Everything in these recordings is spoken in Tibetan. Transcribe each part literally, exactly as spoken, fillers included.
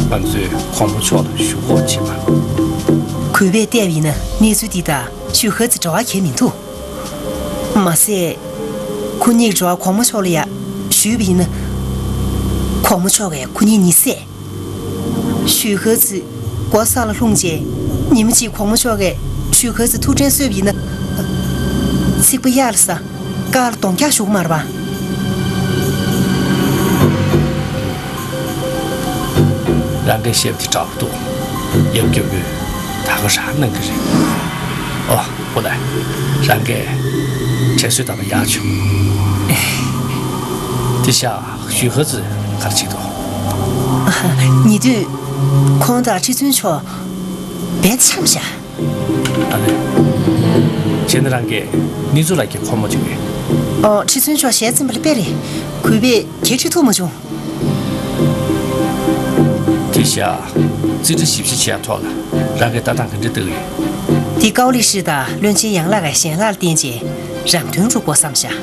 ང་ཚོས་གོང་མ་མཆོག་ལ་ཞུ་སྒོ་བྱེད་པ། གུས་པས་བལྟས་པ་ཡིན་ན་གནས་ཚུལ་འདི་དང་ཞུས་ཧེ་ཙི་འབྲེལ་བ་གང་ཡང་མི་འདུག་མ་ཟད། ཁོ་གཉིས་ཀྱི་འབྲེལ་བ་གོང་མ་མཆོག་ལ་ཡང་ཞུས་པ་ཡིན་ན། གོང་མ་མཆོག་གིས་ཁོ་གཉིས་གཉིད་སད། ཞུས་ཧེ་ཙི་སྒོ་ས་ལ་ལྷུང་རྗེས་ཉི་མ་གཅིག་གོང་མ་མཆོག་གིས་ཞུས་ཧེ་ཙི་ཐུགས་ཁྲལ་གསོས་པ་ཡིན་ན། ཚིག་པ་གཡར་ལ་ཟ། དཀར་ལ་གདོང་རྒྱག་ཞུ་གི་མ་རེད་པ། རང་གིས་བཤད་པ་དེ་འདྲ་པོ་འདུག་ཡབ་རྒྱལ་པོས་ད་ག་རང་གནང་གི་རེད། ཨོ། ཧུ་ལའེ། རང་གིས་དྲན་གསོའི་དམ་པ་ཡག་བྱུང་། དེ་བཞག་ཞུས་ཧེ་ཙི་ག་རེ་བྱེད་འདུག་ཉེ་དུས་ཁོང་དང་ཁྲི་བཙུན་མཆོག་བན་འཆམ་བཞག་ཨ་ལེ། བྱས་ན་རང་གིས་གནས་ཚུལ་ལ་ཀྱི་ཁོམ་མ་བྱུང་བས། ཨོ། ཁྲི་བཙུན་མཆོག་ཞལ་ཚིམ་པ་ལ་དཔེ་རེད། གུས་པས་གྱེས་ཁྲི་ཐུབ་མ་བྱུང་། དེ་བཞག་རྩིས་ཁྲ་ཞིབ་བཤེར་བྱས་ཐོག་ལ་རང་གི་ལྟ་སྟངས་ག་འདྲ་ལྟ་གི་ཡོད། འདི་ཀའོ་ལི་ཧྲི་དང་བློན་ཆེན་ཡང་ལགས་ཀྱི་ཞལ་ལག་ལ་བརྟེན་རྗེས་རང་དོན་སྒྲུབ་དགོས་བསམ་བཞག་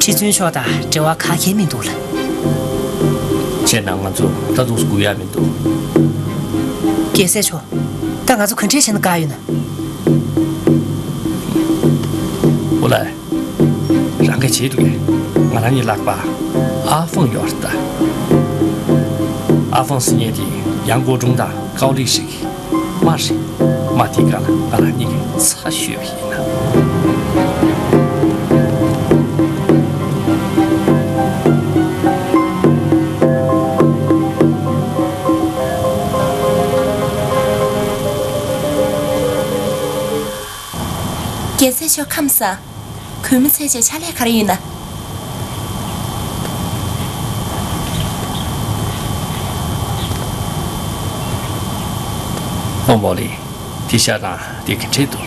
ཁྲི་བཙུན་མཆོག་དང་འབྲེལ་བ་ག་གེ་མི་འདུག་ལ། བྱས་ན་ང་ཚོ་ད་དུང་སྒུག་ཡ་མི་འདུག་རྒྱལ་སྲས་མཆོག་ད་ང་ཚོ་ག་འདྲས་བྱས་ན་དགའ་ཡོད་ན། ཨོ་ལེ། རང་གིས་བྱེད་འདུག་གས། ང་རང་གཉིས་ལག་པ་ཨ་ཧྥང་ཡོད་རེད་ད། ཨ་ཧྥང་ཟེར་མཁན་དེ་ཡང་གོ་ཀྲུང་དང་ཀའོ་ལི་ཧྲི་གི་རྨ་རེད། རྨ་དེའི་སྒང་ལ་ང་རང་གཉིས་ཀྱིས་ཚ་ཤོད་པ་ཡིན་ན། རྒྱལ་སྲས་མཆོག་ཁམས་བཟང་། གུས་མོ་ཚེ་ཆེ་ཕྱག་ལས་ག་རེ་ཡིན་ན། ཨོ་མོ་ལི། དེ་ཤ་རང་དེ་གི་འཕྲད་འདུག་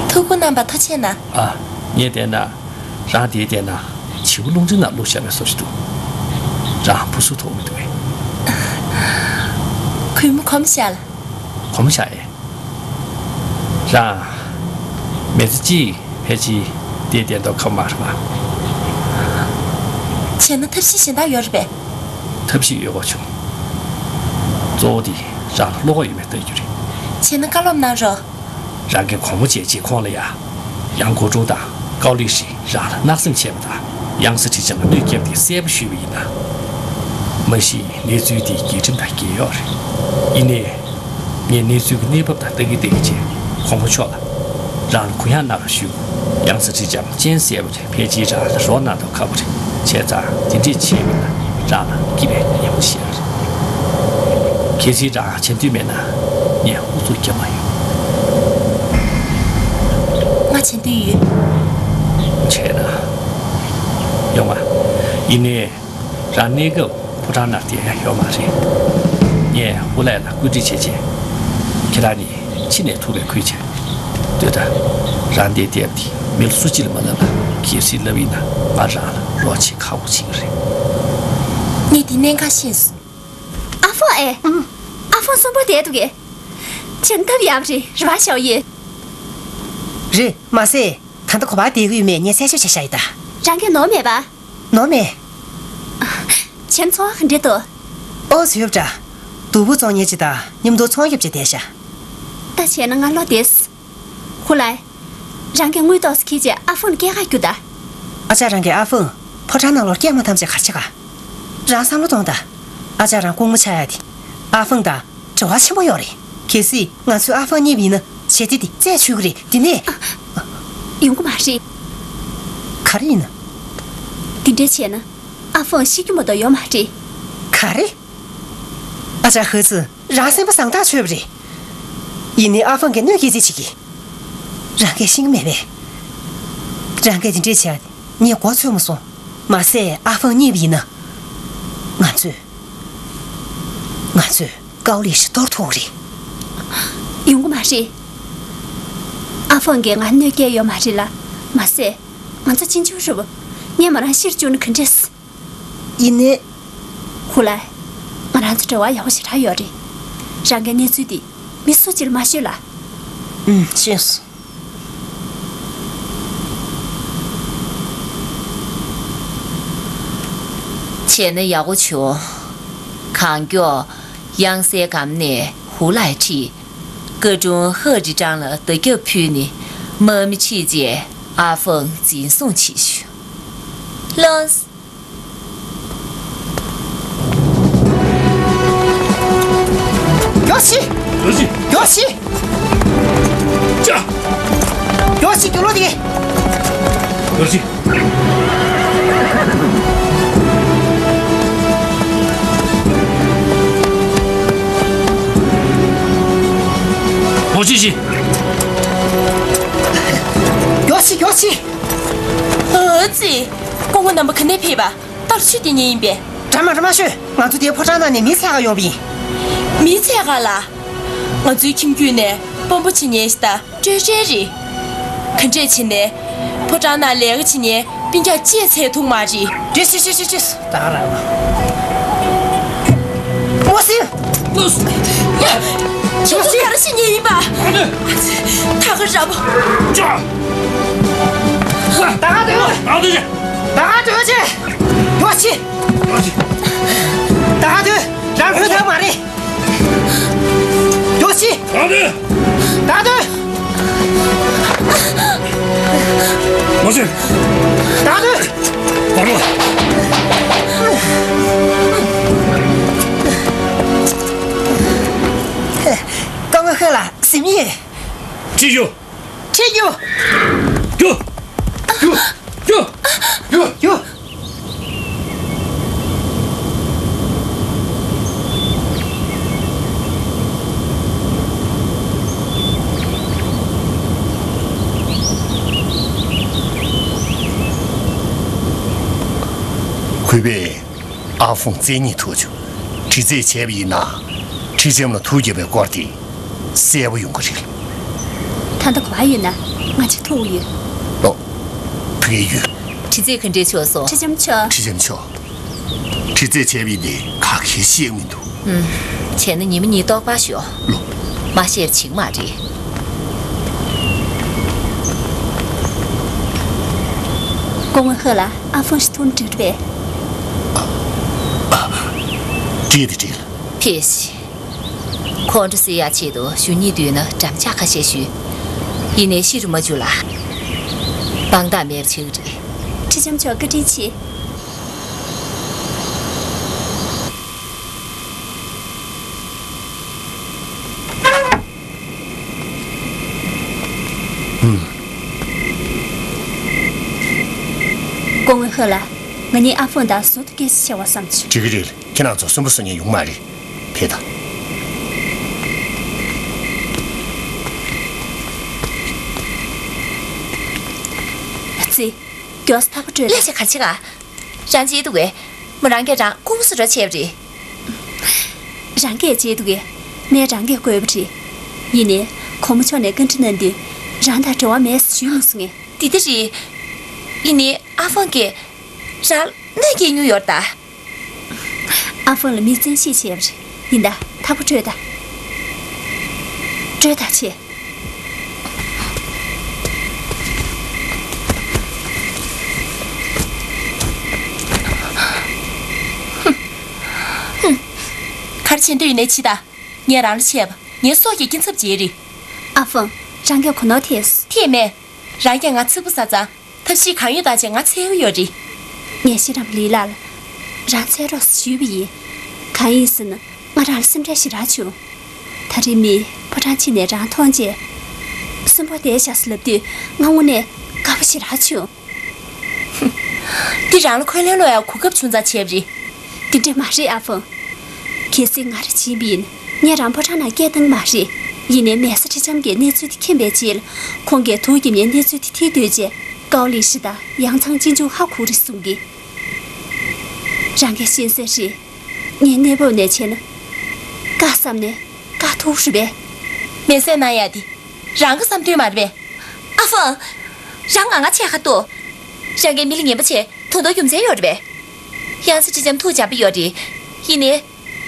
ཐུགས་ཁུར་གནང་བ་ཐུགས་རྗེ་གནང་། ཨ། ངས་བལྟས་ན། རང་དེའི་བལྟས་ན། བྱིའུ་རླུང་འཕྲིན་ནང་བླུགས་བཞག་པའི་བཟོ་ཞིག་འདུག་རང་བུ་སུ་ཐོག་མི་འདུག་གས། གུས་མོ་གོམས་བཞག་ལ། གོམས་བཞག་ཨེ། རང་། མི་ཚེ་གཅིག་ཕལ་ཆེར་དེ་བསྡད་མདོག་ཁ་མ་རེད་པ། བྱས་ན་ཐབས་ཤེས་གཞན་དག་ཡོད་རེད་པས། ཐབས་ཤེས་ཡོད་དགོས་བྱུང་། གཙོ་བོ་དེ་རང་ལ་བློ་ཁོག་ཡོད་མེད་ལྟ་རྒྱུ་རེད། བྱས་ན་བཀའ་སློབ་གནང་རོགས། རང་གི་གོང་མ་བྱས་རྗེས་ཁོང་ལ་ཡ། ཡང་གོ་ཀྲུང་དང་ཀའོ་ལི་ཧྲི་རང་ལ་སྣང་སེམས་བྱས་པ་དང་། ཡང་སྲིད་ཁྲི་བྱང་གནོད་སྐྱེལ་བ་དེ་གསལ་པོ་ཞུས་པ་ཡིན་ན། མ་གཞི་གནས་ཚུལ་དེ་རྒྱལ་ཁྲིམས་དང་འགལ་ཡོད་རེད། ཡིན་ནའི། ངས་གནས་ཚུལ་གྱི་གནས་བབ་དང་ལྟ་གི་ལྟ་གི་བྱས་གོང་མ་མཆོག་ལ་རང་ལ་གུ་ཡངས་གནང་རོགས་ཞུ། ཡང་སྲིད་ཁྲི་བྱང་སྤྱན་གསལ་པོ་རེད། ཕལ་ཆེར་རང་ལ་རོགས་གནང་མདོག་ཁ་པོ་རེད། བྱས་ཙང་དེ་འདྲས་བྱས་པ་ཡིན་ན་རང་ལ་སྐྱིད་པའི་ཉིན་མོ་ཞིག་རེད། གལ་སྲིད་རང་བྱེད་འདོད་མེད་ན་ངས་ཨུ་ཚུགས་རྒྱབ་མ་ཡོང་། ང་བྱེད་འདོད་ཡོད། བྱས་ན། ཡོང་ང་། ཡིན་ནའི། རང་གནས་སྐབས་ཕོ་བྲང་ནང་བསྡད་ཡ་ཡོད་མ་རེད། ངས་ཧུ་ལའེ་ལ་བཀོད་སྒྲིག་བྱས་རྗེས། ཁྱེད་རང་གཉིས་ཕྱི་ནས་ཐུག་པའི་ཁུལ་བྱས། ལྟོས་དང་། རང་འདིར་བསྡད་པ་དེ་མི་ལ་སུ་གཅིག་ལ་མ་ལབ་ལ། གལ་སྲིད་ལབ་ཡིན་ན་ང་རང་ལ་རོགས་བྱེད་ཁག་པོ་བྱེད་ཀྱི་རེད། ངས་འདི་གནད་འགག་ཤེས་སོང་། ཨ་ཧྥང་ཨེ། ཨ་ཧྥང་གསོན་པོ་བསྡད་འདུག་གས། བྱས་ན་ཐབས་ཡག་པོ་རེད། རེད་པ་ཞའོ་ཡེ། རེད། མ་ཟད། ད་ལྟ་ག་པར་བསྡད་ཀྱི་ཡོད་མེད་ངས་གསལ་ཤོས་བྱས་བཞག་ཡིན་ད། རང་གིས་ནོར་མེད་པ། ནོར་མེད། བྱས་ན་ཚོང་བ་ག་འདྲས་འདུག་ཨོ་ཚོད་ཡོད་འདྲ། སྡུག་པོ་བཙོང་མཁན་ཅིག་དང་མཉམ་དུ་ཚོང་རྒྱབ་བྱས་བསྡད་ཤག་ད་བྱས་ན་ང་བློ་བདེ་སོང་། ཧུ་ལའེ། རང་གིས་དངུལ་ཏོག་ཙམ་ཁྱེར་བྱས་ཨ་ཧྥང་ལ་སྐྱེལ་ག་རྒྱུགས་དང་། ཨ་ཅག་རང་གིས་ཨ་ཧྥང་ཕོ་བྲང་ནང་ལོགས་སྐྱེལ་མ་ཐུབ་བྱས་ག་རེ་བྱེད་ག་རང་བསམ་བློ་གཏོང་དང་། ཨ་ཅག་རང་ལྐུགས་མ་ཆགས་ཡ་དེ། ཨ་ཧྥང་དང་འབྲེལ་བ་ཆེན་པོ་ཡོད་རེད། གལ་སྲིད་ང་ཚོས་ཨ་ཧྥང་རྙེད་པ་ཡིན་ན་བྱས་ཏེ་དེ་རྩད་ཆོད་ཀྱི་རེད། དེ་ནས། ཡོང་གི་མ་རེད། ག་རེ་ཡིན་ན། དེ་འདྲ་བྱས་ན་ཨ་ཧྥང་ཤི་རྒྱུ་མ་གཏོགས་ཡོད་མ་རེད། ག་རེ། ཨ་ཅག་ཧི་ཙི་རང་སེམས་པ་བཟང་ཐག་ཆོད་པ་རེད། ཡིན་ནའི་ཨ་ཧྥང་གིས་གནོད་སྐྱེལ་རྩིས་བྱེད་ཀྱི། རང་གིས་ཤེས་ཀྱི་མེད་པས། རང་གིས་དེ་འདྲས་བྱས་ངས་མགོ་ཚོས་མ་སོང་། མ་ཟད་ཨ་ཧྥང་རྙེད་པ་ཡིན་ན། ང་ཚོས། ང་ཚོས་ཀའོ་ལི་ཧྲི་གཏོར་ཐུབ་ཀྱི་རེད། ཡོང་གི་མ་རེད། ཨ་ཧྥང་གིས་ང་གནོད་སྐྱེལ་ཡོད་མ་རེད་ལ། མ་ཟད། ང་ཚོ་ཅིན་ཅུའུ་རུ་བོ། ངས་མོ་རང་ཤི་རུ་བཅུག་ན་ག་འདྲས། ཡིན་ནའི། ཧུ་ལའེ། ང་རང་ཚོ་འབྲེལ་བ་ཡག་པོ་ཞེ་དྲག་ཡོད་རེད། རང་གིས་གནས་ཚུལ་འདི་མི་སུ་གཅིག་ལ་མ་ཤོད་ལ། ཨུམ། ཤེས་སོང་། བྱས་ན་ཡག་པོ་བྱུང་། གང་མགྱོགས་ དབྱངས་གསལ་སྒམ་ནས་ཧུ་ལའི་ཁྲིད། བཀའ་དྲུང་ཧ་རི་ཀྲང་ལ་བརྡ་ཁྱབ་ཕུལ་ནས་དམག་མི་ཁྲིད་རྗེས་ཨ་ཧྥང་འཛིན་བཟུང་བྱེད་ཞུ། ལོས། མགྱོགས་ཤིག་མགྱོགས་ཤིག་མགྱོགས་ཤིག་ཅ། མགྱོགས་ཤིག་རྒྱུགས་ལོག་དེ། མགྱོགས་ཤིག་མགྱོགས་ཤིག་མགྱོགས་ཤིག་མགྱོགས་ཤིག་ཨ་ཙི། སྐུ་ངོ་རྣམ་པ་ག་ནས་ཕེབས་པ། རྟ་ལོ་ཆུ་དེ་ཉིད་ཡིན་པས། འདྲ་མ་འདྲ་མ་ཤོད། ང་ཚོ་དེའི་ཕོ་བྲང་ནང་ནས་མི་འཚོལ་ག་ཡོང་བ་ཡིན། མི་འཚོལ་ག་ལ། ང་ཚོའི་ཁྱིམ་རྒྱུད་ནས་དཔོན་པོ་བྱེད་མཁན་ཞིག་དང་སྤྲོད་བྲལ་རེད། ག་འདྲས་བྱས་ནས་ཕོ་བྲང་ནང་ལས་ཀ་བྱེད་མཁན་སྤུན་ཀྱག་ཅིག་འཚོལ་ཐུབ་མ་རེད། ཅི་ཅི་ཅི་ཅི་ཅི། ད་ག་རང་ལ། མོ་སི། ལོས། ཡ། ཁྱེད་ཚོ་ག་རེ་བྱེད་མཁན་ཡིན་པ། ད་ག་རང་། ཅ། ད་ག་སྡོད། ད་ག་སྡོད་ཅིག་ད་ག་སྡོད་ཅིག་མགྱོགས་ཤིག་མགྱོགས་ཤིག་ད་ག་སྡོད། རང་ལྷོད་ཐབས་མ་རེད། མགྱོགས་ཤིག་ད་ག་སྡོད། ད་ག་སྡོད། མོ་སི། ད་ག་སྡོད། བར་བ། སྐུ་ངོ་ཧུ་ལ་ཟིན་ཡིན། ཅི་ཡོད། ཁྱེད་རྒྱུགས། རྒྱུགས། རྒྱུགས། རྒྱུགས། རྒྱུགས། རྒྱུགས། གུས་པས་ཨ་ཧྥང་བཙལ་སྙིང་ཐུག་བྱུང་། དྲི་རྩད་བྱས་པ་ཡིན་ན། ཁྲི་ལྕམ་ལ་ཐུགས་བརྒྱབ་པའི་སྐོར་དེ། གསལ་པོ་ཡོང་གི་རེད། ད་ལྟ་ག་པར་ཡོད་ན་ང་ཅིག་ཐུག་ཡོད། ལོ། ཕ་གིར་ཡོད། དྲི་རྩད་ག་འདྲས་ཆོག་སོང་། ཁྲི་ལྕམ་མཆོག་ཁྲི་ལྕམ་མཆོག་དྲི་རྩད་བྱས་པ་ཡིན་ཏེ་ག་གེ་ཤེས་མི་འདུག་ཨུམ། བྱས་ན་ཉི་མ་གཉིས་ལྟོགས་པ་ཤོག་ལོ། མ་ཤེས་པ་བྱེད་ཀྱི་མ་རེད། སྐུ་ངོ་ཧུ་ལ་ཨ་ཧྥང་ཞིག་ཐུག་འགྲིག་རེད་པས། འགྲིག་དེ་འགྲིག་ཕེབས་ཤིག་ཁོང་ཁྲོ་སེལ་ཡག་ཆེད་དུ་གཞུང་གཉིས་མདུན་ན་འགྲམ་ལྕག་ཁ་ཤས་ཞུས། ཡིན་ནའི་ཤི་རུ་མ་འཇུག་ལ། དཔང་རྟགས་མེད་པ་ཆགས་ཀྱི་རེད། ཁྲི་ལྕམ་མཆོག་བཀའ་དྲིན་ཆེ། སྐུ་ངོ་ཧུ་ལ། ང་གཉིས་ཨ་ཧྥང་དང་ཟུར་དུ་སྐད་ཆ་བྱེད་པ་བསམ་བྱུང་། འགྲིག་གི་རེད། ཁྱེད་རང་ཚོ་སུན་པོ་བཟོ་མཁན་ཡོང་མ་རེད། ཕེབས་དང་། ཨ་ཙི། མགྱོགས་སེ་ཐག་པ་སྤྲོད་དང་། ལས་བྱེད་ག་རེ་བྱེད་ག་རང་བརྗེད་འདུག་གས། མོ་རང་གིས་རང་སྐུ་ངོ་བཟོ་འདྲ་བྱས་པ་རེད། རང་གིས་བརྗེད་འདུག་གས། མོས་རང་གིས་བཀོད་པ་རེད། ཡིན་ནའི། གོང་མ་མཆོག་ནས་བཀའ་འདྲི་གནང་དུས། རང་དང་འབྲེལ་བ་མེད་ཟེར་ཞུས་མ་སོང་ངས། འདི་ལྟར་རེད། ཡིན་ནའི་ཨ་ཧྥང་གིས་རང་ལ་གནོད་སྐྱེལ་མྱོང་ཡོད་རེད་ད། ཨ་ཧྥང་ལ་མི་བཙན་ཤེད་བྱས་པ་རེད། ཡིན་ད། ཐག་པ་སྤྲོད་ད། སྤྲོད་ད་བྱས། ག་རེ་བྱེད་འདོད་ཡོད་ནའི་བྱེད་ད། ངས་རང་ལ་བཤད་པ། ངའི་སྲོག་གི་སྐྱིན་ཚབ་བྱེད་རེད། ཨ་ཧྥང་། རང་གིས་གོ་ནོར་ཐེབས། ཐེབས་མེད། རང་གིས་ང་ཚིག་པ་ཟ་ཙང་། ཐབས་ཤེས་གང་ཡོད་བཏང་བྱས་ང་འཚོལ་གྱི་ཡོད་རེད། ངས་ཤེས་རམས་ལི་ལགས་ལ་རང་འཚོལ་རོགས་ཞུས་པ་ཡིན། གང་ཡིན་ཟེར་ན་ང་རང་ལ་སེམས་ཁྲལ་ཞེ་དྲག་བྱུང་། ད་རེས་མིས་ཕོ་བྲང་ཕྱི་ནས་རང་མཐོང་རྗེས། གསོན་པོ་བསྡད་བཞག་ཟེར་ལབ་དུས་ང་དངོས་གནས་དགའ་པོ་ཞེ་དྲག་བྱུང་། འདི་རང་ལ་འཁོན་ལན་སློག་ཡག་གོ་སྐབས་བྱུང་ཙང་བྱས་པ་རེད། དེ་འདྲ་མ་རེད་ཨ་ཧྥང་། གལ་སྲིད་ང་རང་བྱིན་པ་ཡིན། ངས་རང་ཕོ་བྲང་ནང་སྐད་བཏང་མ་རེད། ཡིན་ནའི་མེ་བཟའ་ཁྲི་ལྕམ་གྱིས་གནས་ཚུལ་དེ་མཁྱེན་པའི་རྗེས་ལ། ཁོང་གིས་དུག་རྒྱབ་ནས་གནས་ཚུལ་དེ་ཐིག་སྡོད་རྗེས། ཀའོ་ལི་ཧྲི་དང་ཡང་ཚང་ཅིན་ཅུང་ཧ་གོ་རེད་གསུང་གི། རང་གིས་ཤེས་གསལ་རེད། ངའི་གནས་བབ་ནས་བྱས་ན། བཀའ་བསམ་ནས་བཀའ་ཐུག་རེད་པས། མེ་བཟའ་གནང་ཡག་དེ་རང་གི་བསམ་འདུན་མ་རེད་པས། ཨ་ཧྥང་། རང་ང་ང་ཆེ་ཁ་ཏོ། རང་གིས་མི་ལ་ངན་པ་བྱས་ད་དུང་རྒྱུ་མཚན་ཡོད་རེད་པས། ཡང་སྲིད་ཁྲི་ལྕམ་ཐུགས་འཇམ་པོ་ཡོད་རེད། ཡིན་ནའི།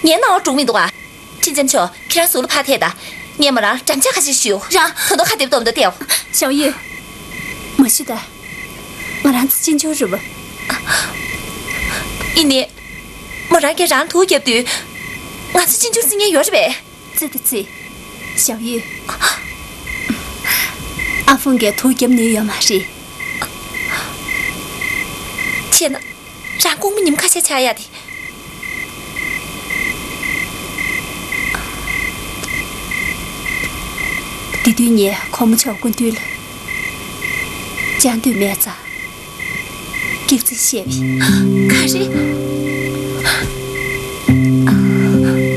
ངའི་སྣང་བ་འགྲོ་མི་འདུག་ཨ། ཁྲི་ལྕམ་མཆོག་ཁྱེད་རང་ཟུར་ལ་ཕར་ཐད་དང་། ངས་མོ་རང་འགྲམ་ལྕག་ཁ་ཤས་ཞུས། རང་། ད་དུང་ཁ་འདེབས་སྟོབས་མདོ་བལྟས། ཞའོ་ཡུས། མ་ཞུ་ད། ང་རང་ཚོ་གཅེན་གཅུང་རེད་པ། ཡིན་ནའི། མོ་རང་གིས་རང་དུག་བརྒྱབ་དུས། ང་ཚོ་ གཅེན་གཅུང་བརྩི་མཁན་ཡོད་རེད་པས། ཙི་ཏི་ཙི། ཞའོ་ཡུས། ཨ་ཧྥུང་གིས་དུག་བརྒྱབ་ནུས་ཡོད་མ་རེད། བྱས་ན། རང་དགོང་མོ་ཉིན་ཁ་ཤས་ཆགས་ཡག་དེ། དེ་དུས་ངས་གོང་མ་མཆོག་སྐུ་མདུན་ལ་བཅར་འདོད་མེད་ཙང་། སྐྱག་རྫུན་བཤད་པས། ག་རེ།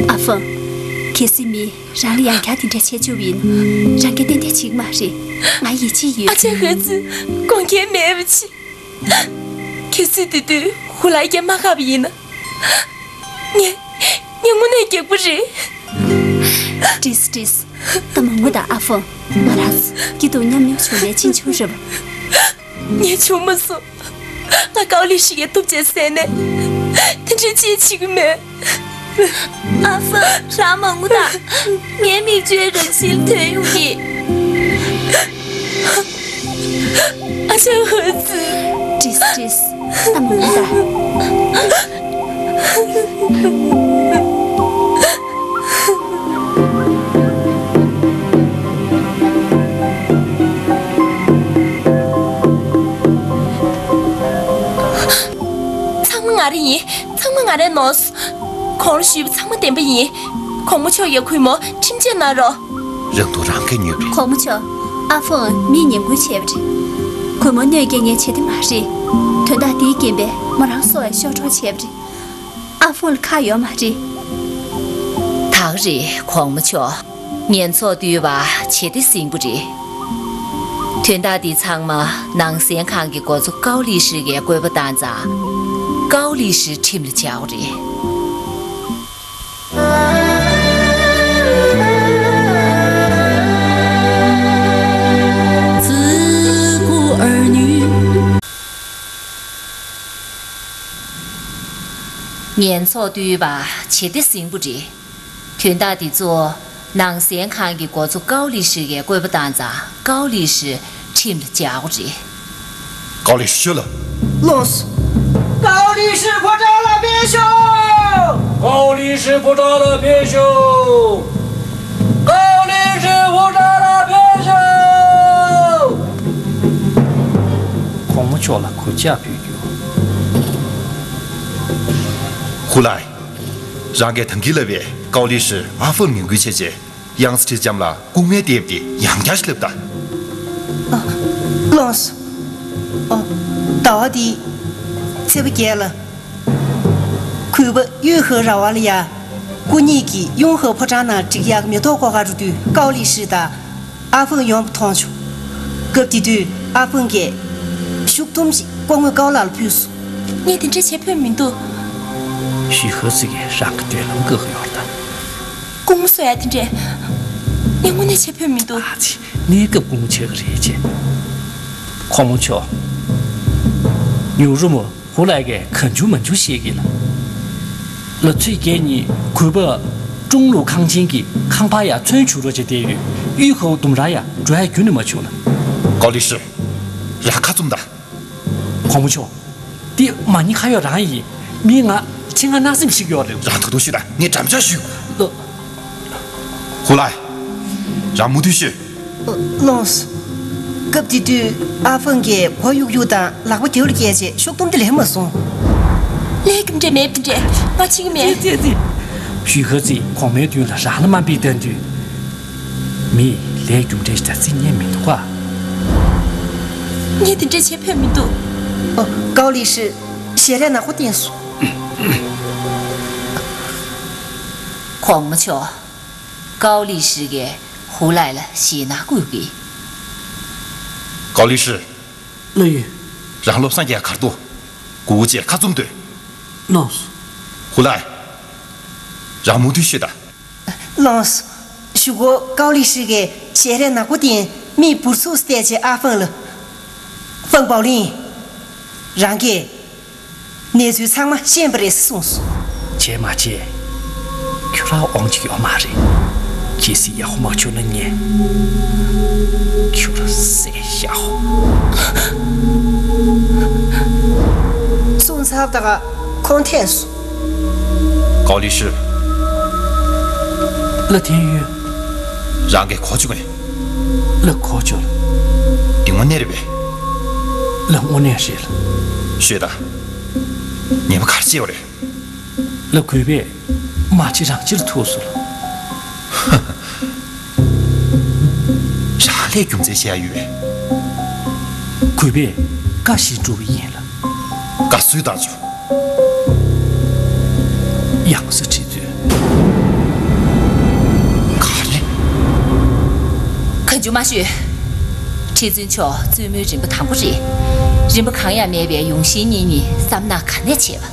ཨ་ཧྥུང་། གལ་སྲིད་མིས་རང་ལ་ཡང་བསྐྱར་དེ་འདྲ་བྱས་བཅུག་པ་ཡིན་ན། རང་གིས་ཏན་ཏན་བྱེད་ཀྱི་མ་རེད། ང་ཡིད་ཆེས་ཡོད། ཨ་ཅག་ཧུ་ཙི། དགོངས་འགལ་མེད་པ་བྱེད། གལ་སྲིད་དེ་དུས་ཧུ་ལའི་རྐྱེན་མ་ཁག་པ་ཡིན་ན། ངས། ངས་དངོས་གནས་སྐྱག་པ་རེད། ཏྲིས་ཏྲིས། ད་མ་ངུ་དང་ཨ་ཧྥུང་། མོ་རང་ཚོ་སྐྱིད་སྡུག་མཉམ་མྱོང་བྱུང་བའི་གཅེན་གཅུང་རེད་པ། ངས་བྱུང་མ་སོང་། ང་ཀའོ་ལི་ཧྲི་གིས་གཏུབ་བྱས་བསད་ནས་དེ་འདྲའི་ཅི་བྱེད་ཀྱི་མེད། ཨ་ཧྥུང་། རང་མ་ངུ་དང་། ངའི་མིག་ཆུའི་རང་བཞིན་ཐོན་ཡོང་གི། ཨ་ཅག་ཧུ་ཙི། ཏྲིས་ཏྲིས། ད་མ་ངུ་དང་། ཚང་མ་ང་རང་ཡིན། ཚང་མ་ང་རང་ནོར། གོང་ལ་ཞུས་པ་ཚང་མ་བདེན་པ་ཡིན། གོང་མ་མཆོག་གིས་གུས་མོར་ཁྲིམས་ཆད་གནང་རོགས། རང་སྡུག་རང་གིས་ཉོས་པ་རེད། གོང་མ་མཆོག་ཨ་ཧྥུང་མིས་ངན་སྐུལ་བྱས་པ་རེད། གུས་མོ་གནོད་སྐྱེལ་མཁན་བྱེད་དེ་མ་རེད། དོན་དག་དེའི་རྐྱེན་པས་མོ་རང་སྲོག་ཡང་ཤོར་འགྲོ་བྱས་པ་རེད། ཨ་ཧྥུང་ལ་ཁག་ཡོད་མ་རེད། ད་ག་རེད་གོང་མ་མཆོག་ངན་ཚོགས་བཏུལ་བ་བྱེད་དེ་ཟིན་པོ་རེད། དོན་དག་འདི་ཚང་མ་ནང་སེམས་ཁང་གི་འགོ་གཙོ་ཀའོ་ལི་ཧྲི་གིས་བཀོད་པ་བཏང་ཙང་། ཀའོ་ལི་ཧྲི་ཁྲིམས་ལ་འཇལ་བ་རེད། ངན་ཚོགས་བཏུལ་བ་བྱེད་དེ་ཟིན་པོ་རེད། དོན་དག་འདི་ཚོ་ནང་སེམས་ཁང་གི་འགོ་གཙོ་ཀའོ་ལི་ཧྲི་གིས་བཀོད་པ་བཏང་ཙང་ཀའོ་ལི་ཧྲི་ཁྲིམས་ལ་འཇལ་དགོས་རེད། ཀའོ་ལི་ཧྲི་ལ། ལོངས། ཀའོ་ལི་ཧྲི་ཕོ་བྲང་ལ་ཕེབས་ཤོག་ཀའོ་ལི་ཧྲི་ཕོ་བྲང་ལ་ཕེབས་ཤོག་ཀའོ་ལི་ཧྲི་ཕོ་བྲང་ལ་ཕེབས་ཤོག་གོང་མ་མཆོག་ལ་གུས་ཕྱག་ཕུལ་རྒྱུ། ཧུ་ལའེ། རང་གིས་ཐང་གི་ལབ་པའི་ཀའོ་ལི་ཧྲི་ཨ་ཧྥུང་ངན་སྐུལ་བྱས་རྗེས། ཡང་སྲིད་ཁྲི་ལྕམ་ལ་སྐུ་ངལ་འདེབས་ཏེ་ཡང་བསྐྱར་ཞིག་ལབ་དང་། ཨ། ལོངས། ཨ། ཟླ་བ་འདིའི་ཚེས་པ་བརྒྱད་ལ། གུས་པ་གཡུས་ཧོ་ར་བ་ལ་ཡ། སྐུ་ཉིད་ཀྱིས་ཡུང་ཧོ་ཕོ་བྲང་ནང་སྒྲིག་ཡག་མེ་ཏོག་བཀོག་ག་འགྲོ་དུས་ཀའོ་ལི་ཧྲི་དང་ཨ་ཧྥུང་ཡོང་བ་མཐོང་བྱུང་། སྐབས་དེ་དུས་ཨ་ཧྥུང་གིས་ཤུགས་ཐུམ་ཞིག་ཀོ་ངོས་ཀའོ་ལགས་ལ་ཕུལ་སོང་། ངས་དེ་འདྲ་བྱེད་ཕོད་མི་འདུག་ཞི་ཧོ་ཙི་གིས་རང་གི་མདུན་ལམ་བཀག་གི་ཡོད་རེད་ད། སྐུ་ངོ་གསོ་ཡ་དེ་འདྲས། ངས་དངོས་གནས་བྱེད་ཕོད་མི་འདུག་ཨ་ཙི། གནས་སྐབས་སྐུ་ངོ་བྱེད་ཀྱི་རེད་ཅེས། གོང་མ་མཆོག་ཉུང་རུ་མོ་ཧུ་ལའེ་གིས་གང་བྱུང་མང་བྱུང་བཤད་ཀྱི་ལ། ལ་ཚོད་བརྒྱད་གཉིས་གུས་པ་ཀྲུང་ལུ་ཁང་ཆེན་གྱི་ཁང་པ་ཡ་ཚོན་བྱུག་རོགས་བྱས་བསྡད་ཡོད། གཡུས་ཁའོ་ལྡུམ་ར་ཡ་འགྲོ་ཡ་རྒྱུན་ནས་མ་བྱུང་ལ། ཀའོ་ལི་ཧྲི། ར་ཁ་བཙུམ་ད། གོང་མ་མཆོག་འདི་མ་ཉེས་ཁ་གཡོག་རང་ཡིན། མི་ང་ཁྱི་ང་བརྣབ་སེམས་ཤིག་ཡོད་རེད། རང་ཐུགས་ཐུགས་ཤིག་དང་ངས་འགྲམ་ལྕག་གཞུས། ལོ། ཧུ་ལའེ། རང་མུ་མཐུད་ཤོད། ལོངས། སྐབས་དེ་དུས་ཨ་ཧྥང་གིས་མགོ་གཡུག་གཡུག་དང་ལག་པ་རྡེའུ་ལ་བཀལ་རྗེས་ཤུགས་སྡོམ་དེ་ལེན་མ་སོང་། ལས་རྒྱུ་འབྲས་མེད་པ་འདྲས་ང་ཕྱིན་གི་མེད། ཙི་ཙི་ཙི། ཞུས་ཧོ་ཙི་གོང་མའི་མདུན་ལ་རང་ལ་དམའ་འབེབས་བཏང་དུས། མིས་ལས་རྒྱུ་འབྲས་ཞིག་ད་རྩིས་ཉན་མི་འདུག་ག་ངས་དེ་འདྲས་བྱེད་ཕོད་མི་འདུག་ཨོ། ཀའོ་ལི་ཧྲི། ཞལ་རས་ནག་པོ་བསྟན་སོང་། གོང་མ་མཆོག་ཀའོ་ལི་ཧྲི་གིས་ཧུ་ལའེ་ལ་ཞེད་སྣང་བསྐུལ་གི། ཀའོ་ལི་ཧྲི། ལགས་ཡོད། རང་བློ་བཟང་རྒྱལ་ཁར་དོ། གུ་གུ་བཅས་ཁ་བཙུམ་སྡོད། ལོངས། ཧུ་ལའེ། རང་མུ་མཐུད་ཤོད་དང་། ལོངས། གཞུག་གུ་ཀའོ་ལི་ཧྲི་གིས་ཞལ་རས་ནག་པོ་བསྟན་མིག་འབུར་ཚུགས་བལྟས་རྗེས་ཨ་ཧྥང་ལ། ཧྥང་པའོ་ལིན། རང་གིས་གནས་ཚུལ་ཚང་མ་ཤེས་པ་རེད་གསུངས་སོང་། བྱས་མ་བྱས། ཁྱོད་རང་དབང་ཅིག་ཡོད་མ་རེད། གལ་སྲིད་ཡག་པོ་མ་བྱུང་ན་ངས་ཁྱོད་རང་བསད་བཞག་གསུངས་ཚར་བ་དང་ཁོང་ཐད་སོང་། ཀའོ་ལི་ཧྲི། ལ་ཐེན་ཡོད། རང་གིས་གོ་བཅུག་ངས། ལ་གོ་ཆོག་ལ། འདི་དངོས་གནས་རེད་པས། ལ་དངོས་གནས་རེད་ལ། ཤོད་དང་། ཉེས་པ་ག་རེ་བྱས་པ་རེད། ལ་གུས་པས་མ་བྱེད་རང་བྱེད་ལ་ཐུག་སོང་ལ། རང་ལས་རྒྱུ་མཚན་བཤད་ཡ་ཡོད་པས། གུས་པས་བཀའ་བཞིན་སྒྲུབ་པ་ཡིན་ལ། བཀའ་སྲོལ་ལྟར་བྱོས། ཡང་སྲིད་ཁྲི་བཙུན། ག་རེ། གང་བྱུང་མ་ཞུས། ཁྲི་བཙུན་མཆོག་བཙུན་མོའི་རིམ་པ་དང་པོ་རེད། རིམ་པ་གང་ཡང་མེད་པའི་ཡོང་ཤིང་གཉེན་ཉེ་བསམ་ན་ག་ནས་བྱས་པ།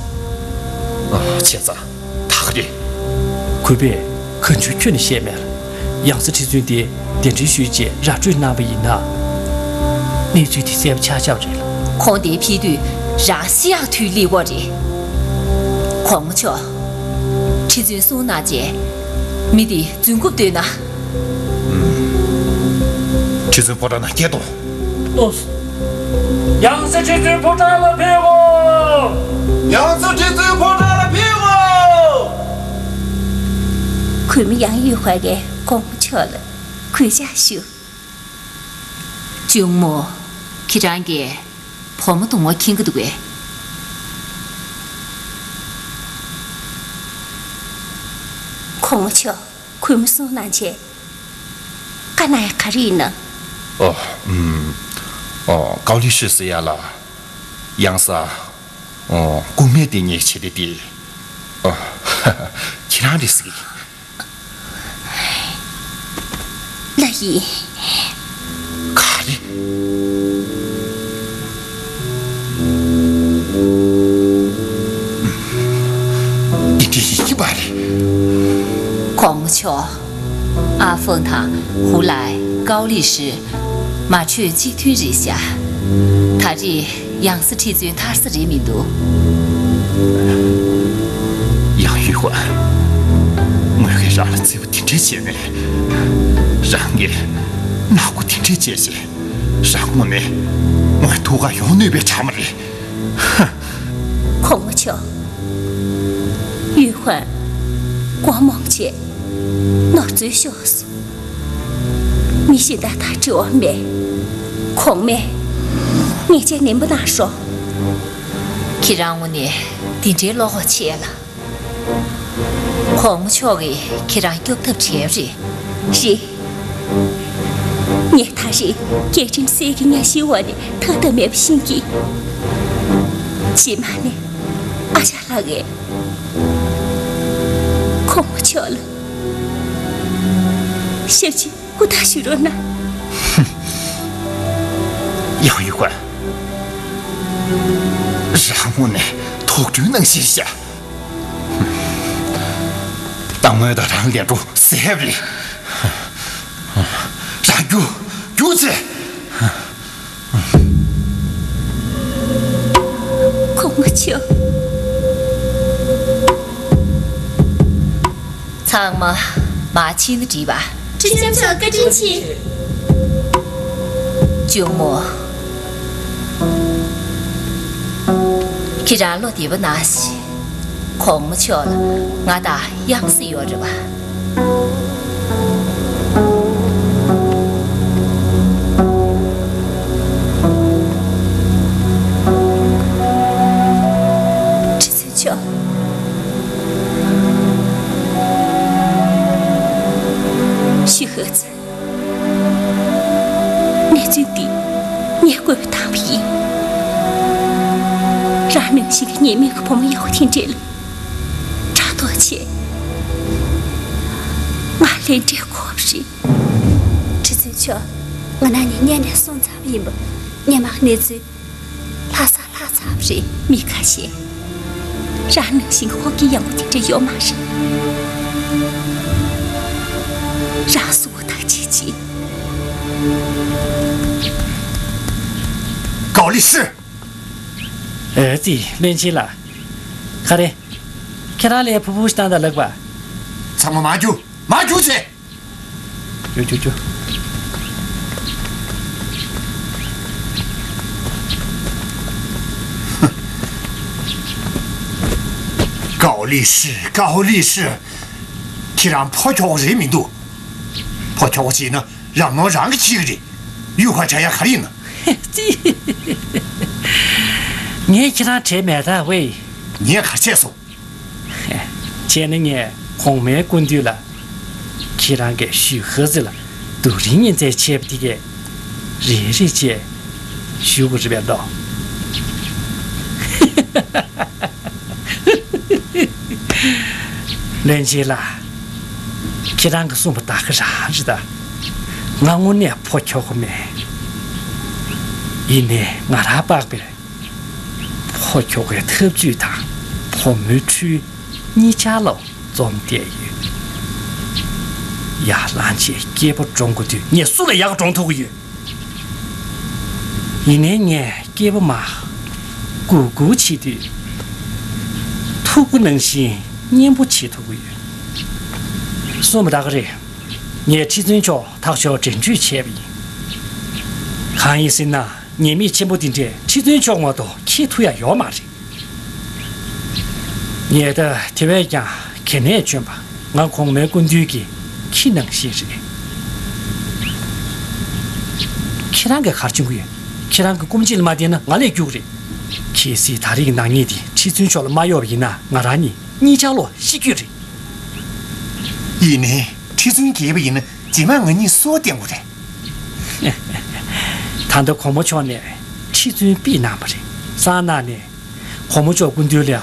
ཨ། བྱས་ཙང་ད་ག་རེད། གུས་པས་གང་བྱུང་ཁྱོན་ནས་བཤད་མེད་ལ། ཡང་སྲིད་ཁྲི་བཙུན་དེ་གདན་འདྲེན་ཞུས་རྗེས་ར་སྤྲོད་གནང་བ་ཡིན་ན། གནས་ཚུལ་དེ་གསལ་པོ་ཆགས་ཆགས་རེད་ལ། ཁོང་དེ་ཕེབས་དུས་རང་ཤི་ཡག་དུས་སླེབས་ཡོད་རེད། གོང་མ་མཆོག་ཁྲི་བཙུན་གསུང་གནང་རྗེས། མི་དེ་རྫུན་རྐུབ་བཏོན་ན། ཁྲི་བཙུན་ཕོ་བྲང་ནང་སྐད་གཏོང་། ལོས། ཡང་སྲིད་ཁྲི་བཙུན་ཕོ་བྲང་ལ་ཕེབས་དགོས། ཡང་སྲིད་ཁྲི་བཙུན་ཕོ་བྲང་ལ་ཕེབས་དགོས། གུས་མོ་ཡང་ཡུས་ཧོན་གྱིས་གོང་མ་མཆོག་ལ་གུས་ཕྱག་ཞུ། གཅུང་མོ། ཁྱེད་རང་གིས་བུ་མོ་དུ་ངོ་མཁྱེན་གྱི་འདུག་གས། གོང་མ་མཆོག་གུས་མོ་གསུང་གནང་བྱས། བཀའ་གནང་ཡ་ག་རེ་ཡིན་ན། ཨོ། ཨུམ། ཨོ། ཀའོ་ལི་ཧྲི་ཟེར་ཡ་ལ། ཡང་ས། ཨོ། སྐུ་སྨད་དེ་ངས་བྱེད་དེ་དེ། ཨོ། ཁྱེད་རང་རེད་ཟེར་གི། ལ་ཡིན། ག་རེ། འདི་འདྲ་ཡིན་གྱི་མ་རེད། གོང་མ་མཆོག་ཨ་ཧྥང་དང་ཧུ་ལའི་ཀའོ་ལི་ཧྲི། མ་ཆོས་གཅིག་མཐུན་རེད་ཤག་ད་རེས་ཡང་སྲིད་ཁྲི་བཙུན་མཐར་ས་རེད་མི་འདུག་ཡང་ཡུས་ཧོན། ངོས་ཀྱིས་རང་ལ་བརྩེ་བ་དེ་འདྲས་བྱས་ནས། རང་གིས་ནག་པོ་དེ་འདྲས་བྱས་བྱས། རང་དངོས་གནས་ངོས་ཐུགས་ཁ་ཡོང་ནུས་པའི་ཆ་མ་རེད། ཧ། གོང་མ་མཆོག་ཡུས་ཧོན། མགོ་རྨོངས་བྱས། ནོར་འཛོལ་ཤོར་སོང་། མི་གཞན་དག་དང་འབྲེལ་བ་མེད། གོང་མས་ཉེས་ཆད་ནན་པོ་གནང་རོགས། ཁྱེད་རང་དངོས་གནས་འདི་འདྲའི་བློ་ཁོག་ཆེ་ལ། གོང་མ་མཆོག་གིས་ཁྱེད་རང་སྐྱོབ་ཐབས་བྱས་རེད། རེད། ངས་ད་རེས་རྒྱལ་ཁྲིམས་གསེར་གྱི་གཉའ་ཤིང་འོག་ནས་ཐར་ཐབས་མེད་པ་ཤེས་ཀྱིས། རྗེས་མ་ནས་ཨ་ཞང་ལགས་ཀྱིས་གོང་མ་མཆོག་ལ་ཞབས་ཕྱི་ཧུར་ཐག་ཞུ་རོགས་གནང་། ཡང་ཡུས་ཧོན། རང་དངོས་གནས་དོགས་འདྲིའི་ནང་བཞིན་ཤག་ད་ངོས་དང་རང་ལས་འགྲོ་ཟེར་རེད། རང་རྒྱུགས་རྒྱུགས་ཚེ། གོང་མ་མཆོག་ཚང་མ་མར་ཕྱིན་ན་འགྲིག་པ། ཁྲི་བཙུན་མཆོག་བཀའ་དྲིན་ཆེ། གཅུང་མོ། ཁྱེད་རང་བློ་བདེ་པོ་གནང་ཞིག་གོང་མ་མཆོག་ལ་ང་དང་གཡང་ས་ཡོད་རེད་པ། ཁྲི་བཙུན་མཆོག་ཞུ་ཧི་ཙི། གནས་ཚུལ་འདི་ངས་བཀོད་པ་དང་པོ་ཡིན། རང་ནང་བཞིན་གྱི་ཉེས་མེད་ཀྱི་བུ་མོ་ཡག་པོ་དེ་འདྲས་ལ་ཕྲག་དོག་བྱས། ང་ལས་འབྲས་ཁོབ་རེད། ཁྲི་བཙུན་མཆོག་ང་ན་ནིང་སྔོན་ནས་སོང་ཚར་བ་ཡིན་པ། སྔོན་མ་གནས་ཚུལ་ལྷག་ས་ལྷག་ཚར་བ་རེད། མི་ཁ་ཤས་རང་ནང་བཞིན་ཧོབ་ཀྱི་ཡག་པོ་དེ་འདྲ་ཡོད་མ་རེད། རང་གཟུ་བོ་ཐག་གཅིག་གཅིག་ཀའོ་ལི་ཧྲི། ཨེ་ཙི། སྨན་ཆེན་ལགས། ག་རེ། ཁྱེད་རང་ལ་ཕུར་བུ་ཞིག་བཏང་དང་ལབ་པ། ཚང་མ་མར་རྒྱུགས། མར་རྒྱུགས་བྱས། རྒྱུགས་རྒྱུགས་རྒྱུགས། ཀའོ་ལི་ཧྲི། ཀའོ་ལི་ཧྲི། ཁྱེད་རང་ཕོ་ཁྱོ་ག་རེད་མི་འདུག་ཕོ་ཁྱོ་ག་བྱས་ན་རང་ནོར་རང་གིས་འཁྱེར་གི་རེད། གཡུས་ཁར་བྲལ་ཡ་ག་རེ་ཡིན་ན། ཙི། ངས་ཁྱེད་རང་བྲལ་མེད་ད་ཝེ། ངས་ག་རེ་བྱས་སོང་། བྱས་ན་ངས་གོང་མའི་སྐུ་མདུན་ལ། ཁྱེད་རང་གིས་ཞུས་ཧ་ཙི་ལ་རྡོ་རིང་གཉན་ཚད་བྱས་པ་དེ་གས་རེད་རེད་ཅེས་ཞུ་དགོས་རེད་པས་ལོ། བློན་ཆེན་ལགས། ཁྱེད་རང་གིས་གསུངས་པ་ད་ག་རང་རེད་ད། ང་དངོས་གནས་ཕོ་ཁྱོ་ག་མེད། ཡིན་ནའི་ང་རང་དཔག་པའི་ཕོ་ཁྱོ་གའི་ཐབས་ཇུས་དང་བུ་མོའི་འཕྲུལ་གཉིས་ཆར་ལ་འཛོམས་བསྡད་ཡོད། ཡར་ལངས་བྱས་སྐྱེས་པ་འགྲོངས་དགོས་དུས་ངས་སུ་ལ་ཡག་འགྲོངས་ཐུབ་ཀྱི་ཡོད། ཡིན་ནའི་ངས་སྐྱེས་པ་མར་སྒུར་སྒུར་བྱེད་དུས་ཐུག་པ་ནང་བཞིན་མཉེན་པོ་བྱེད་ཐུབ་ཀྱི་ཡོད། གསུངས་པ་ད་ག་རེད། ངས་ཁྲི་བཙུན་མཆོག་ཐག་ཆོད་འགྲེམས་འཇུག་བྱས་པ་ཡིན། གང་ཡིན་ཟེར་ན་ཉེས་མིག་ཆེན་པོ་འདི་འདྲས་ཁྲི་བཙུན་མཆོག་མ་གཏོགས་འཁྱེར་ཐུབ་ཡ་ཡོད་མ་རེད། ངས་ད་དེ་བས་ཀྱང་གལ་གནད་བྱུང་བ་ང་གོང་མའི་སྐུ་མདུན་གྱི་ཁྱི་ནང་བཞིན་རེད། ཁྱེད་རང་གིས་ག་རེ་བྱུང་གི་ཡོད། ཁྱེད་རང་གི་སྐུ་མཁྱེན་ལ་མ་བསྟེན་ན་ང་ལས་རྒྱུགས་རེད། གལ་སྲིད་ད་རེས་ཀྱི་ནག་ཉེས་དེ་ཁྲི་བཙུན་མཆོག་ལ་མ་གཡོགས་པ་ཡིན་ན་ང་རང་གཉིས་གཉིས་ཆར་ལོ་ཤི་རྒྱུ་རེད། ཡིན་ནའི་ཁྲི་བཙུན་རྒྱལ་པོ་ཡིན་ན་རྗེས་མ་ང་གཉིས་སུ་བསྟེན་དགོས་རེད། ད་ལྟ་གོང་མ་མཆོག་ནས་ཁྲི་བཙུན་ཕུད་གནང་བ་རེད། སང་ཉིན་ནས་གོང་མ་མཆོག་སྐུ་མདུན་ལ་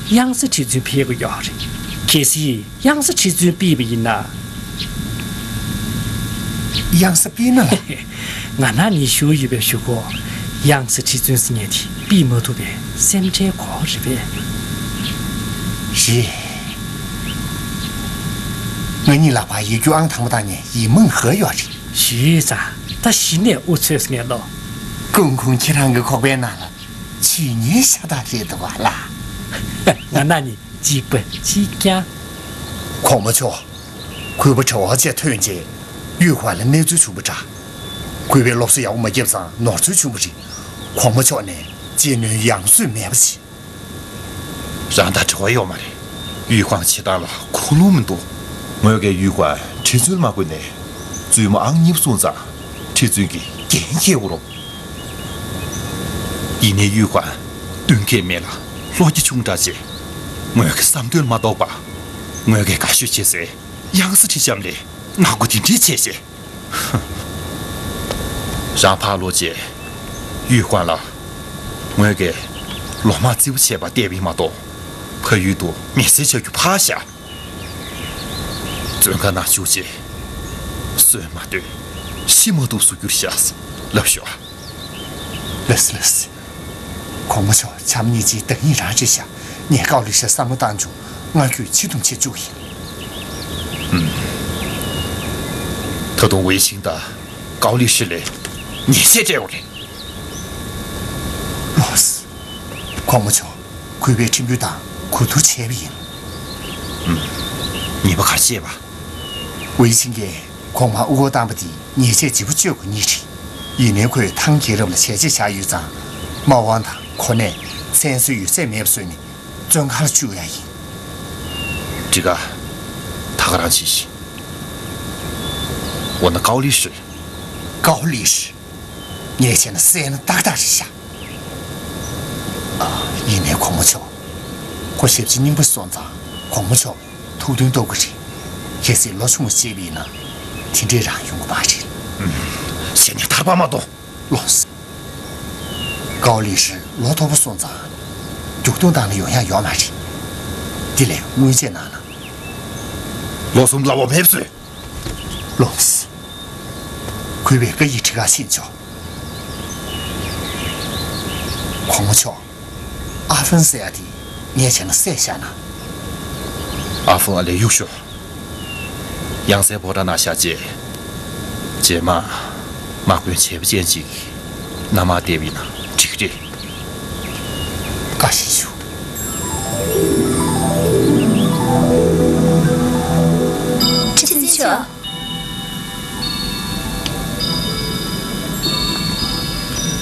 གཡང་ས་ཁྲི་བཙུན་ཕུད་ཀྱི་ཡོད་རེད། གལ་སྲིད་གཡང་ས་ཁྲི་བཙུན་ཕུད་པ་ཡིན་ན། གཡང་ས་ཕུད་ན་ལ། ང་ནང་ནས་ཞུ་ཡོད་པའི་ཞུ་སྒོ། གཡང་ས་ཁྲི་བཙུན་ཟེར་མཁན་དེ་ཕུད་མ་ཐུབ་པའི་སེམས་ཁྲལ་དགོས་རེད་པས། རེད། ང་གཉིས་ལག་པར་ཡིག་རྒྱུགས་ཨང་དང་པོ་བཏང་ནས་ཡིག་རྨོངས་ཧ་ཡོད་རེད། ཞུས་ཙང་ད་གཞི་ནས་ཨུ་ཚོས་ངས་ལོ། ཀུང་ཀུང་ཁྱེད་རང་གི་ཁོག་པའི་ནང་ལ་ཇུས་ངན་ཤ་སྟག་རེད་འདུག་བ་ལ། ང་ནང་ནས་འཇིགས་པ་གཅིག་ཀྱང་། གོང་མ་མཆོག་གུས་པ་གྲྭ་བ་བཅས་ཐོན་རྗེས་གཡུས་ཁོངས་ལ་གནས་ཚུལ་བྱུང་བ་འདྲ། གུས་པས་སློབ་གསོ་ཡག་པོ་མ་བརྒྱབ་ཙང་ནོར་འཛོལ་བྱུང་བ་རེད། གོང་མ་མཆོག་ནས་ཅི་ནུས་ཡང་སོས་མེད་པ་བྱས། རང་དང་འབྲེལ་བ་ཡོད་མ་རེད། གཡུས་ཁོངས་བྱེད་སྟངས་ལ་ཁུངས་ལུང་མི་འདུག་ངོས་ཀྱིས་གཡུས་ཁོངས་ཁྲི་བཙུན་ལ་མ་བསྐུར་ནས་བཙུན་མོ་ཨང་གཉིས་པ་སོང་ཙང་ཁྲི་བཙུན་གྱིས་འགན་འཁྱེར་དགོས་རེད། ཡིན་ནའི་གཡུས་ཁོངས་བསྟུན་མཁས་མེད་ལ་ལྷོད་ཀྱི་ཆུང་དྲགས་བྱས། ངོས་ཀྱི་བསམ་དོན་མ་རྟོགས་པར་ངོས་ཀྱིས་དགའ་ཤོས་བྱེད་སའི་གཡང་ས་ཁྲི་བྱམས་ལ་ནག་པོ་དེ་འདྲས་བྱས་བྱས། རང་ཕར་ལོག་རྗེས་གཡུས་ཁོངས་ལ་ངོས་ཀྱིས་ལོ་མང་རྩིས་པ་བྱས་པ་བལྟས་པ་ཡིན་མ་གཏོགས་ཕ་ཡུལ་དུ་མི་སེར་ཆགས་རྒྱུ་ཕར་བཞག་བཙོན་ཁང་ནང་བཅུག་རྗེས་གསོན་མ་ཐུབ་ཤི་མ་ཐུབ་བཟོ་རྒྱུར་བཞག་ལབ་ཤོག་ལགས་སོ་ལགས་སོ། གོང་མ་མཆོག་བྱམས་སྙིང་རྗེའི་བདག་ཉིད་རང་རེད་ཤག་ངས་ཀའོ་ལི་ཧྲིར་བསམ་བློ་བཏང་བྱུང་། ང་ཁྱོད་ཕྱིར་འཐེན་བྱེད་བཅུག་ཡིན། ད་དུང་ཝེ་ཆིང་དང་ཀའོ་ལི་ཧྲི་ལ་ཉེས་ཆད་སྤྲད་དགོས་རེད། ལགས་སོ། གོང་མ་མཆོག་གུས་པས་ཁྲིམས་དཔོན་དང་གོ་བསྡུར་བྱས་པ་ཡིན། ཉེས་པ་ག་རེ་བྱས་པ། ཝེ་ཆིང་གིས་གོང་མར་དབུ་སྐོར་བཏང་བ་དེ་ཉེས་ཆད་ལྗིད་པོ་གཅོད་དགོས་ངེས་རེད། ཡིན་ནའི་ཁོས་ཐང་རྒྱལ་རབས་ལ་བྱས་རྗེས་བཞག་ཡོད་ཙང་། དམག་དབང་དང་གོ་གནས་བཙན་བཟུང་ཡོད་ཚད་མེད་པ་བཟོས་ནས་བཙོན་ཁང་ལ་བཅུག་ཡ་ཡིན། འགྲིག་ག་ད་ག་རང་བྱེད་ཤིག་འོ་ན་ཀའོ་ལི་ཧྲི། ཀའོ་ལི་ཧྲི། ངས་བྱས་ན་བསད་ན་ཏག་ཏག་རེད་ཤག་ཨ། ཡིན་ནའི་གོང་མ་མཆོག་ཁོ་ཞབས་ཕྱི་རྙིང་པ་སོང་ཙང་གོང་མ་མཆོག་ཐུགས་མཐུན་གཏོང་གི་རེད། གལ་སྲིད་ལོ་ཆུང་བ་བྱས་པ་ཡིན་ན་དེ་འདྲས་རང་ཡོང་གི་མ་རེད། བྱས་ནས་ཐར་པ་མ་གཏོང་། ལགས་སོ། ཀའོ་ལི་ཧྲི་ལོ་མཐོ་པོ་སོང་ཙང་རྒྱུག་སྟོན་བཏང་ན་ཡོང་ཡ་ཡོད་མ་རེད། དེ་ལས་དངུལ་ཆད་གནང་ན། ལོ་གསུམ་ལ་འོ་མེད་བཟོས། ལགས་སོ། གུས་པས་བཀའ་ཡིག་ཁྲི་ཁར་ཕྱིན་ཆོག་གོང་མ་མཆོག་ཨ་ཧྥེང་ཟེར་ཡ་དེ་ངས་བྱས་ན་བསད་བཞག་ན། ཨ་ཧྥེང་ཨ་ལས་གཡུག་ཤོག་གཡང་སའི་ཕོ་བྲང་ནང་བཞག་རྗེས། རྗེས་མ་དམག་དཔོན་བྱས་པ་ཅན་ཅིག་མནའ་མར་བསྡད་པ་ཡིན་ན་འགྲིག་གི་རེད། བཀའ་བཞིན་ཞུ། ཁྲི་བཙུན་མཆོག་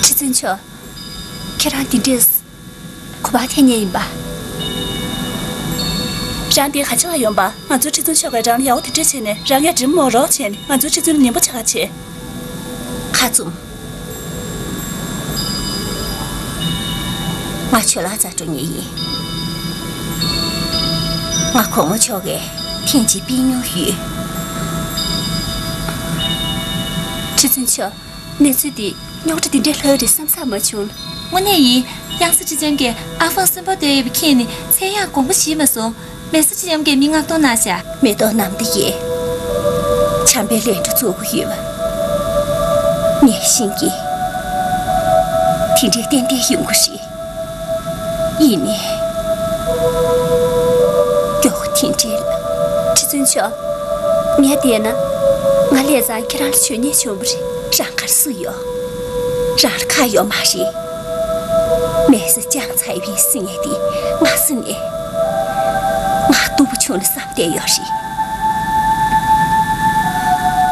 ཁྲི་བཙུན་མཆོག་ཁྱེད་རང་འདི་འདྲས་གོ་བ་འཐེན་མཁན་ཡིན་པ། རང་འདི་ག་བྱེད་ག་ཡོང་པ། ང་ཚོའི་ཁྲི་བཙུན་མཆོག་གིས་རང་ལ་ཡག་པོ་དེ་འདྲས་བྱས་ནས་རང་གིས་འདྲེ་མོ་མོ་རོགས་བྱས་ནས་ང་ཚོའི་ཁྲི་བཙུན་ལ་ངན་པ་བྱེད་ག་བྱེད། ཁ་བཙུམ། ང་ཇོ་ལགས་རྩ་འགྲོ་ཉེ་ཡིན། ང་གོང་མ་མཆོག་གིས་ཐེངས་གཅིག་ཕུད་མྱོང་ཡོད། ཁྲི་བཙུན་མཆོག་གནས་ཚུལ་འདི་རྙོག་དྲ་འདི་འདྲའི་ལྷག་རེད་བསམ་ས་མ་བྱུང་། དངོས་གནས་ཡིན། གཡང་ས་ཁྲི་ལྕམ་གྱིས་ཨ་ཧྥང་གསོན་པོ་བསྡད་ཡོད་པ་མཁྱེན་ནས་མཚན་ཡང་དགོངས་པ་བཞེས་མ་སོང་། མེ་བསྲེགས་ཁྲི་ལྕམ་གྱིས་མི་མངགས་གཏོང་གནང་ཤག་མེ་ཏོག་ནམ་ཟླ་ཡིས་བྱམས་པའི་ལས་འཕྲོ་བཙུགས་ཀྱི་ཡོད་པ་ངས་ཤེས་ཀྱི། དེ་འདྲའི་ཏན་ཏན་ཡོང་གི་རེད། ཡིན་ནའི། མགྱོགས་པོ་དེ་འདྲའི་ལ། ཁྲི་བཙུན་མཆོག་ངས་བལྟས་ན། ང་ལས་ཙང་ཁྱེད་རང་ལ་བྱོན་ཉེས་བྱུང་བ་རེད། རང་གར་སུ་ཡོད། རང་ལ་ཁ་ཡོད་མ་རེད། མེ་བསྲེགས་བཅངས་ཚར་བའི་སི་ངས་དེ་ང་སི་ནས། ང་སྟུག་པོ་བྱུང་ལ་བསམ་བསྡད་ཡོད་རེད།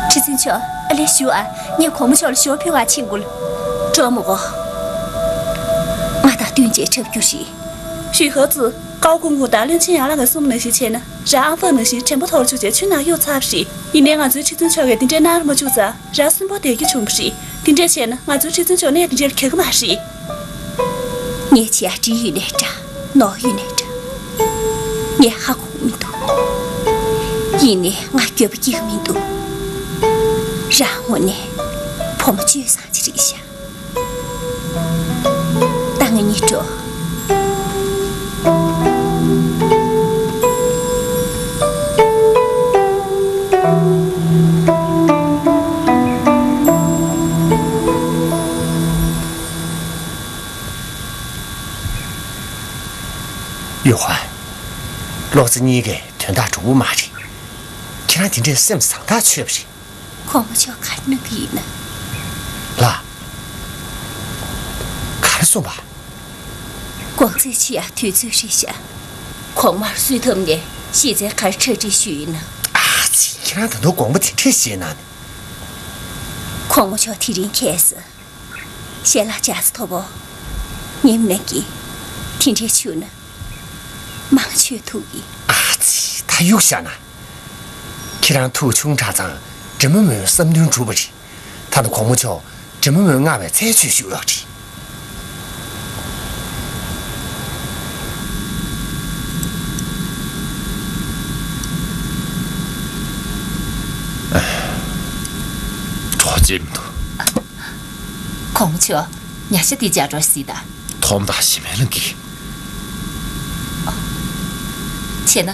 ཁྲི་བཙུན་མཆོག་ཨ་ལེ་ཞུ་ཨ། ངས་གོང་མ་མཆོག་ལ་ཞོ་ཕུལ་བ་ཕྱིན་དགོས། འགྲོ་མོ་གོ། ང་དང་བསྟུན་བྱས་འཁྲབ་རྒྱུ་རེད། ཞུས་ཧ་ཙི། ཀའོ་ཀུང་ཀུང་དང་བློན་ཆེན་ཡང་ལགས་ཀྱིས་གསུངས་པ་ནང་བཞིན་བྱས་ན། རང་ཨང་ཧྥང་ནང་བཞིན་དྲན་པ་ཐོར་བཅུག་བྱས་ཆུ་ནང་གཡུགས་ཚར་བ་རེད། ཡིན་ནའི་ང་ཚོའི་ཁྲི་བཙུན་མཆོག་གིས་འདི་འདྲའི་གནང་ར་མ་བཅུག་ཙང་རང་གསོན་པོ་བསྡད་རྒྱུ་བྱུང་བ་རེད། འདི་འདྲས་བྱས་ན་ང་ཚོའི་ཁྲི་བཙུན་མཆོག་གནས་འདི་འདྲའི་ལ་གྱར་གི་མ་རེད། ངས་བྱས་ཡ་འགྲིག་ཡོད་ནའི་འདྲ། ནོར་ཡོད་ནའི་འདྲ། ངས་ཧ་གོ་གི་མི་འདུག་ཡིན་ནའི་ང་འགྱོད་པ་སྐྱེ་གི་མི་འདུག་རང་དངོས་གནས་བུ་མོ་སྤྱོད་བཟང་ཅིག་རེད་ཤག་ད་ང་གཉིས་འགྲོ། ཡོ་ཧན། ཀློག་རྩེ་གཉིས་ཀའི་དོན་དག་འགྲུབ་པོ་མ་རེད། ཁྱེད་རང་དེ་འདྲའི་སེམས་བཟང་ཐག་ཆོད་པ་རེད། གོང་མ་མཆོག་ག་རེ་གནང་གི་ཡིན་ན། ལགས། ག་རེ་གསུངས་པ། དགོང་ཚིགས་ཕྱི་ཡ་དུས་ཚོད་རེད་ཤག་གོང་མར་གསོལ་ཐབ་ནས་ཤེས་ཚད་ག་རེ་གྲ་སྒྲིག་ཞུས་ཡིན་ན། ཨ་ཙི། ཁྱེད་རང་ད་དུང་དགོངས་པ་དེ་འདྲས་བཞེས་གནང་ནས། གོང་མ་མཆོག་དེ་རིང་ཁྱེད་ས་ཞལ་ལག་ཇ་ཚ་ཐོབ་བོ། ངེད་མི་ནང་གི་དེ་འདྲས་བྱུང་ན། མང་ཆོས་ཐུག་གི། ཨ་ཙི། ད་གཡུག་བཞག་ན། ཁྱེད་རང་ཐུགས་ཆུང་དྲགས་ཙང་འདྲེ་མོ་མོའི་བསམ་འདུན་འགྲུབ་པ་རེད། ད་ནི་གོང་མ་མཆོག་འདྲེ་མོ་མོའི་མངགས་པའི་ཚལ་མཆོད་ཞུ་ཡོད་རེད། གྲོགས་བྱེད་མི་འདུག་གོང་མ་མཆོག་ཉ་ཤ་དེ་ཇ་གྲོ་སྲིད་ད། ཐོམ་དང་ཞི་མེ་ལ་འགི། བྱས་ན།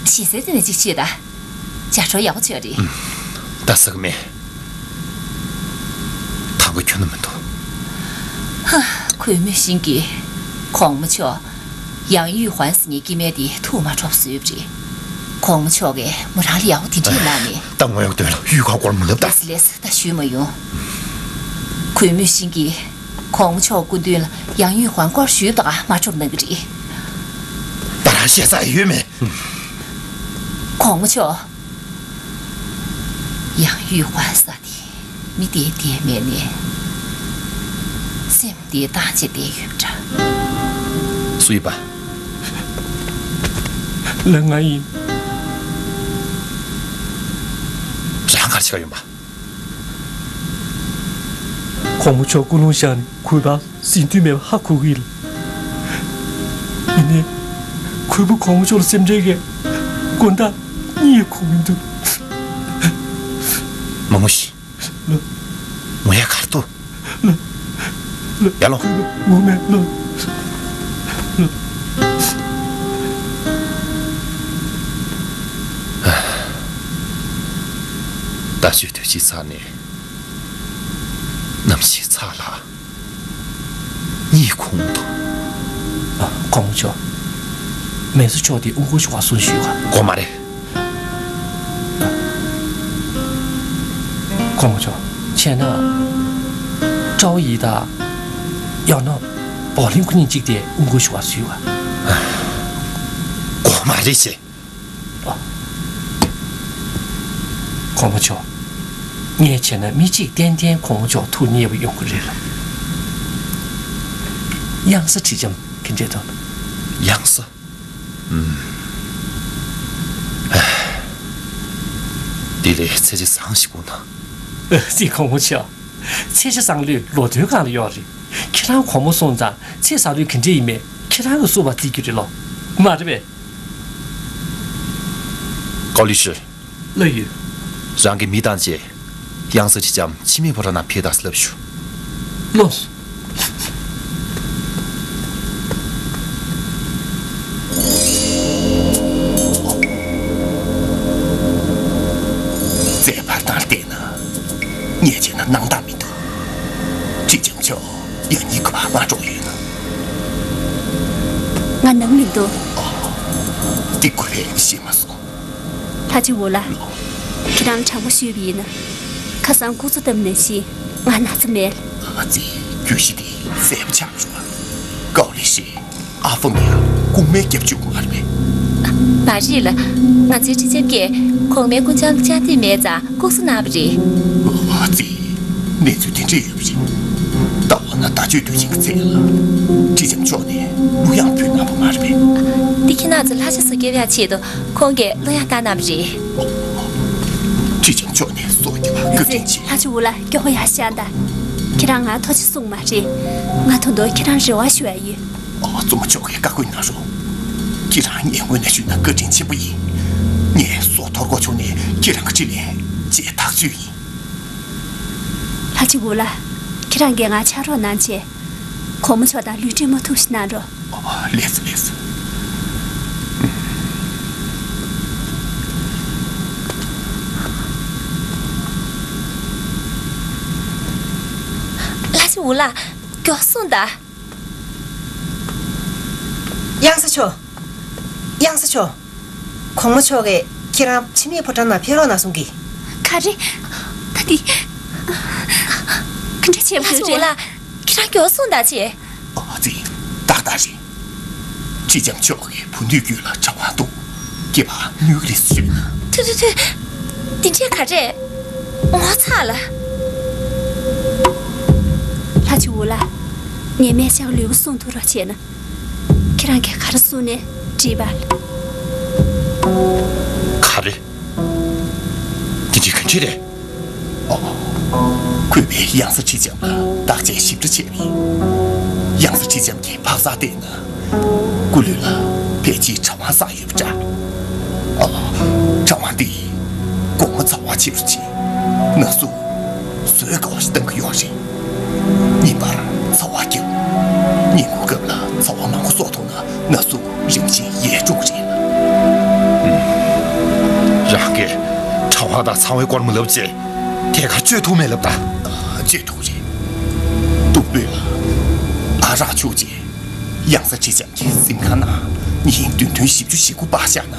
ཞི་སེ་དེ་ནས་གཅིག་བྱེད་ད། ཇ་གྲོ་ཡག་པོ་བྱས་རེད། ད་ཟ་གི་མེད། ཐང་གོ་ཁྱོན་ནས་མི་འདུག་ཧ། གུས་མོས་ཤིང་གི། གོང་མ་མཆོག་ཡང་ཡུས་ཧོན་ཟེར་མཁན་སྐྱེ་དམན་དེ་ཐུགས་མ་འཕྲོག་བཟོས་པ་རེད། གོང་མ་མཆོག་གིས་མོ་རང་ལ་ཡག་པོ་དེ་འདྲས་གནང་ནས། ད་ངོ་ཡག་དོན་ལ་ཡུས་ཁ་སྐོར་མི་ལབ་ད། ལེས་ལེས་ད་ཞུས་མ་ཡོང་། གུས་མོས་ཤིང་གི། གོང་མ་མཆོག་སྐུ་མདུན་ལ་ཡང་ཡུས་ཧོན་སྐོར་ཞུས་ད་ག་མ་འཕྲོག་གནང་གི་རེད། ད་རང་ཤེས་ས་ཡོད་མེད། གོང་མ་མཆོག་ཡང་ཡུས་ཧོན་ས་དེ་མི་དེ་དེ་མེད་ནས། སེམས་དེ་བཏང་བྱས་བསྡད་ཡོད་འདྲ། སུ་ཡིན་པ། ལགས་ང་ཡིན། རང་གར་ཆགས་ཡོང་པ། གོང་མ་མཆོག་སྐུ་རླུང་བཞེངས་ནས་གུས་པ་ཟིན་དུས་མེད་པ་ཧ་གོ་གི་ཡིན། ཡིན་ནའི། གུས་པ་གོང་མ་མཆོག་ལ་སེམས་ཁྲལ་གྱི་དགོངས་དག་གཉིས་ཡང་གོ་མི་འདུག་མ་ངུ་ཤིག་ལགས། ངུ་ཡ་གར་འདུག་ལགས། ལགས། ཡར་ལོངས། ངུ་མེད་ལགས། ལགས། ད་ཤོད་དུས་ཅི་ཚར་ནས། ནམ་ཞིག་ཚར་ལ། གཉིད་ཁུག་འདུག་ཨ། གོང་མ་མཆོག་མེ་བསྲེགས་མཆོག་དེ་དབུ་སྐོར་ཞུ་བར་སོང་ཞུས་ག་དགོས་མ་རེད། གོང་མ་མཆོག་བྱས་ན། ཀྲའོ་ཡི་དང་། ཡང་ན་བོ་ལིང་ཁོ་གཉིས་གཅིག་དེ་དབུ་སྐོར་ཞུ་བར་སོང་ཞུས་ག་དགོས་མ་རེད་ཞེས། ཨ། གོང་མ་མཆོག་ངས་བྱས་ན་མི་གཅིག་ཏན་ཏན་གོང་མ་མཆོག་ཐུགས་མཉེས་པོ་ཡོང་གི་རེད་ལ། གཡང་ས་ཁྲི་ལྕམ་ག་འདྲས་འདུག་གཡང་ས། ཨུམ། དེ་ལས་ཚེ་ཆེ་བཟང་ཞིག་དགོངས་དང་། ཨ་ཙི། གོང་མ་མཆོག་ཚེ་ཆེ་བཟང་ལོས་ལོ་དོན་གང་ལ་ཡོད་རེད། ཁྱེད་རང་གོང་མ་སོང་ཙང་ཚེ་བཟང་ལོས་ག་འདྲ་ཡིན་མེད་ཁྱེད་རང་གིས་བཟོ་བ་བརྩི་རྒྱུ་རེད་ལོ། མ་རེད་པས། ཀའོ་ལི་ཧྲི། ལགས་ཡོད། རང་གི་མི་དང་བཅས་གཡང་ས་ཁྲི་ལྕམ་འཆི་མེད་ཕོ་བྲང་ནང་ཕེབས་དང་ལབ་ཞུ། ལགས་སོ། རྩའི་བར་སྟེང་བལྟས་ན་ངས་བྱས་ན་སྣང་དག་མི་འདུག་ཁྲི་ལྕམ་མཆོག་ཡང་སྙིང་གི་བར་མ་འགྲོ་ཡོད་ན། ང་ནང་མི་འདུག་ཨ། འདི་ཁོ་རང་ཤེས་མ་སོང་། ལྷ་རྗེ་འུ་ལགས། ཁྱེད་རང་ལ་དྲང་པོ་ཞུས་པ་ཡིན་ན། ཁ་སང་སྐུ་ཚེ་བསྟན་ནས་ཤི། ང་ན་ཚ་མེད། ཨ་ཙི། རྒྱུ་གཞི་དེ་གསལ་པོ་ཆགས་འགྲོ། ཀའོ་ལི་ཧྲི། ཨ་ཧྥུ་མི་ཡ་རྐུན་མས་བརྒྱབ་བཅུག་པ་མ་རེད་པས། མ་རེད་ལགས། ང་ཚོའི་ཁྲི་ལྕམ་གྱིས་གོང་མའི་སྐུ་འཆམ་བཅར་འདོད་མེད་ཙང་ལྐོག་ཟ་གནང་བ་རེད། ཨ་ཙི། གནས་ཚུལ་དེ་འདྲ་ཡོད་པ་རེད། ད་འོ་ན་ཟླ་མཆོད་དུས་ཆེན་གྱི་ཚེ་ལ་ཁྲི་ལྕམ་མཆོག་ནས་གླུ་དབྱངས་ཕུལ་གནང་བ་མ་རེད་པས། འདི་ཁྱེད་རང་ཚོ་ལྷ་ཆོས་སུ་སྐྱོབ་ཡག་ཆེད་དུ་ཁོང་གིས་གླུ་དབྱངས་བཏང་གནང་བ་རེད། ཁྲི་ལྕམ་མཆོག་ནས་སྲོག་སྐྱོབ་པ་བཀའ་དྲིན་ཆེ། ལྷ་རྗེ་འུ་ལགས། མགྱོགས་པོ་ཡར་བཞེངས་དང་། ཁྱེད་རང་ང་ཐུགས་རྗེ་གསུངས་པ་མ་རེད། ང་ད་དུང་ཁྱེད་རང་རེ་བ་ཞུ་ཡག་ཡོད། ཨ། བཙུན་མ་མཆོག་གིས་བཀའ་བཀོད་གནང་རོགས། ཁྱེད་རང་ངས་སྔོན་ནས་ཞུས་ན་བཀའ་དྲིན་ཆེན་པོ་ཡིན། ངས་སྲོག་འདོར་དགོས་བྱུང་ནའི་ཁྱེད་རང་གི་དྲིན་ལན་འཇལ་ཐག་ཆོད་ཡིན། ལྷ་རྗེ་འུ་ལགས། ཁྱེད་རང་གིས་ང་ཕྱག་རོགས་གནང་བྱས། གོང་མ་མཆོག་དང་ལུས་འབྲེལ་མ་ཐུབ་ཞིག་གནང་རོགས། ཨ། ལགས་སོ་ལགས་སོ། ལྷ་རྗེ་འུ་ལགས། མགྱོགས་སོང་ད། གཡང་ས་མཆོག་གཡང་ས་མཆོག་གོང་མ་མཆོག་གིས་ཁྱེད་རང་འཆི་མེད་ཕོ་བྲང་ནང་ཕེབས་རོགས་གནང་གསུང་གི། ག་རེ། ད་འདི། ག་འདྲ་བྱས་པ་ཡོད་རེད། ལྷ་རྗེ་འུ་ལགས། ཁྱེད་རང་མགྱོགས་སོང་ད་བྱས། ཨ་ཙི། ཏག་ཏག་རེད། ཁྲི་ལྕམ་མཆོག་གི་བུ་སྣོད་རྒྱུད་ལ་གྲང་བ་འདུག་སྐྱེས་པ་སྣོད་ཀྱི་རིགས་སུ་ཡོད། ཐུ་ཐུ་ཐུ། འདི་འདྲས་ག་རེ། ངོ་ཚ་ལ། ལྷ་རྗེ་འུ་ལགས། ངས་སྨན་ཞག་ལུས་པོ་སྲུང་ཐུབ་རོགས་བྱས་ན། ཁྱེད་རང་གིས་ག་རེ་གསུང་ནའི་འགྲིག་པ། ག་རེ། འདི་འདྲས་ག་འདྲས་རེད། ཨོ། གུས་པས་གཡང་ས་ཁྲི་ལྕམ་ལ་བརྟག་དཔྱད་ཞིབ་ཕྲ་བྱས་པ་ཡིན། གཡང་ས་ཁྲི་ལྕམ་གྱི་འཕག་འཚག་བལྟས་ན། སྐུ་ལུས་ལ་ཕལ་ཆེར་གྲང་བ་བསགས་ཡོད་པ་འདྲ། ཨ། གྲང་བ་འདིས་གོང་མ་ཚ་བ་ཆེ་རུ་ཕྱིན། ན་ཟུག་བཟོད་དཀའ་བ་ཞིག་བཏང་གི་ཡོད་རེད། ཉིན་པར་ཚ་བ་བརྒྱབ། ཉིན་གུང་སྐབས་ལ་ཚ་བ་མང་པོ་གསོག་ཐུབ་ན་ན་ཟུག་རིམ་བཞིན་ཡལ་འགྲོ་གི་རེད། རང་གིས་གྲང་བ་དང་ཚ་བའི་སྐོར་མ་ལབ་བྱས། ཐད་ཀར་བཅོས་ཐུབ་མེད་ལབ་ད། བཅོས་ཐུབ་རེད། སྟུག་པོ་ལ་ཨ་རག་བྱུགས་རྗེས། གཡང་ས་ཁྲི་ལྕམ་གྱི་གཟིམ་ཁང་ནང་ཉིན་བདུན་ཐུན་བཞི་བཅུ་ཞེ་དགུ་སྦ་བཞག་ན་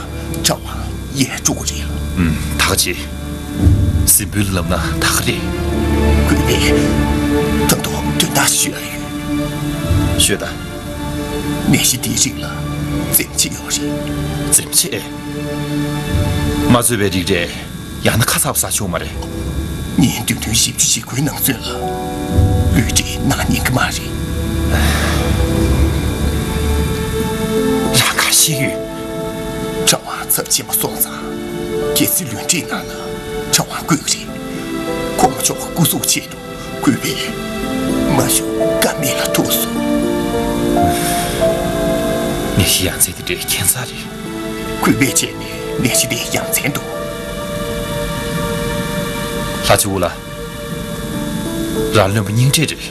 གྲང་བ་ཡལ་འགྲོ་གི་རེད། ཨུམ། ཐག་བཅད། གཟིམ་དཔོན་ལབ་ན་ད་ག་རེད། གུས་པས་ད་དུང་དོན་དག་ཞུ་ཡ་ཡོད། ཤོད་ད། ནད་གཞི་འདིའི་རིགས་ལ་འཛེམ་བྱེད་ཡོད་རེད། འཛེམ་བྱེད། མ་བཟོད་པའི་རིགས་རེད། ཡང་ན་ཁ་ཚ་བ་ཟ་ཆོག་མ་རེད། ཉིན་བདུན་ཐུན་བཞི་བཅུ་ཞེ་དགུའི་ནང་ཚུན་ལ་ལུས་འབྲེལ་གནང་ཉན་གི་མ་རེད། རང་ག་རེ་བཤད་ཡོད། གྲང་བ་ཚབས་ཆེན་པོ་སོང་ཙང་། གལ་སྲིད་ལུས་འབྲེལ་གནང་ན་གྲང་བ་བསྐོས་རེད། གོང་མ་མཆོག་གི་སྐུ་གཟུགས་ཆེད་དུ་གུས་པས་མ་ཞུ་ཀ་མེད་ལ་ཐུག་སོང་། ནད་གཞི་ཡ་མཚན་དེ་འདྲའི་ཁྱད་མཚར་རེད། གུས་པས་བྱས་ནས་ནད་གཞི་དེ་ཡ་མཚན་འདུག་ལྷ་རྗེ་འུ་ལགས། རང་བློན་པོ་རྙིང་བཀྲེས་རེད།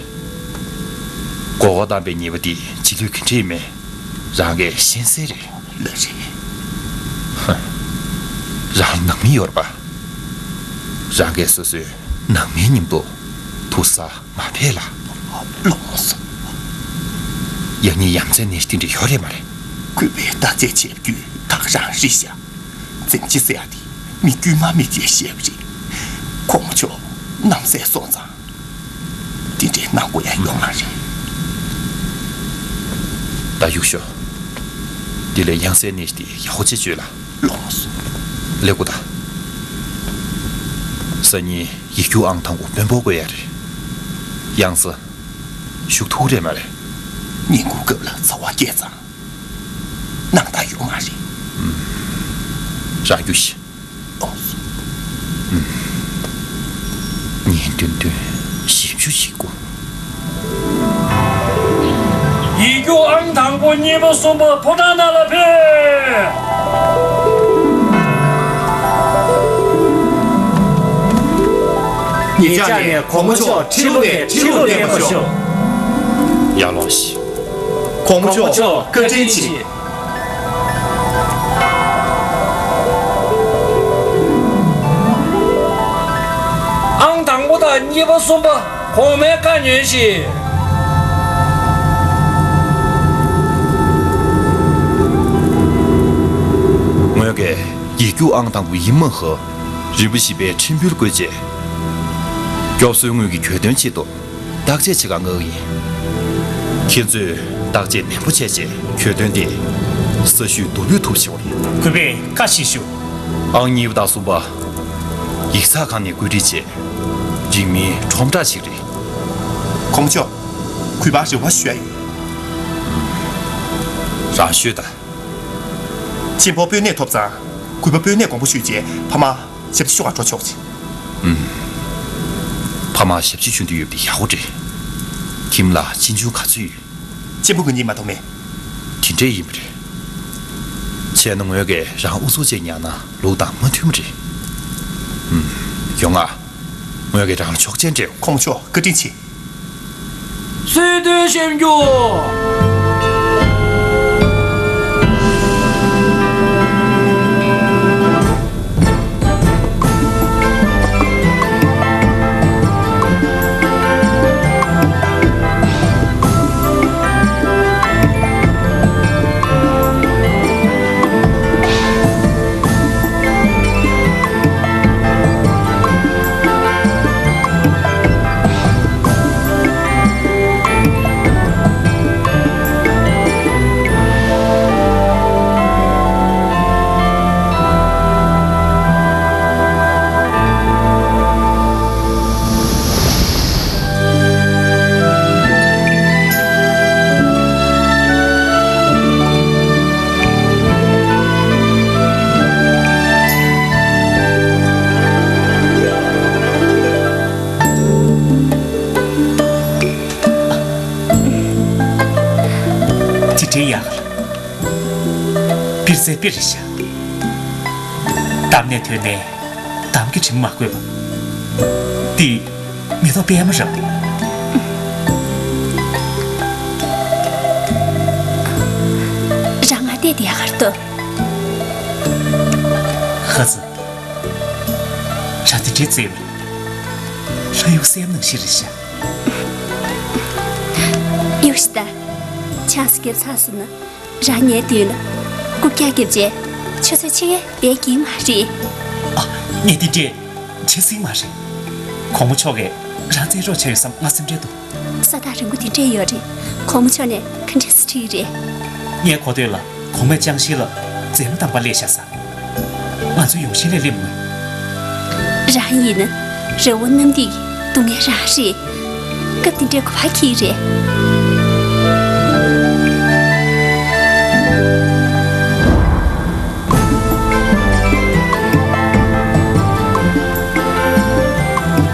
མགོ་སྐོར་བཏང་པའི་ཉེས་པ་འདི་རྗེས་ལུས་ག་འདྲ་ཡིན་མིན་རང་གིས་ཤེས་གསལ་རེད། ལགས་རེད། ཧ། རང་ལ་ནང་མི་ཡོད་རེད་པ། རང་གིས་སོ་སོའི་ནང་མིའི་མཉམ་དུ་དུར་སར་མ་ཕེབས་ལ། ལགས་སོ། ཡང་སྙིང་ཡ་མཚན་ནད་གཞི་དེ་འདྲ་ཡོད་རེད་མ་རེད། གུས་པས་བརྟག་དཔྱད་བྱས་རྒྱུ་ད་ག་རང་རེད་ཤག་འཛེམ་བྱེད་ཟེར་ཡ་དེ་མི་དཀྱུས་མ་མི་དཀྱུས་བཤད་པ་རེད། གོང་མ་མཆོག་རྣམ་སྲས་སོང་ཙང་དེ་འདྲའི་གནང་དགོས་ཡ་ཡོད་མ་རེད། ད་གཡུག་ཤོག་དེ་ལས་གཡང་སའི་ནད་གཞི་དེ་ཡག་པོ་བྱས་བཅོས་ལ། ལགས་སོ། ལེགས་པོ་ད། སང་ཉིན་ཡིག་རྒྱུགས་ཨང་དང་པོ་དཔོན་པོ་བསྐོ་ཡ་རེད། གཡང་ས་བཞུགས་ཐུབ་རེད་མ་རེད། ཉིན་གུང་སྐབས་ལ་ཚ་བ་སྐྱེས་ཙང་། སྣང་དག་ཡོད་མ་རེད། ཨུམ། རང་རྒྱུགས་ཤིག་ཨོ། ཉིན་བདུན་བདུན་བཞི་བཅུ་ཞེ་དགུ། ཡིག་རྒྱུགས་ཨང་དང་པོ་གཉིས་པ་གསུམ་པ་ཕོ་བྲང་ནང་ལ་ཕེབས། ངེད་ཅག་ནས་གོང་མ་མཆོག་ཁྲི་ལོ་ནས་ཁྲི་ལོ་བསྟན་པར་ཤོག། ཡར་ལོངས་ཤིག། གོང་མ་མཆོག་བཀའ་དྲིན་ཆེ། ཨང་དང་པོ་དང་གཉིས་པ་གསུམ་པ་གོང་མའི་བཀའ་ཉོན་ཞིག། ངོས་ཀྱིས་ཡིག་རྒྱུགས་ཨང་དང་པོ་ཡིན་མ་ཧོ། རིན་པོ་ཆེ་པའི་ཁྲིམས་འབུལ་བསྐོས་རྗེས། སྐྱོབ་གསོའི་དངུལ་གྱི་གྱོད་དོན་ཆེད་དུ་བརྟག་དཔྱད་བྱེད་གར་མངགས་ཡིན། ཁྱེད་ཚོས་བརྟག་དཔྱད་ནན་པོ་བྱས་རྗེས་གྱོད་དོན་དེ་ས་ཞིང་བསྡུ་སྤོས་ཐུབ་ཆེ་བ་ཡིན། གུས་པས་བཀའ་ཞིག་ཞུ། ཨང་གཉིས་པ་དང་གསུམ་པ། ཡིག་ཚགས་ཁང་ནས་བཀོད་སྒྲིག་བྱས། འཇིགས་མེད་ཁྲོམ་བསྒྲགས་ཤིག་རེད། གོང་མ་མཆོག། གུས་པར་རེ་བ་ཞུ་ཡ་ཡོད། རང་ཤོད་དང་། གཅེན་པོ་དཔོན་གནས་ཐོབ་ཙང་། གུས་པ་དཔོན་གནས་དགོངས་པ་ཞུས་རྗེས་ཕ་མ་ཞབས་ཕྱི་ཞུ་གར་འགྲོ་ཆོག་ཅིང་། ཨུམ། ཕ་མ་ཞབས་ཕྱི་ཞུ་འདོད་ཡོད་པ་དེ་ཡག་པོ་རེད། ཁྱིམ་ལ་གཅེན་གཅུང་ག་ཚོད་ཡོད། གཅེན་པོ་ང་གཉིས་མ་གཏོགས་མེད། དེ་འདྲས་ཡིན་པ་རེད། བྱས་ན་ངོས་ཀྱིས་རང་ཨུ་ཚུགས་བྱས་ཉར་ན་ལུགས་དང་མ་མཐུན་པ་རེད། ཨུམ། ཡོང་ང་། ངོས་ཀྱིས་རང་ལ་ཆོག་མཆན་སྤྲད། གོང་མ་མཆོག་བཀའ་དྲིན་ཆེ། གསོལ་སྟོན་ཞབས་འཇུག། ཅི་དྲན་ཡག་ལ། པིར་ཙེ་པིར་རེད་ཤག། འདམ་ནས་ཐོན་ནས་འདམ་གྱི་དྲིམ་མ་གོས་པ། འདི་མེ་ཏོག་པད་མ་རེད་པ། རང་ང་བལྟས་བསྡད་ཡག་ག་རེ་འདུག། ཧ་ཙི། རང་དེ་འདྲའི་བརྩེ་བ་ལྷ་ཡུལ་གསེར་ནང་བཞིན་རེད་ཤག། གཡུག་ཤིག་ད། ཆང་ས་བརྒྱབ་ཚར་སོང་ན། རང་ཉལ་དུས་ལ་རྐུབ་བཀྱག་བརྒྱབ་རྗེས་ཆུ་ཚོད་ཕྱེད་ཀས་འབད་ཀྱི་མ་རེད། ཨ། ངས་འདི་འདྲས་བྱེད་སྲིད་མ་རེད། གོང་མ་མཆོག་གིས་རང་རྩེད་རོགས་བྱས་ཡོད་བསམ་ང་སེམས་ཁྲལ་འདུག། ས་ཐག་རིང་པོ་འདི་འདྲས་ཡོད་རེད། གོང་མ་མཆོག་ནས་ག་འདྲས་སེ་ཁྲིད་ཀྱི་རེད། ངའི་གོ་ཐོས་ལ་གོང་མས་ཅང་ཤིན་ལ་མཛེས་མ་དམ་པ་སླེབས་ཤག་ཟེར། ང་ཚོ་ཡོང་ཤིང་ལས་སླེབས་མོད། རང་ཡིན་ན་རི་བོ་གནམ་ལྡིང་གི་སྡུག་བསྔལ་རང་རེད། སྐབས་འདི་འདྲའི་གོ་བ་འཁྱེར་རེད།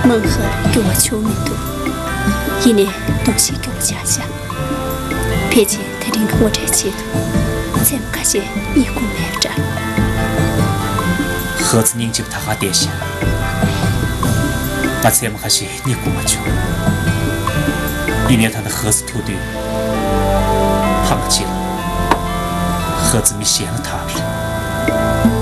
མང་ཧ་འགྱུར་བ་བྱུང་མི་འདུག། ཡིན་ནའི་གདུང་ཤིག་འགྱུར་བ་ཆགས་ཤག། ཕལ་ཆེར་དེ་རིང་གི་ངོ་འཕྲད་ཆེད་དུ་མཚན་མོ་ཁ་ཤས་རྙེད་དགོས་མེད་པ་འདྲ། ཧ་ཙི་སྙིང་རྗེ་པོ་ད་ག་བསྡད་ཤག། ང་མཚན་མོ་ཁ་ཤས་རྙེད་དགོས་མ་བྱུང་། ཡིན་ནའི་ད་ལྟ་ཧ་ཙི་ཐུག་དུས་ཕ་མ་གཅིག་ལ། ཧ་ཙི་མི་གཞན་ལ་ཐར་བ་རེད།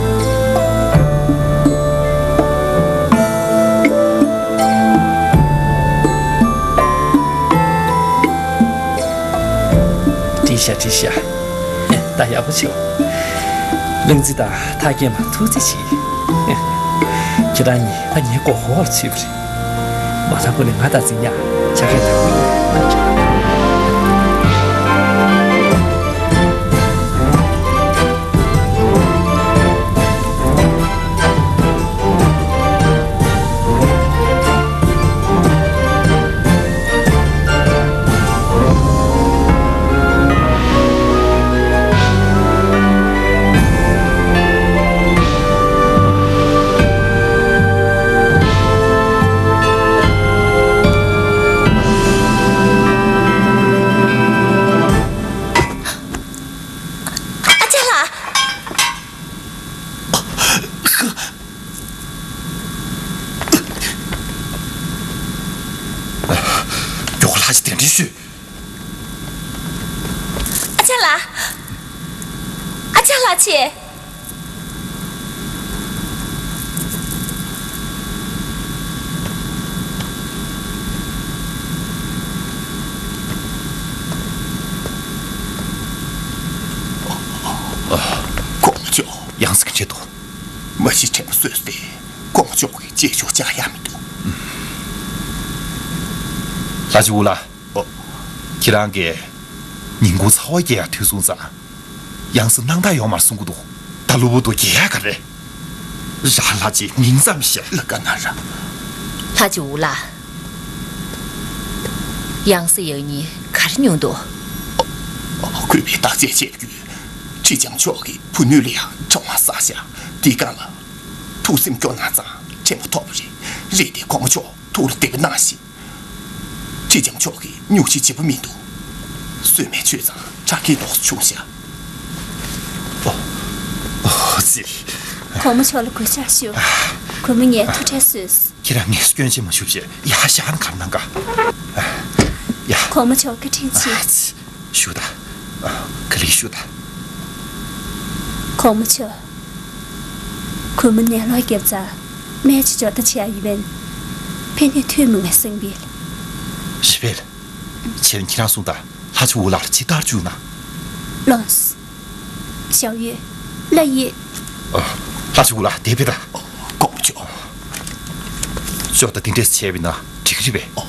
བྲིས་ཤག། བྲིས་ཤག། ད་ཡག་པོ་བྱུང་། གླིང་རྩེ་དང་ཐར་རྒྱན་མ་ཐུགས་རྗེ་ཆེ། ཁྱེད་རང་གཉིས་ད་ངའི་མགོ་སྐོར་བར་ཚུད་པ་རེད། མ་ཚང་ཁོ་ནས་ང་དང་འཛིང་ཡག་ཆ་རྐྱེན་དྲག་པོ་ཡོད་མ་རེད། གདན་འདྲེན་ཞུས། ཨ་ཅག་ལགས། ཨ་ཅག་ལགས་ཆེ། གོང་མ་མཆོག། ཡང་སྲིད་ཀྱི་ཆེད་དུ། མ་གཞི་ཁྲལ་མ་བཟོས་ཏེ། གོང་མ་མཆོག་གི་རྗེས་ཕྱོགས་བཅག་ཡ་མི་འདུག། ལྷ་ཆེན་འུ་ལགས། ཨོ། ཁྱེད་རང་གིས་ཉིན་གུང་ཚ་བ་རྒྱག་ཡ་ཐུག་སོང་ཙང་། ཡང་སྲིད་སྣང་དག་ཡོད་མ་རེད་གསུང་གི་འདུག། ད་གློ་བུར་དུ་རྒྱག་ཡ་ག་རེ། རང་ལྷ་ཆེན་མིང་ཙམ་བཤད། ལ་ཀ་ན་ར། ལྷ་ཆེན་འུ་ལགས། ཡང་སྲིད་ཡག་ཉེས་ག་རེ་མྱོང་འདུག། ཁོས་པའི་བརྟག་དཔྱད་བྱས་རྒྱུ། ཁྲི་ལྕམ་མཆོག་གི་བུ་སྣོད་ལ་ཡང་གྲང་བ་བསགས་ཤག། དེའི་སྒང་ལ་ཐུགས་སེམས་སྐྱོ་གནང་ཙང་ཁྲེལ་མ་ཐོགས་པ་རེད། རེད་དེ་གོང་མ་མཆོག་ཐུགས་ལ་བདེ་པོ་གནང་ཞིག། ཁྲི་ལྕམ་མཆོག་གིས་སྙུང་གཞི་བྱེད་པོ་མི་འདུག། གསོས་མལ་མཆོད་ཙང་ཁྲག་གི་ཏོག་ཙམ་བྱུང་ཤག། ཨོ། ཨོ་ཙི། གོང་མ་མཆོག་ལ་གུས་ཕྱག་ཞུ། གུས་མོ་ངས་ཐུགས་ཁྲལ་བཟོས། ཁྱེད་རང་ངལ་གསོ་སྐྱོན་ཅན་མ་བྱུང་བྱས་ཡར་བཞག་ན་ག་རེ་གནང་ག། ཡ། གོང་མ་མཆོག་བཀའ་དྲིན་ཆེ། ཨ་ཙི། བཞུགས་དང་། ཨ། ག་ལེར་བཞུགས་དང་། གོང་མ་མཆོག། གུས་མོ་ནད་ལོག་བརྒྱབ་ཙང་སྨན་ཅིག་འབྱོར་ལྟ་བྱེད་ཡ་ཡོད་པས། ཕན་ནུས་ཐོན་མི་འོང་ངས་བསམ་པས། ཞི་བེ་ལགས། ཁྱེད་ཁྱེད་རང་གསུང་དང་། ལྷ་ཆེན་འུ་ལགས་ལ་ཅིག་ལྟ་བཅུག་ན། ལོངས། ཞའོ་ཡུས། ལ་ཡི། ཨ། ལྷ་ཆེན་འུ་ལགས་དེ་བས་ད། གོང་མ་མཆོག། ཅོག་ད་དེ་འདྲས་བྱས་པས་ན་འགྲིག་གི་རེད་པས། ཨོ།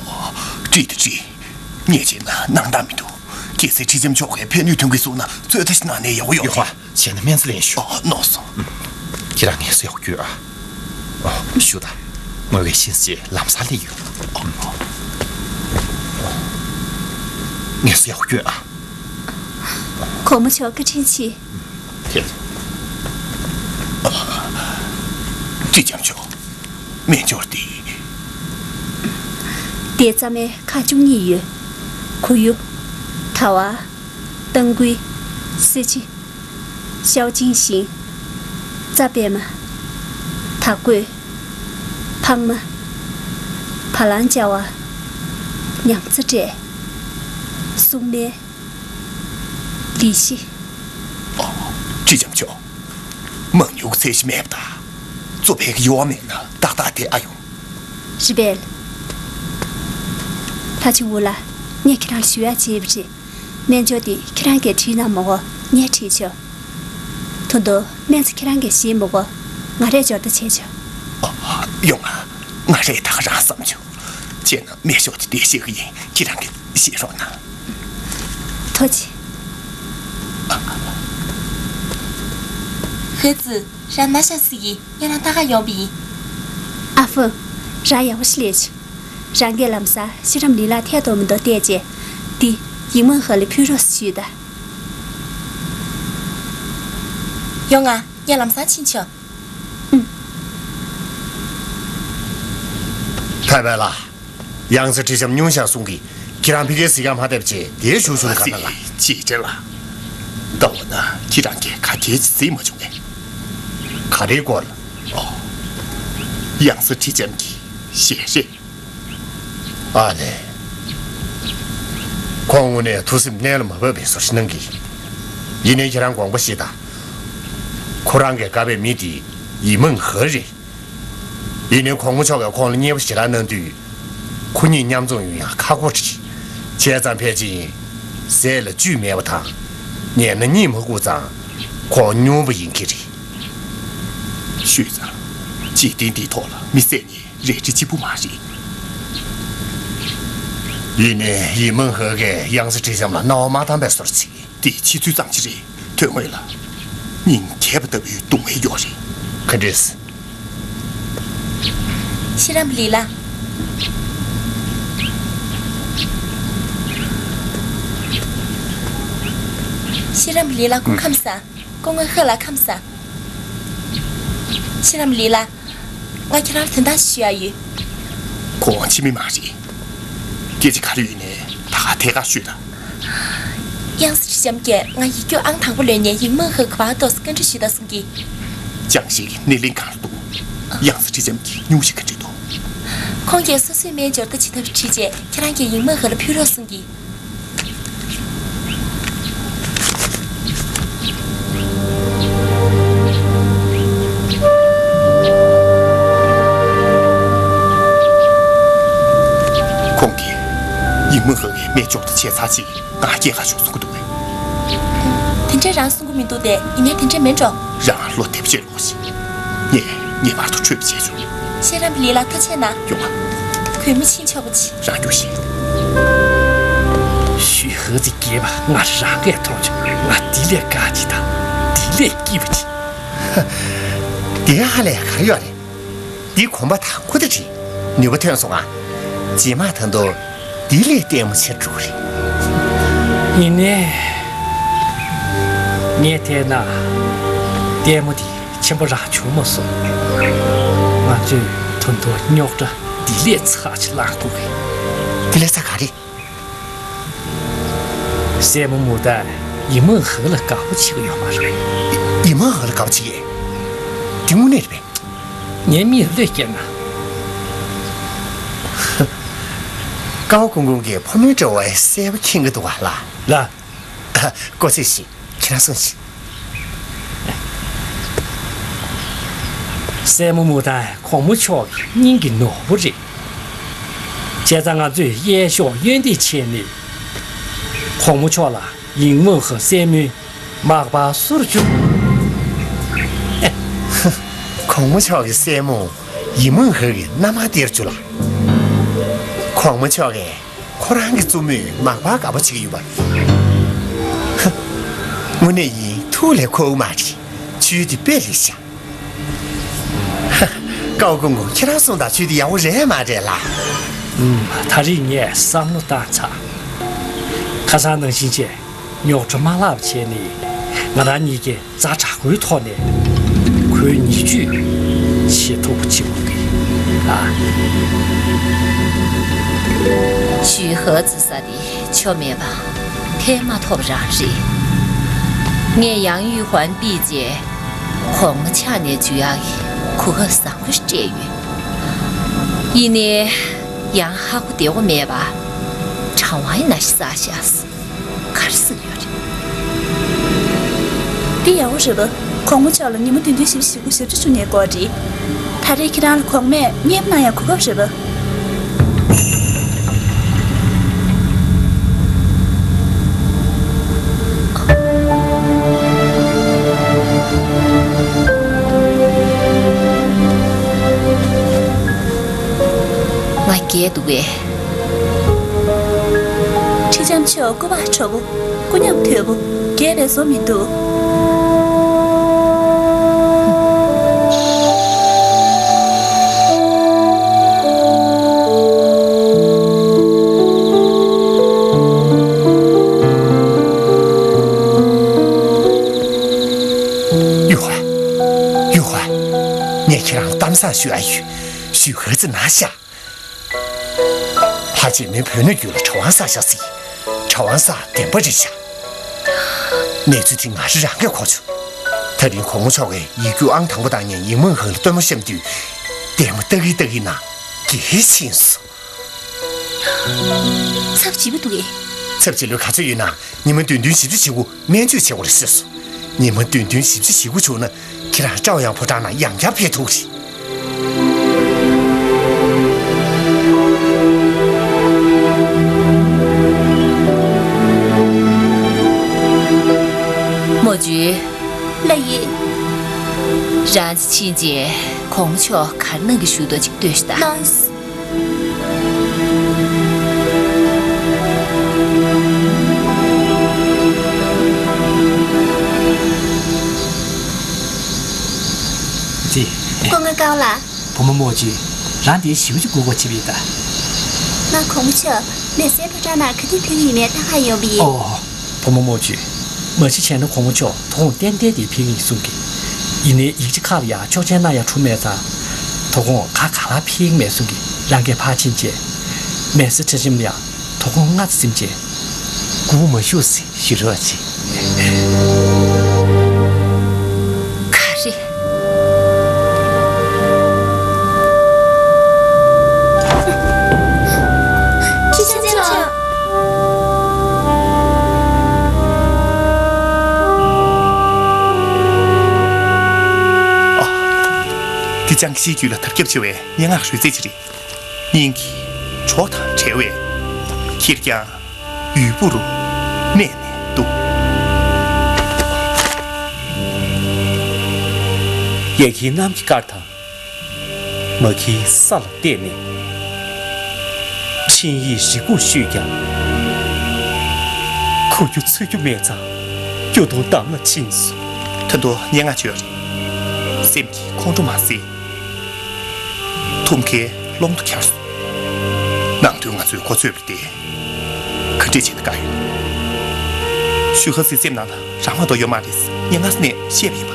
འགྲིག་ད་འགྲིག། ངས་བྱས་ན་སྣང་དག་མི་འདུག། གལ་སྲིད་ཁྲི་ལྕམ་མཆོག་གིས་ཕན་ནུས་ཐོན་གྱི་སོང་ན་རྩོད་ལྟ་ཞིག་གནང་ནས་ཡག་པོ་ཡོད་ཡོད་པ། པ། བྱས་ན་སྨན་རྩིས་ལེན་ཞུ། ཨོ། མནོ་སོང་། ཁྱེད་རང་ངལ་གསོ་ཡག་པོ་སྐྱོན་ཨ། ཨོ། བཞུགས་དང་། ངོ་བོས་ཤིན་སི་ལམ་སང་སླེབས་ཡོང་། ཨོ། ངལ་གསོ་ཡག་པོ་སྐྱོན་ཨ། གོང་མ་མཆོག་བཀའ་དྲིན་ཆེ། ཁྱེད། ཁྲི་ལྕམ་མཆོག། སྨན་སྦྱོར་འདི། དེ་རྩ་མེད་ཁག་བཅུ་གཉིས་ཡོད། གོ་ཡུ། ད་བ། ཏང་ཀུའི། སེ་ཆི། ཤའོ་ཅིན་ཤིང་། རྩ་པད་མ། དར་གོས། ཕག་མ། བ་ལང་ཅ་བ། ཉང་ཚ་སྤྲད། སྲུང་མའི། ལི་ཤི། ཨོ། ཁྲི་ལྕམ་མཆོག། མང་ཉུང་གི་ཚད་གཞི་མེད་པ་དང་། གཙོ་ཕལ་གྱི་ཡོང་བ་མེད་ན་ཏག་ཏག་དེ་ཨ་ཡོང་། རི་བལ། ལྷ་ཆེན་འུ་ལགས། ངས་ཁྱེད་རང་ལ་ཞུ་ཡག་བྱས་པ་རེད། སྨན་སྦྱོར་དེ་ཁྱེད་རང་གིས་བྲིས་ན་མ་གོ། ངས་བྲིས་ཆོག། ད་དུང་སྨན་རྩིས་ཁྱེད་རང་གིས་ཤེས་མ་གོ། ང་རས་སྦྱོར་ལྟ་བྱས་ཆོག། ཨ། ཡོང་ང་། ང་རས་ད་ག་རང་བསམ་བྱུང་། བྱས་ན་སྨན་སྦྱོར་དེ་བལྟས་ཤེས་གི་ཡིན། ཁྱེད་རང་གིས་ཤེས་རོགས་གནང་། ཐུགས་རྗེ་ཆེ། ཧེ་ཙི། རང་ན་ཤ་སི་ཡི་ཉེ་རང་ལྟ་ག་ཡོང་བ་ཡིན། ཨ་ཧྥུ། རང་ཡག་པོ་ཞིག་ལས་བྱུང་། རང་གིས་ལམ་སང་ཤི་རམ་ལི་ལ་ཐད་གཏོང་མི་འདུག་བལྟས་རྗེས། འདི་ཡིག་མང་ཧ་ལས་ཕུལ་རོགས་ཞུས་ད། ཡོང་ང་། ངས་ལམ་སང་ཕྱིན་ཆོག། ཨུམ། ཐའེ་པེ་ལགས། ཡང་སྲིད་ཁྲི་ལྕམ་སྙུང་བཞག་གསུང་གི། ཁྱེད་རང་ཕ་གིར་གཟིགས་ག་མ་ཕེབས་བྱས་དེར་བཞུགས་སོང་ག་ན་ལ། ཅི་དྲན་ལ། ད་འོ་ན་ཁྱེད་རང་གིས་ག་གེ་ཅིག་གཟིགས་མ་བྱུང་ངས། ག་རེའི་སྐོར་ལ། ཨོ། ཡང་སྲིད་ཁྲི་ལྕམ་གྱི་ཞལ་རས། ཨ་ལས། ཁོང་དངོས་གནས་ཐུགས་སེམས་གནད་ལ་མ་བབས་པའི་བཟོ་ཞིག་གནང་གི། ཡིན་ནའི་ཁྱེད་རང་དགོངས་པ་བཞེས་དང་། ཁོ་རང་གིས་དགའ་བའི་མི་དེ་ཡིན་མང་ཧ་རེད། ཡིན་ནའི་གོང་མ་མཆོག་གིས་ཁོང་ལ་མཉེས་པོ་ཞེ་དྲག་གནང་དུས། ཁོ་གཉིས་མཉམ་འཛོམས་ཡོང་ཡང་ཁག་པོ་རེད། བྱས་ཙང་ཕལ་ཆེར་ཟས་ལ་བཅུད་མེད་པ་དང་། ཉལ་ན་གཉིད་མ་ཁུག་ཙང་ཁོང་སྙུང་པོ་ཡིན་གྱི་རེད། ཤོད་ཙང་། འཇིག་རྟེན་འདིའི་ཐོག་ལ་མི་བསད་མཁན་རལ་གྲི་གཅིག་པུ་མ་རེད། ཡིན་ནའི་ཡིན་མང་ཧ་གིས་ཡང་སྲིད་ཁྲི་ལྕམ་ལ་སྣང་བ་མ་བཏང་བའི་བཟོ་འདྲ་བྱེད། འདི་ཕྱི་ཚུལ་ཙམ་ཞིག་རེད། དོན་དངོས་ལ་སྙིང་གས་པ་ལྟ་བུའི་སྡུག་བསྔལ་ཡོད་རེད། ག་འདྲས། ཤི་རམ་ལི་ལ། ཤི་རམ་ལི་ལ་སྐུ་ཁམས་བཟང་། སྐུ་ངོ་ཧ་ལ་ཁམས་བཟང་། ཤི་རམ་ལི་ལ། ང་ཁྱེད་རང་ལ་དོན་དག་ཞུ་ཡ་ཡོད། ཁོང་ཕྱི་མི་མ་རེད། སྐད་ཆ་ག་རེ་ཡོད་ནའི་ད་ག་ཐད་ཀར་ཤོད་དང་། ཡང་སྲིད་ཁྲི་ལྕམ་གྱིས་ང་ཡིག་རྒྱུགས་ཨང་དང་པོ་ལོན་ནས་ཡིན་མང་ཧ་གི་བར་ཏོག་ཙམ་བཀའ་འདྲི་ཞུས་དང་གསུང་གི། ཅང་ཞིག་སྣེ་ལེན་ཁང་ལ་འདུག། ཡང་སྲིད་ཁྲི་ལྕམ་གྱིས་སྙུང་གཞི་ག་འདྲ་འདུག། ཁོང་གིས་སོ་སོའི་སྨན་སྦྱོར་ལྟ་བྱེད་ཐབས་བྲིས་རྗེས་ཁྱེད་རང་གིས་ཡིང་མོན་ཧེ་ལ་ཕུལ་རོགས་གསུང་གི། ཁོང་གིས་ཡིང་མོན་ཧེ་གི་སྨན་སྦྱོར་དེ་བྱས་ཚར་རྗེས་ང་སྐྱེལ་ག་ཤོག་གསུང་གི་འདུག་པས། དེ་འདྲ་རང་གསུང་གི་མི་འདུག་སྟེ། ཡིན་ནའི་དེ་འདྲ་མིན་འགྲོ། རང་བློ་བདེ་པོ་བྱས་ལོག་ཤིག། ངས་ངེས་པར་དུ་འཕྲོད་པ་བྱས་ཆོག། ཤེས་རམས་པའི་ལས་ལ་ཐུགས་རྗེ་གནང་། ཡོང་ང་། གུས་མོ་ཕྱིན་ཆོག་པ་ཅི། རང་རྒྱུགས་ཤིག། ཞུས་ཧེ་ཙི་སྐྱེས་པ་ང་རང་གས་མཐོང་བྱུང་། ང་འདི་ལས་དགའ་ཅིག་དང་འདི་ལས་སྐྱིད་པ་ཅིག། འདི་ཧ་ལས་ག་རེ་ཡོད་རེད། འདི་གོམ་པ་དང་ཁུ་ད་བྲིས། ནུས་པ་ཐོན་སོང་ང་། རྗེས་མ་ད་དུང་འདི་ལས་ལྟད་མོ་ཆེར་འགྲོ་གི་རེད། ཡིན་ནའི། ངས་བལྟས་ན། ལྟད་མོ་འདི་ཆེན་པོ་རང་བྱུང་མ་སོང་། ང་ཚོས་ད་དུང་རྙོག་དྲ་འདི་ལས་ཚ་ཆེ་བསླང་དགོས་གི། འདི་ལས་ཚ་ག་རེ། སྲས་མོ་མུ་ཏན་ཡིན་མོན་ཧེ་ལ་དགའ་པོ་བྱེད་ཀྱི་ཡོད་མ་རེད། ཡིན་མོན་ཧེ་ལ་དགའ་པོ་བྱེད་ཀྱི། འདི་དངོས་གནས་རེད་པས། ངའི་མིག་ལ་བློས་བསྐྱལ་ན། ཀའོ་ཀུང་ཀུང་གིས་ཕོ་མོའི་འབྲེལ་བའི་གསལ་པོ་མཁྱེན་གྱི་འདུག་ག་ལགས། ལགས། ཀོ་ཅི་ཞིག་ཁྱེད་རང་གསུངས་ཤིག། སྲས་མོ་མུ་ཏན་གོང་མ་མཆོག་གི་སྙིང་གི་ནོར་བུ་རེད། བྱས་ཙང་ང་ཚོས་གཡས་ཕྱོགས་གཡོན་འདེགས་བྱས་ནས། གོང་མ་མཆོག་ལ་ཡིན་མོན་ཧེ་སྲས་མོའི་མག་པ་བསུ་རུ་བཅུག། གོང་མ་མཆོག་གི་སྲས་མོ་ཡིན་མོན་ཧེ་གི་མནའ་མ་སྟེར་རྒྱུ་ལ། གོང་མ་མཆོག་གིས་ཁོ་རང་གི་བཙུན་མོས་མག་པ་དགའ་པོ་བྱེད་ཀྱི་ཡོད་པ་རེད། དངོས་གནས་ཡིན་ཐུགས་ལས་ཁུག་མ་རེད། ཆོས་འདི་དཔེ་རེད་ཤག། ཀའོ་ཀུང་ཀུང་ཁྱེད་རང་གསུངས་དང་ཆོས་འདི་ཡག་པོ་རེད་མ་རེད་ལགས། ཨུམ། ད་རེས་ངས་བསམ་བློ་བཏང་ཚར། ཁ་སང་ནང་བཞིན་བྱས། རྙོག་དྲ་མ་ལྷག་པ་བྱས་ནས། ང་རང་གཉིས་ཀས་ཛ་དྲག་པོའི་ཐོག་ནས་ཁོའི་ཉེས་སྤྱོད་བྱེད་ཐུབ་པ་བྱེད་དགོས་ཀྱི་ཨ། ཞུས་ཧེ་ཙི་ས་དེ་ཆོ་མེད་པ་ཕན་མ་ཐོགས་རང་རེད། ངས་ཡང་ཡུས་ཧོན་པིས་རྗེས་གོང་མ་ཕྱག་ནས་འཇུ་ཡག་གི་གོ་སྐབས་བཟང་པོ་ཞིག་སྤྲད་ཡོད། ཡིན་ནའི་ཡང་ཧ་གོ་བདེ་བོ་མེད་པ་གྲང་བའི་ན་ཞིག་ཟ་ཤག། ག་རེ་ཟེར་གྱི་ཡོད་རེད། འདི་ཡག་པོ་རེད་པ། གོང་མ་མཆོག་ལ་ཉིན་མོ་བདུན་བདུན་བཞི་བཞི་བཞི་དགུ་ཞབས་ཕྱི་ཞུ་ནས་སྐོར་རེད། ད་རེས་ཁྱེད་རང་ལ་གོང་མས་མཉེས་པོ་གནང་ཡག་གོ་སྐབས་རེད་པ། ང་རྒས་འདུག་གས། ཁྲི་ལྕམ་མཆོག་སྐུ་པར་ཁྲོ་བོ། སྐུ་ཉམས་དོད་པོ། རྒས་པའི་བཟོ་མི་འདུག། ཡུ་ཧོན། ཡུ་ཧོན། ངས་ཁྱེད་རང་གཏམ་བཟང་ཞུ་ཡ་ཡོད། ཞུས་ཧེ་ཙི་ན་ཤག། ལྷ་རྗེ་མི་བོད་ནས་རྒྱུད་ལ་གྲྭ་པ་བསགས་ཤག་ཟེར། གྲྭ་པ་བསགས་བདེན་པ་རེད་ཤག། གནས་ཚུལ་དེ་ང་རང་གིས་གོ་བྱུང་། ད་རིང་གོང་མ་མཆོག་གིས་ཡིག་རྒྱུགས་ཨང་དང་པོ་བཏང་མཁན་ཡིན་མོན་ཧེ་ལ་སྟོན་མོ་བཤམས་དུས། ལྟད་མོ་ལྟ་གིན་ལྟ་གིན་ན་འགྱེལ་ཕྱིན་སོང་། ཚབས་ཆེ་པོ་འདུག་གས། ཚབས་ཆེ་ལོས་ག་ཚོད་ཡོད་ན་ཉི་མ་བདུན་བདུན་བཞི་བཅུ་ཞེ་དགུ་སྨན་བཅོས་བྱེད་དགོས་རེད་ཟེར་སོང་། ཉི་མ་བདུན་བདུན་བཞི་བཅུ་ཞེ་དགུ་བྱུང་ན་ཁྱེད་རང་ཀྲའོ་ཡང་ཕོ་བྲང་ནང་ཡང་བསྐྱར་ཕེབས་ཐུབ་ཀྱི་རེད། མོ་ཇུ། ལགས་ཡིན། རང་ཕྱིན་རྗེས་གོང་མ་མཆོག་ག་རེ་གནང་གི་བཞུགས་འདུག་ཅིག་ལྟོས་ཤིག་དང་། ལགས། ཅི། སྐུ་ངོ་ཀའོ་ལགས། བུ་མོ་མོ་ཅི། རང་དེའི་ཞིབ་ཅིག་སྒུག་དགོས་ཅིག་ཡིན་ད། ང་གོང་མ་མཆོག་མེ་སེར་ཕོ་བྲང་ནང་ག་དུས་ཕེབས་ཀྱི་ཡིན་མེད་ལྟ་ག་ཡོང་བ་ཡིན། ཨོ། བུ་མོ་མོ་ཅི། མ་གཞི་བྱས་ན་གོང་མ་མཆོག་དོ་དགོང་ཏན་ཏན་དེ་ཕེབས་ཀྱི་ཡིན་གསུང་གི། ཡིན་ནའི་ཡིག་ཆ་ཁག་ལ་ཡང་ཆོག་མཆན་གནང་ཡག་འཁྲུག་མེད་ཙང་། དོ་དགོང་ག་ག་ལ་ཕེབས་ཀྱི་མེད་གསུང་གི། རང་གིས་ཕར་ཕྱིན་རྗེས། མེ་སེར་ཁྲི་ཁྲིམས་ལ་ཡང་དོ་དགོང་སྔ་ཙམ་ཕྱིན་རྗེས། སྒུག་མ་བཞུགས་ཟེར་ཞུ་རོགས་གྱིས། ག་རེ། ཡང་གི་ཤིའི་རྒྱུད་ལ་དར་ཁྱབ་ཆེ་བའི་སྙན་ངག་རོལ་རྩེད་ཅིག་རེད། སྙན་གྱི་གྲོགས་དང་བྲལ་བས་ཁེར་རྐྱང་ཡུལ་པོ་རུ་གནས་ནས་འདུག་ཡལ་གའི་གནམ་གྱི་དཀར་དང་། མ་གིའི་ས་ལ་བལྟས་ནས། འཕྲིན་ཡིག་རེ་སྒུག་ཤོས་ཀྱང་། ཁུ་རྒྱུ་ཚུད་རྒྱུ་མེད་ཙང་སྐྱོ་གདུང་འདམ་ལ་ཕྱིན་སོང་། ད་དུང་སྙན་ངག་བརྗོད་རེད། སེམས་ཀྱི་ཁོང་ཁྲོ་མ་ཟད། འཐུམ་ཁའི་ཀློང་དུ་འཁྱར་སོང་། ནང་དོན་ང་ཚོས་གོ་ཚོད་པ་རེད་དེ། ག་འདྲས་བྱས་ན་དགའ་ཡོད། ཞུ་ཧ་སིའི་སེམས་ནང་ལ་རང་མ་གཏོགས་ཡོད་མ་རེད། ངས་སྔ་ས་ནས་བཤད་པ་ཡིན་པ་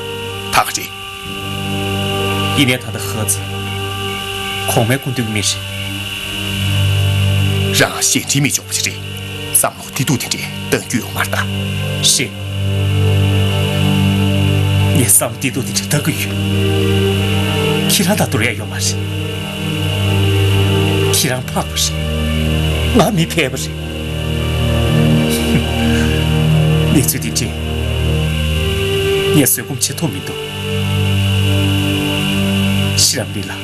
ད་ག་རེད། ཡིན་ནའི་ད་ལྟ་ཧ་ཙི་གོང་མའི་སྐུ་མདུན་གྱི་མི་རེད། རང་གཞན་འདྲིས་མི་འཇོག་པ་ཞིག་རེད། བསམ་བློ་བདེ་སྡུག་དེ་འདྲའི་གཏང་རྒྱུ་ཡོད་མ་རེད་ད། ཤེས། ངས་བསམ་བློ་བདེ་སྡུག་དེ་འདྲ་གཏང་གི་ཡོད། ཁྱེད་རང་དང་བསྡུར་ཡ་ཡོད་མ་རེད། ཁྱེད་རང་ཕངས་པ་རེད། ང་མི་ཕལ་པ་རེད། གནས་ཚུལ་འདི་འདྲས་ངས་བཟོད་སྒོམ་བྱེད་ཐུབ་མི་འདུག་ཤི་རམ་ལི་ལགས།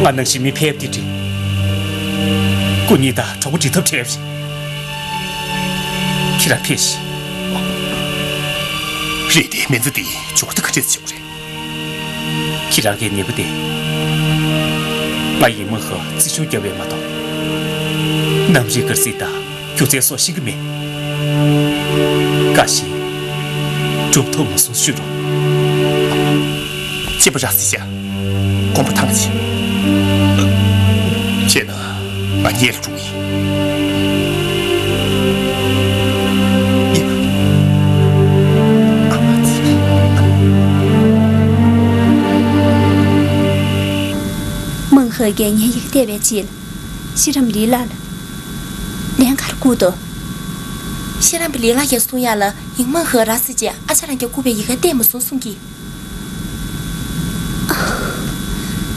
ང་ནང་བཞིན་མི་ཕལ་པ་འདི་འདྲས་སྐུ་ཉིད་དང་གྲོགས་པོ་འགྲིག་ཐབས་བྲལ་བ་རེད། ཁྱེད་རང་ཕེབས་ཤིག་རེད་དེ། མི་ཚེ་འདི་འབྱོར་ཐབས་ག་འདྲས་བྱུང་རེད། ཁྱེད་རང་གི་ནུས་པ་དེ། ང་ཡིན་མ་ཧ་རྩིས་ཆུང་བརྒྱབ་པས་མ་གཏོགས། གནམ་རིག་དཀར་སྲིད་དང་སྒྱུ་རྩལ་སོགས་ཤེས་ཀྱི་མེད། བཀའ་བཞིན་སྒྲུབ་ཐུབ་མ་སོང་ཞུ་རོགས། གཅེས་པ་ར་སི་ཤ། དགོངས་པ་ཐང་ཆད། བྱས་ན་ང་ཉལ་འགྲོ་གི་ཡིན། མང་ཧ་གིས་ངའི་ཡི་གེ་བལྟས་པའི་རྗེས་ཤི་རམ་ལི་ལགས་ལ་ལན་ག་རེ་བསྐུར་འདུག་ཤི་རམ་ལི་ལགས་ཀྱིས་གསུང་ཡག་ལ་ཡིན། མང་ཧ་ར་སི་ཅེས་ཨ་ཅག་རང་གིས་བསྐུར་བའི་ཡི་གེ་བལྟས་མ་སོང་གསུང་གི།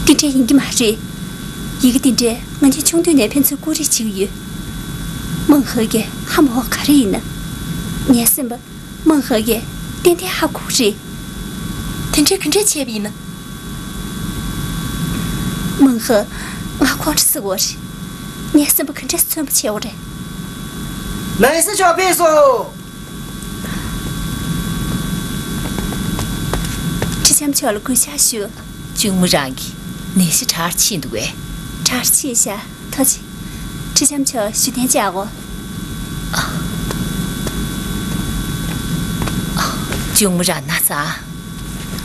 དེ་འདྲ་ཡིན་གྱི་མ་རེད། ཡི་གེ་དེ་འདྲ་ང་གཉིས་ཆུང་དུས་ནས་ཕན་ཚུན་བསྐུར་རེས་བྱེད་ཀྱི་ཡོད། མང་ཧ་གིས་ཧ་མ་གོ་ག་རེ་ཡིན་ན། ངའི་སེམས་པ་མང་ཧ་གིས་ཏན་ཏན་ཧ་གོ་གི་རེད། དེ་འདྲ་ག་འདྲ་བྱས་པ་ཡིན་ན། མང་ཧ་ང་ཁོང་ཁྲོ་ཟ་གི་ཡོད་རེད། ངའི་སེམས་པ་ག་འདྲ་ཚོན་པོ་བྱས་ཡོད་རེད། ལའི་སི་མཆོག་ཕེབས་སོང་། ཁྲི་ལྕམ་མཆོག་ལ་གུས་ཕྱག་ཞུ། གཅུང་མོ་རང་གི་ནད་གཞི་དྲག་ཕྱིན་འདུག་གས། དྲག་ཕྱིན་ཤག་ཐུགས་རྗེ་ཆེ། ཁྲི་ལྕམ་མཆོག་བཞུགས་གདན་འཇགས་གོ། གཅུང་མོ་རང་ན་ཚ།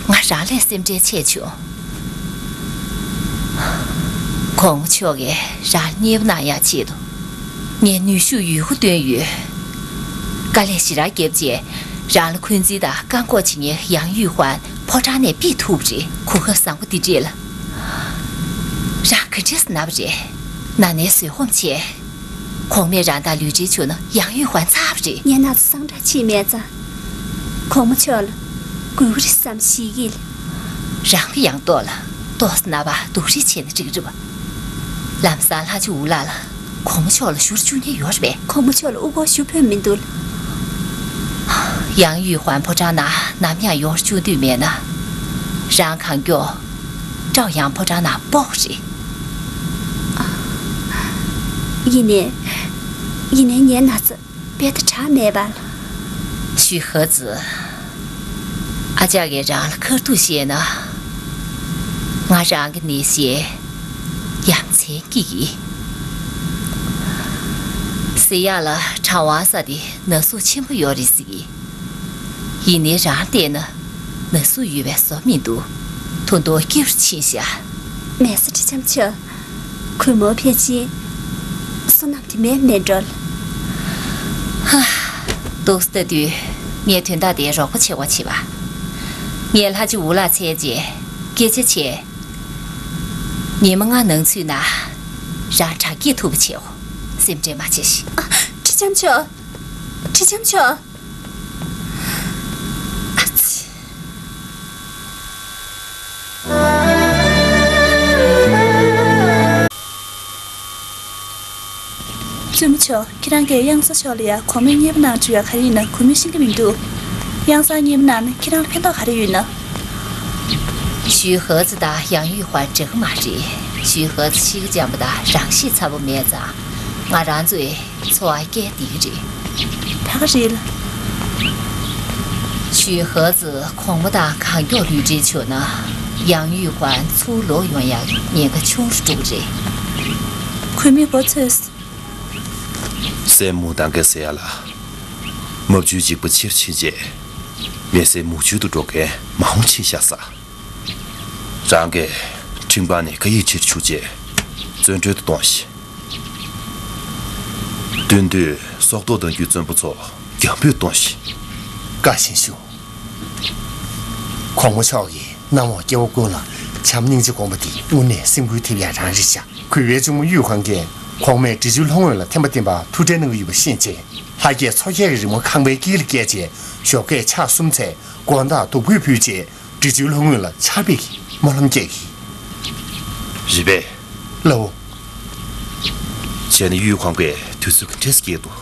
ང་རང་ལས་སེམས་ཁྲལ་ཆེ་བྱུང་། གོང་མ་མཆོག་གིས་རང་མཉེས་པོ་གནང་ཡག་ཆེད་དུ། ངས་ནུས་ཤུགས་ཡོད་རྒུ་བཏོན་ཡོད། དཀའ་ལས་ཞེ་དྲག་བརྒྱབ་རྗེས། རང་ལ་འཁོན་འཛིན་དང་བཀག་འགོག་བྱེད་མཁན་ཡང་ཡུས་ཧོན་ཕོ་བྲང་ནས་ཕུད་ཐུབ་པ་རེད། གོ་སྐབས་བཟང་པོ་འདི་འདྲས་ལ། རང་ག་འདྲས་སེ་ན་བ་རེད། ན་ནས་བཟོད་སྒོམ་བྱས། གོང་མས་རང་དང་ལུས་འབྲེལ་བྱུང་ན་ཡང་ཡུས་ཧོན་ཚར་བ་རེད། ངའི་ན་ཚ་སངས་དྲག་ཕྱིན་མེད་ཙང་། གོང་མ་མཆོག་ལ་དགོས་ཀྱི་རེད་བསམ་ཞིག་གིས། རང་གི་ཡང་ལྟོགས་ལ་ལྟོགས་སེ་ན་བ་སྡུག་རུས་བྱས་ན་འགྲིག་རེད་པ། ལམ་སང་ལྷ་ཆུ་འུ་ལག་ལ་གོང་མ་མཆོག་ལ་ཞུ་རུ་བཅུག་མཁན་ཡོད་རེད་པས། གོང་མ་མཆོག་ལ་དབུ་སྐོར་ཞུ་ཕོད་མི་འདུག་ཡང་ཡུས་ཧོན་ཕོ་བྲང་ནང་ནམ་ཡང་ཡོང་རུ་བཅུག་འདོད་མེད་ན། རང་གང་མགྱོགས་ཀྲའོ་ཡང་ཕོ་བྲང་ནང་སྤོ་དགོས་རེད། ཡིན་ནའི། ཡིན་ནའི་ངའི་ན་ཚ་དཔེ་ད་དྲག་མེད་པ། ཞུས་ཧ་ཙི། ཨ་ཅག་གིས་རང་ལ་ཁ་ཐུག་བཤད་ན། ང་རང་གི་ནད་གཞི་ཡ་མཚན་སྐྱེ་གི། ཟེར་ཡག་ལ་གྲང་བ་ས་དེ་ན་ཟུག་ཆེན་པོ་ཡོད་རེད་ཟེར་གི། ཡིན་ནའི་རང་བལྟས་ན་ན་ཟུག་ཡོད་པའི་བཟོ་མི་འདུག་ད་དུང་སྐྱིད་རུ་ཕྱིན་ཤག་མེད་ས་ཁྲི་ལྕམ་མཆོག་གུས་མོ་ཕལ་ཆེར་བསོད་ནམས་དེ་མེད་མེད་འགྲོ་ལ། ཧ། འདུག་སེ་ལྟ་དུས་ངས་དོན་དག་དེ་རོགས་པ་བྱེད་དགོས་བྱས་པ། ངས་ལྷ་ཆུ་འུ་ལག་འཚོལ་རྗེས་སྐད་ཆ་བྱས། ཉི་མ་ལྔ་ནང་ཚུད་ན་རང་དྲག་སྐྱེད་ཐུབ་པ་བྱེད་དགོས། སེམས་ཁྲལ་མ་བྱེད་ཤིག་ཁྲི་ལྕམ་མཆོག་ཁྲི་ལྕམ་མཆོག་ཨ་ཙི། བཙུན་མོ་མཆོག་ཁྱེད་རང་གིས་གཡང་ས་མཆོག་ལ་ཡ་གོང་མའི་མཉེས་པོ་གནང་བཅུག་ཡ་ག་རེ་ཡིན་ན་གུས་མོས་ཤེས་ཀྱི་མི་འདུག་གཡང་སར་མཉེས་པོ་གནང་ན་ཁྱེད་རང་ལ་ཕན་ཐོགས་ག་རེ་ཡོད་ན། ཞུས་ཧོ་ཙི་དང་ཡང་ཡུས་ཧོན་འདྲ་གི་མ་རེད། ཞུས་ཧོ་ཙི་གཤིས་ཀ་འཇམ་པོ་དང་རང་ཤེད་ཚ་པོ་མེད་ཙང་། ང་རང་ཚོའི་འཚོ་བ་སྐྱེལ་བསྡད་ཀྱི་རེད། ད་ག་རེད་ལ། ཞུས་ཧོ་ཙི་གོང་མ་དང་གང་མགྱོགས་ལུས་འབྲེལ་བྱུང་ན། ཡང་ཡུས་ཧོན་ཚུར་ལོག་ཡོང་ཡག་ཉེན་ཁ་ཆུང་རུ་འགྲོ་གི་རེད། གུས་མོས་གོ་ཚོད། སྲས་མོ་མུ་ཏན་གྱིས་ཟེར་ཡ་ལ། རྨ་ཆུའི་འཇིགས་པ་ཆེར་ཕྱིན་རྗེས། མི་སེར་མུ་ཁྱུད་དུ་འགྲོ་མཁན་མང་པོ་ཕྱིན་ཤག་ཟེར། རང་གིས་ཁྲིམས་ཁང་ནས་བཀའ་ཡིག་ཕྱིར་བཅུག་རྗེས། བཙོན་གྲོལ་དུ་གཏོང་ཞིག། སྟོན་དུས་སྲོག་ཐོག་ལྡང་རྒྱུའི་བཙོན་པ་ཚོ་རྒྱང་འབུད་གཏོང་ཞིག། བཀའ་བཞིན་ཞུ། གོང་མ་མཆོག་གིས་གནམ་འོག་སྐྱེ་བོ་ཀུན་ལ་བྱམས་སྙིང་རྗེ་དགོངས་པ་འདི་དངོས་གནས་སེམས་འགུལ་ཐེབས་ཡ་རང་རེད་ཤག། གུས་པའི་གཅུང་མོ་གཡུས་ཧོན་གྱིས་གོང་མས་འབྲི་ཆུའི་ལྷོ་ངོས་ལ་ཐེམ་པ་བཏིང་བར་ཐུགས་ཁྲལ་གནང་གི་ཡོད་པ་ཤེས་རྗེས། ལྷ་བརྒྱད་མཚོ་བརྒྱད་ཀྱི་རི་མོ་ཁང་པའི་དཀྱིལ་ལ་བཀལ་རྗེས། ཞོགས་ཀས་ཕྱག་གསུམ་འཚལ། དགོང་དག་བདུག་སྤོས་ཕུལ་རྗེས། འབྲི་ཆུའི་ལྷོ་ངོས་ལ་ཆར་འབེབས་ཀྱིས་སྨོན་ལམ་སྐྱེལ་གྱིས། རེད་པས། ལའོ། བྱས་ན་གཡུས་ཧོན་གྱིས་དུས་ཚོད་ག་འདྲས་སྐྱེལ་འདུག།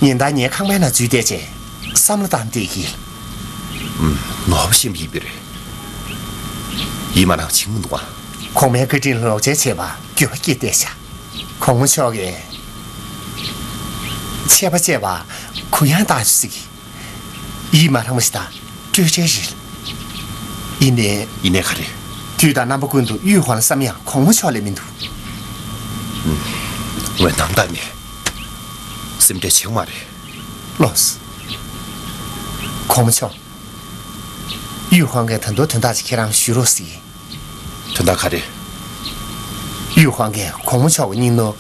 ཉིན་ལྟར་ངའི་ཁང་པའི་ནང་འཛུལ་བསྡད་བྱས། བསམ་བློ་བཏང་བསྡད་ཀྱིས། ཨུམ། ནོར་བ་ཤེས་པ་ཡིན་པས་རེད། ཡིད་མ་རངས་བྱེད་མི་འདུག་ཨ། གོང་མའི་བཀའ་དྲིན་ལ་ལོག་འཇལ་བྱེད་པར་འགྱོད་པ་སྐྱེས་བསྡད་ཤག། གོང་མ་མཆོག་གིས་ཆད་པ་བཅད་པར་གུ་ཡངས་བཏང་ཞིག། ཡིད་མ་རངས་པ་ཞིག་དང་སྤྲོས་བྲལ་རེད། ཡིན་ནའི། ཡིན་ནའི་ག་རེ། དུས་དང་རྣམ་པ་ཀུན་ཏུ་གཡུས་ཧོན་ལ་བསམ་ཡང་གོང་མ་མཆོག་ལས་མི་འདུག། ངས་ནམ་ཟླ་ནས་སེམས་ཁྲལ་བྱེད་ཀྱི་མ་རེད། ལགས་སོ། གོང་མ་མཆོག། གཡུས་ཧོན་གྱིས་ད་དུང་དོན་དག་ཅིག་ཁྱེད་རང་ཞུ་རོགས་ཟེར། དོན་དག་ག་རེ། གཡུས་ཧོན་གྱིས་གོང་མ་མཆོག་གི་སྙིང་ནོར་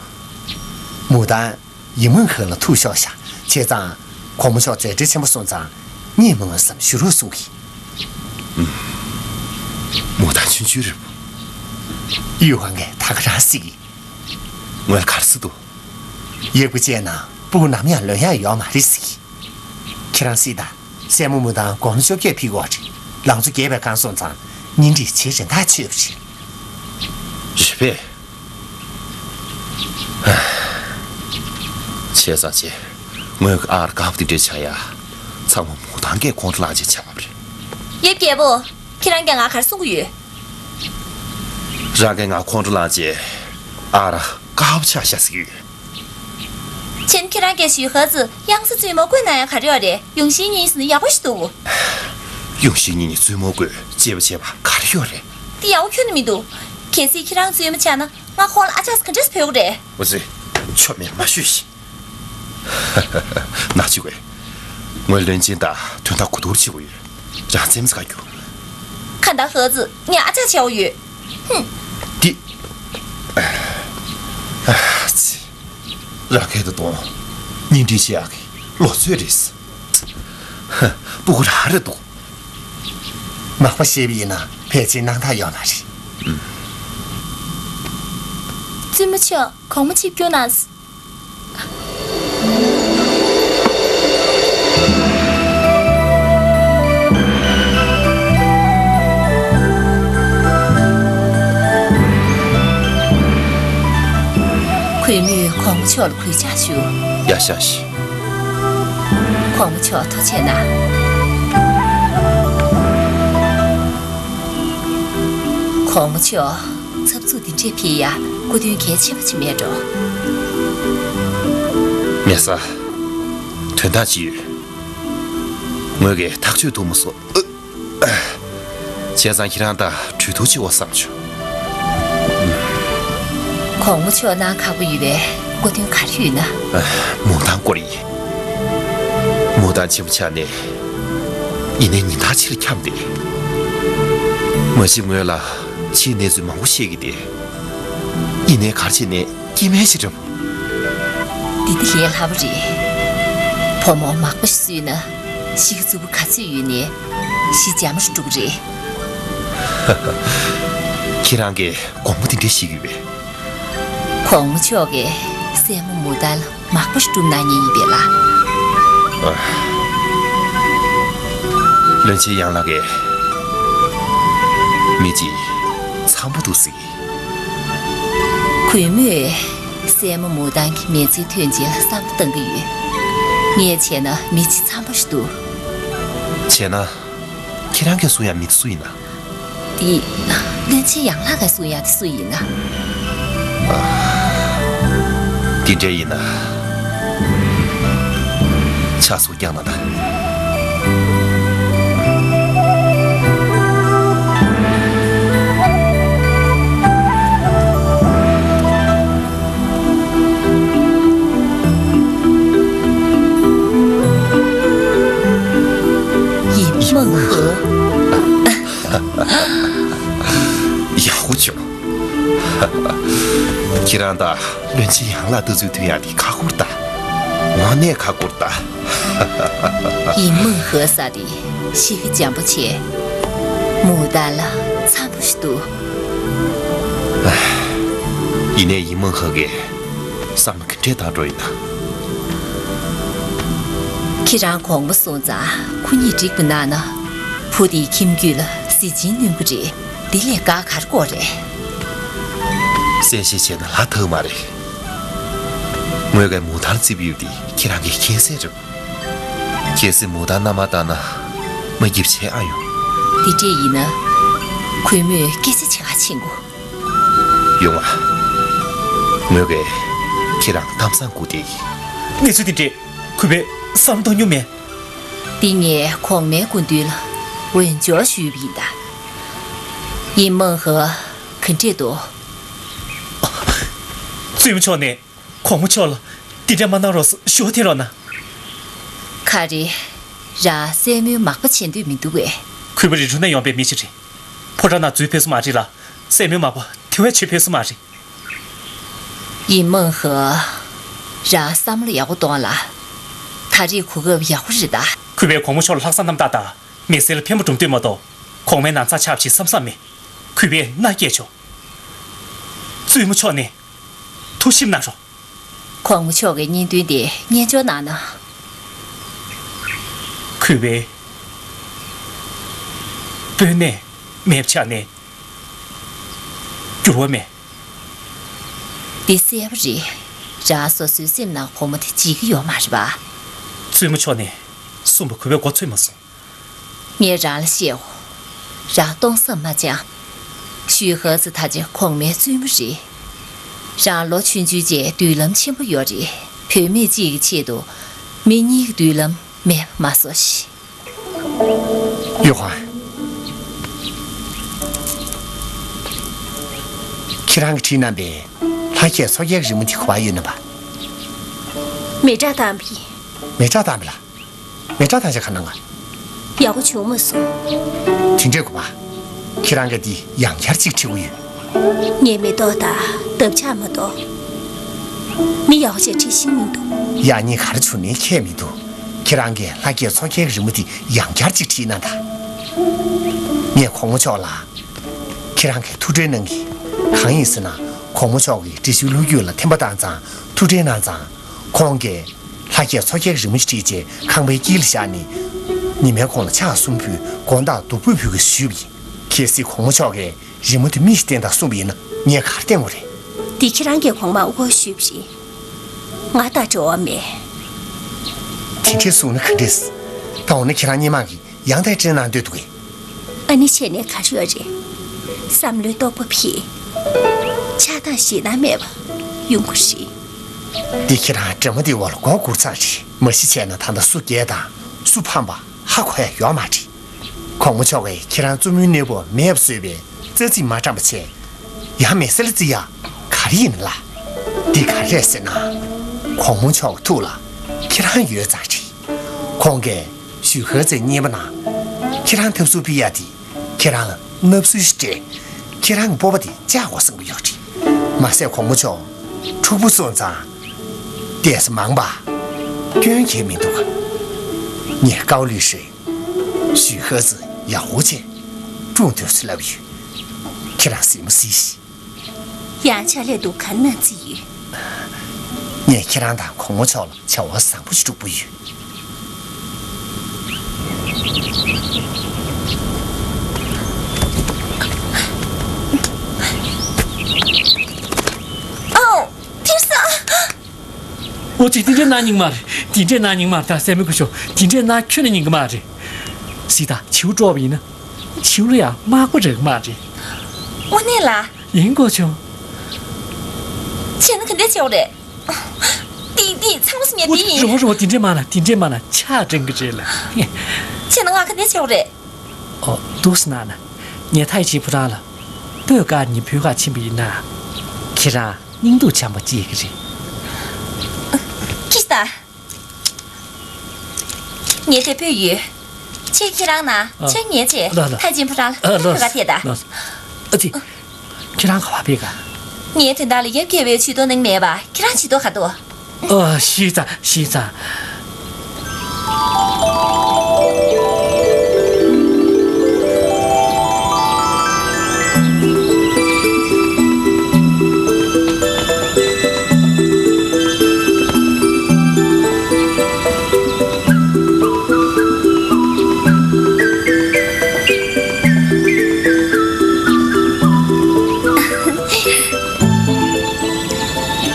མུ་ཏན་ཡིན་མིན་ཁུལ་ལ་ཐུག་ཤོག་ཤག། བྱས་ཙང་གོང་མ་མཆོག་མཛད་བྲེལ་ཆེན་པོ་སོང་ཙང་གཉིད་མི་ངོ་བསམ་ཞུ་རོགས་གསུང་གི། མུ་ཏན་ཆུང་ཆུང་རེད་པ། གཡུས་ཧོན་གྱིས་ད་ག་རང་ཟེར་གི། ངས་ག་རེ་ཟེར་འདུག། ཡག་པོ་བྱས་ན་སྤུ་གུ་ནམ་ཡང་ལོན་ཡག་ཡོད་མ་རེད་ཟེར་གི། ཁྱེད་རང་གཟིགས་དང་། སྲས་མོ་མུ་ཏན་སྒོར་མོ་བཅོ་བརྒྱད་ཕུལ་གྱི་ཡོད་རེད། ལང་ཚོ་རྒྱས་པའི་སྒང་སོང་ཙང་གཉེན་སྒྲིག་བྱེད་རན་ཐག་ཆོད་པ་རེད། རེད་པས། བྱས་ཙང་བྱས། ངོས་ཀྱི་ཨར་དཀར་པོ་དེ་འདྲས་ཆགས་ཡ། ཚང་མ་མུ་ཏན་གྱིས་ཁོང་ཁྲོ་ལངས་བྱས་ཆགས་པ་རེད། ཡབ་རྒྱལ་པོ། ཁྱེད་རང་གིས་ང་ག་རེ་གསུང་གི་ཡོད། རང་གིས་ང་ཁོང་ཁྲོ་ལངས་བྱས། ཨར་དཀར་པོ་ཆགས་ཤག་ཟེར་གྱི་ཡོད། བྱས་ན་ཁྱེད་རང་གིས་ཞུས་ཧོ་ཙི་གཡང་ས་བཙུན་མོ་བསྐོས་གནང་ཡ་ག་རེ་ཡོད་རེད། ཡུང་ཤིན་གཉིས་ཟེར་ན་ཡག་པོ་ཞིག་འདུག། ཡུང་ཤིན་གཉིས་ནས་བཙུན་མོ་བསྐོས་གཅེས་པ་བྱས་པ་ག་རེ་ཡོད་རེད། དེ་ཡག་པོ་ཁྱོན་ནས་མི་འདུག། གལ་སྲིད་ཁྱེད་རང་བཙུན་མོ་ཆགས་ན་ང་ཁོང་ལ་ཨ་ཅག་ས་ག་འདྲས་སེ་ཕུལ་དགོས་རེད། འོ་ཙི། ཆོ་མེད་མ་ཤོད་ཤིག། ནག་ཅིག་བས། ངོས་བློན་ཆེན་དང་དོན་དག་གོ་བསྡུར་བྱེད་དགོས་ཡོད། རང་བཙན་མི་ཟ་ག་རྒྱུ། ཁ་མདའ་ཧོ་ཙི་ངས་ཨ་ཅག་བྱེད་དགོས་ཡོད། ཧུམ། འདི། ཨ་ཙི། ར་ཁའི་ད་དུང་གཉེན་སྒྲིག་བྱེད་ཡག་གི་ལོ་ཚོད་རེད། ཧ། སྤུ་གུ་རང་རེད་འདུག། མག་པ་བཤད་པ་ཡིན་ན་ཕལ་ཆེར་སྣང་དག་ཡོད་མ་རེད། བཙུན་མོ་མཆོག། གོང་མ་ཆིབས་བསྒྱུར་གནང་། གུས་མོས་གོང་མ་མཆོག་ལ་གུས་ཕྱག་ཞུ། ཡ་ཤ་ཤི། གོང་མ་མཆོག་ཐུགས་རྗེ་གནང་། གོང་མ་མཆོག། འཚབ་འཚུབ་འདི་འདྲས་འཕེལ་ཡ་སྐུ་མདུན་གལ་ཆེན་པོ་ཅིག་མེད་འགྲོ། མེད་ས། དོན་དག་ཅིག་ཡོད། ངོས་ཀྱིས་ཐག་གཅོད་ཐུབ་མ་སོང་། བྱས་ཙང་ཁྱེད་རང་དང་གྲོས་བསྡུར་བྱེད་དགོས་བསམ་བྱུང་། གོང་མ་མཆོག་གནང་ཁག་པོ་ཡོད་པའི་སྐུ་མདུན་ག་རེ་ཡོད་ན། མུ་ཏན་སྐོར་ཡིན། མུ་ཏན་ཆེན་པོ་ཆགས་ནས། ཡིན་ནའི་ཉིན་ལྟར་ཕྱི་ལ་འཁྱམས་ཏེ། མ་གཞི་ངོས་ལ་ཕྱིའི་གནས་ཚུལ་མང་པོ་བཤད་ཀྱི་བསྡད། ཡིན་ནའི་ག་རེ་བྱས་ནས་སྐྱེ་དམན་ཞིག་འདྲ་པོ། འདི་འདི་ལས་སླ་པོ་རེད། བུ་མོ་མག་པ་ཞིག་བསུས་ན་གཞི་གི་རྫུ་བུ་ག་ཚོད་ཡོད་ནའི་གཞི་འཇམ་རུ་འགྲོ་གི་རེད། ཁྱེད་རང་གིས་དགོངས་པ་འདི་འདྲ་བཞེས་ཀྱི་ཡོད་པས། གོང་མ་མཆོག་གིས་སྲས་མོ་མུ་ཏན་ལ་མག་པ་ཞིག་བསྒྲུབས་གནང་མཁན་ཡིན་པས་ལགས། ཨ། བློན་ཆེན་ཡང་ལགས་ཀྱིས་མི་གཅིག་འཚམ་པོ་འདུག་ཟེར་གི། གུས་མོས་སྲས་མོ་མུ་ཏན་གྱི་མི་ཚེ་ཐོན་རྗེས་ལ་བསམ་བློ་གཏང་གི་ཡོད། ངས་བྱས་ན་མི་གཅིག་འཚམ་པོ་ཞིག་འདུག། བྱས་ན། ཁྱེད་རང་གིས་གསུང་ཡ་མི་དེ་སུ་ཡིན་ན། ཡིན། བློན་ཆེན་ཡང་ལགས་ཀྱིས་གསུང་ཡག་དེ་སུ་ཡིན་ན། དེ་འདྲ་ཡིན་ན། ཕྱག་སུ་བརྐྱངས་ན་ད། ཡིན། མང་ཧོ། ཡག་པོ་བྱུང་། ཁྱེད་རང་དང་བློན་ཆེན་ཡང་ལགས་ལྟ་ཚུལ་མཐུན་ཡག་དེ་ཁག་པོ་རེད་ད། དངོས་གནས་ཁག་པོ་རེད་ད། ཡིན། མང་ཧོ་ཟེར་དེ་ཞེ་གི་འཇམ་པོ་བྱས། མུ་མཐའ་ལ་འཚམ་པོ་ཞིག་འདུག། ཡིན་ནའི་ཡིན། མང་ཧོ་གིས་བསམ་བློ་ག་འདྲས་བཏང་འགྲོ་ཡིན་ན། ཁྱེད་རང་དགོངས་པ་གསུངས་ཙང་ཁོ་གཉིས་འགྲིག་པ་གནང་ན། བུ་དེའི་ཁྱིམ་རྒྱུད་ལ་གཟི་བྱིན་སྣོན་གྱི་རེད། དེ་ལས་དཀའ་ཁག་དཀའ་ལས་ཁག་རེད། གསལ་བཤད་བྱས་ན་ལྷག་མ་རེད། ངོས་ཀྱིས་མུ་མཐའ་ལ་བརྩི་བ་ཡོད་དེ་ཁྱེད་རང་གིས་མཁྱེན་གསལ་རེད། གལ་སྲིད་མུ་མཐའ་མནའ་མ་བཏང་ན་མ་སྐྱིད་བྱེད་ཨ་ཡོང་། དེ་འདྲས་ཡིན་ན་གུས་མོས་སྐད་ཆ་བྱེད་ག་ཕྱིན་གོ། ཡོང་ང་། ངོས་ཀྱིས་ཁྱེད་རང་གཏམ་བཟང་བསྐུར་ཏེ། གནས་ཚུལ་དེ་འདྲས་གུས་པས་བསམ་བློ་གཏོང་མྱོང་མེད། འདི་ངས་གོང་མའི་སྐུ་མདུན་ལ་འོས་སྦྱོར་ཞུས་པ་ཡིན་ད། ཡིན། མང་ཧོ་ག་འདྲས་འདུག། བཙུན་མོ་མཆོག་ནས་གོང་མ་མཆོག་ལ་འདི་འདྲས་མ་གནང་རོགས་ཞུ་བ་འཐེན་རོགས་གནང་། ག་རེ། རང་སྲས་མོའི་མག་པ་བྱེད་འདོད་མི་འདུག་གས། གུས་པ་རི་ཁྲོད་ནས་ཡོང་པའི་མི་ཞིག་རེད། ཕོ་བྲང་ནང་འཛུལ་ཕོད་ས་མ་རེད་ལ། སྲས་མོའི་མག་པ་དེ་བས་བྱེད་ཕོད་ས་མ་རེད། ཡིན། མང་ཧོ། རང་བསམ་བློ་ཡག་པོ་གཏོང་ལ། ད་རེས་གོ་སྐབས་ཡག་པོ་རེད་ད། གུས་པས་གོང་མ་མཆོག་ལ་ལྷག་བསམ་རྣམ་དག་དང་མི་སེར་ལ་ཕན་པ་སྒྲུབ་འདོད་མ་གཏོགས། གོང་མའི་ནང་ཚགས་ཆགས་ཞེས་བསམ་བསམ་མེད། གུས་པས་མནའ་སྐྱེལ་ཆོག། བཙུན་མོ་མཆོག་ནས་ཐུགས་ཞིབ་གནང་རོགས། གོང་མ་མཆོག་གི་སྙིང་དོན་དེ་སྙན་སྦྱོར་གནང་ན། གུས་པས་དཔོན་གནས་མེད་པ་ཆགས་ནས་འགྱུར་བ་མེད། འདི་གསལ་པོ་རེད། རང་སོ་སོའི་སེམས་ནང་གོང་མ་དེ་བརྗེད་ཀྱི་ཡོད་མ་རེད་པ། བཙུན་མོ་མཆོག་ནས་གསུངས་པ་གུས་པས་མགོ་ཚོད་མ་སོང་། ངས་རང་ལ་བཤད་འོ། རང་སྟོང་བསམ་མ་བྱང་། ཞུས་ཧོ་ཙི་ད་ཆ་གོང་མའི་བཙུན་མོ་རེད། རང་ལོ་ཆུང་ཆུང་བྱས་མདུན་ལམ་ཆེན་པོ་ཡོད་རེད། བུད་མེད་གཅིག་གི་ཆེད་དུ་མི་གཉིས་ཀྱི་མདུན་ལམ་མེད་པ་མ་བཟོ་ཤིག། ཡོ་ཧོན། ཁྱེད་རང་གིས་བྲིས་གནང་པའི་ལྷ་བརྒྱད་མཚོ་རྒྱལ་གྱི་རི་མོ་འདི་ག་པར་ཡོད་ན་པ། མེ་སྲེག་བཏང་པ་ཡིན། མེ་སྲེག་བཏང་པ་ལ། མེ་སྲེག་བཏང་བྱས་ག་ན་ང་། ཡག་པོ་བྱུང་མ་སོང་། དེ་འདྲས་གོ་པ། ཁྱེད་རང་གིས་འདི་ཡང་བསྐྱར་གཅིག་བྲི་དགོས་ཡོད། ངས་མེ་ཏོག་དང་འདབ་ཆགས་མ་གཏོགས་མི་ཡག་པོ་ཅིག་བྲི་ཤེས་མི་འདུག། ཡག་ཉེས་ག་རེ་བྱུང་ནའི་ཁྱད་མི་འདུག། ཁྱེད་རང་གིས་ལྷ་བརྒྱད་མཚོ་རྒྱལ་གྱི་རི་མོ་འདི་ཡང་བསྐྱར་གཅིག་བྲིས་གནང་དང་། ངས་གོང་མ་མཆོག་ལ། ཁྱེད་རང་གིས་ཐུགས་ཁྲལ་གནང་གི། གང་ཡིན་ཟེར་ན་གོང་མ་མཆོག་གིས་འབྲི་ཤུལ་ལོ་རྒྱུས་ལ་འཐེན་པ་བཏང་ཙང་ཐུགས་ཁྲལ་གནང་ཙང་། ཁོང་གིས་ལྷ་བརྒྱད་མཚོ་རྒྱལ་གྱི་རི་མོ་ཞིག་བྲིས་རྗེས་ཁང་པའི་དཀྱིལ་ལ་བཞག་ནས། ཉི་མའི་གུང་ལ་ཕྱག་གསུམ་ཕུལ། དགོང་དག་བདུག་སྤོས་ཕུལ་དགོས་ཞུས་པ་ཡིན། གལ་སྲིད་གོང་མ་མཆོག་གིས་རི་མོ་དེ་མི་ཞིག་བསྟན་དང་གསུངས་པ་ཡིན་ན་ངས་ག་རེ་བསྟན་དགོས་རེད། འདི་ཁྱེད་རང་གིས་གོང་མར་དབུ་ཞུས་པ་རེད། ང་དང་འབྲེལ་བ་མེད། དེ་འདྲས་གསུངས་ན་ག་འདྲས། ད་འོ་ན་ཁྱེད་རང་སྔོན་མ་གི་ཡང་ཐག་བྲལ་གནང་འདོད་འདུག་གས། ཨ་ནི་བྱས་ནས་ག་རེ་ཡོད་རེད། བསམ་བློའི་རྟོག་པ་འཕེལ། ཆགས་སྡང་ཞེ་སྡང་མེད་པ་ཡོང་གི་རེད། འདི་ཁྱེད་རང་འདྲེ་མོ་འདིའི་འོག་ལ་མགོ་སྒུར་ཚར་རེད། མ་གཞི་བྱས་ན་ད་ལྟ་སུ་རྒྱལ་དང་སུ་ཕམ་པ་ཧ་གོ་ཡ་ཡོད་མ་རེད། གོང་མ་མཆོག་གིས་ཁྱེད་རང་བཙུན་མོའི་གནས་བབ་མེད་པ་བཟོས་པའི་རྩ་ཚིག་མ་དྲངས་པ་བྱས། ཡང་མེ་སེལ་རྩི་ཡ་ག་རེ་ཡིན་ལ། འདི་ག་རེ་རེད་ཟེར་ན། གོང་མ་མཆོག་གི་ཐུགས་ལ་ཁྱེད་རང་ཡོད་ཙང་རེད། ཁོང་གིས་ཞུས་ཧོ་ཙིའི་གཉེན་པོ་ནང་ཁྱེད་རང་ཐབས་ཟུར་ཕུལ་ཡ་དེ་ཁྱེད་རང་ལ་མནབ་སྲོལ་ཞིག་སྤྲད། ཁྱེད་རང་གི་སྤོབས་པ་དེ་བཅག་དགོས་བསམ་གྱི་ཡོད་རེད། མ་ཟད་གོང་མ་མཆོག་ཕྲུ་གུ་སོང་ཙང་བསྡད་ས་མང་པ་སྐྱོན་གང་ཡང་མི་འདུག། ངས་ཀའོ་ལི་ཧྲི་ཞུས་ཧོ་ཙི་ཡག་པོ་བྱས་སྲུང་འདོད་ཚུལ་ལབ་ཡོད། ཁྱེད་རང་གཟིགས་མོ་གཟིགས་ཤིག། ཡང་ཕྱག་ལས་འདུག་ག་ན་བརྩི་ཡོད། ངས་ཁྱེད་རང་དང་གོང་མ་མཆོག་ལ་བྱ་བ་བཟང་པོ་ཞིག་སྒྲུབ་ཀྱི་ཡོད། ཨའོ། ཨོ་ཙི། དེ་འདྲའི་ནག་སྙིང་མ་རེད། དེ་འདྲའི་ནག་སྙིང་མ་རེད། ད་སྲས་མོ་སྐུ་ཞབས། དེ་འདྲའི་ནག་ཁྱོན་ནས་སྙིང་གི་མ་རེད། གཟིགས་དང་། བྱིའུ་དཀྲོགས་པ་ཡིན་ན། བྱིའུ་ལ་ཡང་དམག་པ་རག་མ་རེད། དངོས་གནས་ལ། ཡིན་གོ་ཆུང་། བྱས་ན་ག་འདྲ་བྱེད་དགོས་རེད། འདི་འདི་ཚང་མ་སུ་ངས་འདི་ཡིན། རོ་རོ་དེ་འདྲས་མ་ན་དེ་འདྲས་མ་ན་ཆག་དྲན་གི་རེད་ལ། བྱས་ན་ང་ག་འདྲ་བྱེད་དགོས་རེད། ཨོ་འདུག་སེ་ན་ན། ངས་ཐའི་ཅི་ཕུ་རང་ལ། སྤོས་དཀར་ཉི་བོད་ཁ་ཕྱིན་པ་ཡིན་ན། ཁྱེད་རང་སྙིང་སྡུག་བྱམས་པ་སྐྱེ་གི་རེད། ཀི་ཏ། ངས་དེ་སྤོས་ཡོད། ཅེས་ཁྱེད་རང་ན་ཨ། ཅེས་ངས་ཅེས་ལ་ལ། ཐའི་ཅི་ཕུ་རང་ལ་ལ་ལ། ཐ་ག་དེ་ད། ལ་ལ། ཨ་ཙི། ཁྱེད་རང་ག་བ་བེ་ག་ངས་དོན་དག་ལ་ཡབ་རྒྱལ་བའི་ཇུས་གཏོགས་གནང་མེད་པ་ཁྱེད་རང་ཇུས་གཏོགས་ག་འདུག་ཨ་ཤི་ཙང་ཤི་ཙང་།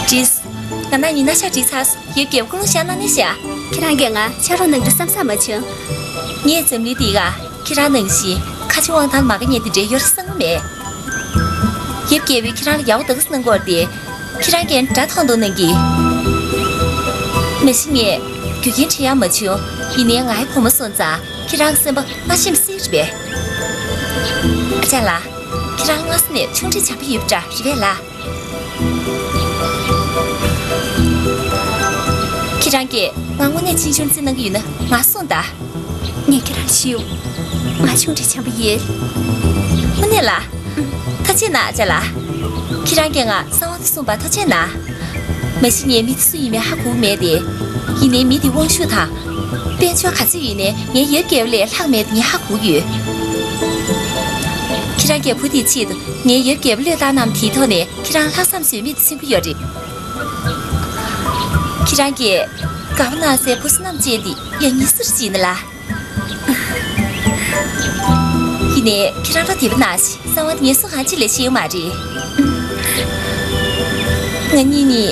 ཇིས། ང་ན་ཉི་ན་ཤ་བྲིས་ཚར། ཡབ་རྒྱལ་པོ་ཀུན་སློང་བཞག་ན་ནི་བཞག་ཁྱེད་རང་གིས་ང་ཕྱག་རོགས་གནང་རྒྱུ་བསམ་བསམ་མ་བྱུང་། ངས་འཛམ་གླིང་འདི་ག་ཁྱེད་རང་ནང་བཞིན་ཁ་ཆེ་དབང་ཐང་མ་དགའ་མཁན་དེ་འདྲའི་ཡོད་བསམ་གྱི་མེད། ཡབ་རྒྱལ་པོས་ཁྱེད་རང་ལ་ཡག་པོ་དགའ་བསུ་གནང་གི་ཡོད་རེད་དེ། ཁྱེད་རང་གིས་དགྲ་མཐོང་མཐོང་གནང་གི་མ་གཞི་ངས་རྒྱུ་རྐྱེན་འདྲི་ཡག་མ་བྱུང་། ཡིན་ནའི་ང་ཡི་བུ་མོ་སོང་ཙང་ཁྱེད་རང་གི་སེམས་པ་མ་ཞེམ་སྲིད་རེད་པས། ཨ་ཅག་ལགས། ཁྱེད་རང་སྔ་ས་ནས་ཆུང་འདྲིས་བྱམས་པ་ཡོད་པ་འདྲ་རེད་པས་ལགས། ཁྱེད་རང་གིས་ང་དངོས་གནས་གཅེན་གཅུང་བརྩི་གནང་གི་ཡོད་ན་ང་གསུངས་དང་། ངས་ཁྱེད་རང་ཞུ། ང་ཆུང་འདྲིས་བྱམས་པ་ཡིན། དངོས་གནས་ལ། ཐུགས་རྗེ་གནང་ཨ་ཅག་ལགས། ཁྱེད་རང་གིས་ང་གསང་བ་དེ་གསུངས་པར་ཐུགས་རྗེ་གནང་། མ་གཞི་ངས་མི་དེ་སུ་ཡིན་མིན་ཧ་གོ་མེད་དེ། ཡིན་ནའི་མི་དེའི་དབང་ཤུགས་དང་། དཔལ་འབྱོར་ག་ཚོད་ཡོད་ནའི་ངའི་ཡབ་རྒྱལ་པོ་ལས་ལྷག་མེད་དེ་ངས་ཧ་གོ་ཡོད། ཁྱེད་རང་གིས་བུ་དེའི་ཆེད་དུ་ངའི་ཡབ་རྒྱལ་པོ་བློས་བཏང་གནང་བ་དེའི་ཐོག་ནས་ཁྱེད་རང་ལྷག་བསམ་ཟོལ་མེད་དུ་མཚོན་གྱི་ཡོད་རེད། ཁྱེད་རང་གིས་དགའ་པོ་གནང་སའི་བུ་བསོད་ནམས་ཅན་དེ་ཡང་ཉེ་སར་བྱིན་ལ། ཡིན་ནའི་ཁྱེད་རང་རོ་བདེ་པོ་གནང་ཞིག་གསང་བ་དེ་ངས་སུ་གང་ཅི་ལས་ཤེས་ཡོད་མ་རེད། ང་གཉིས་ནི་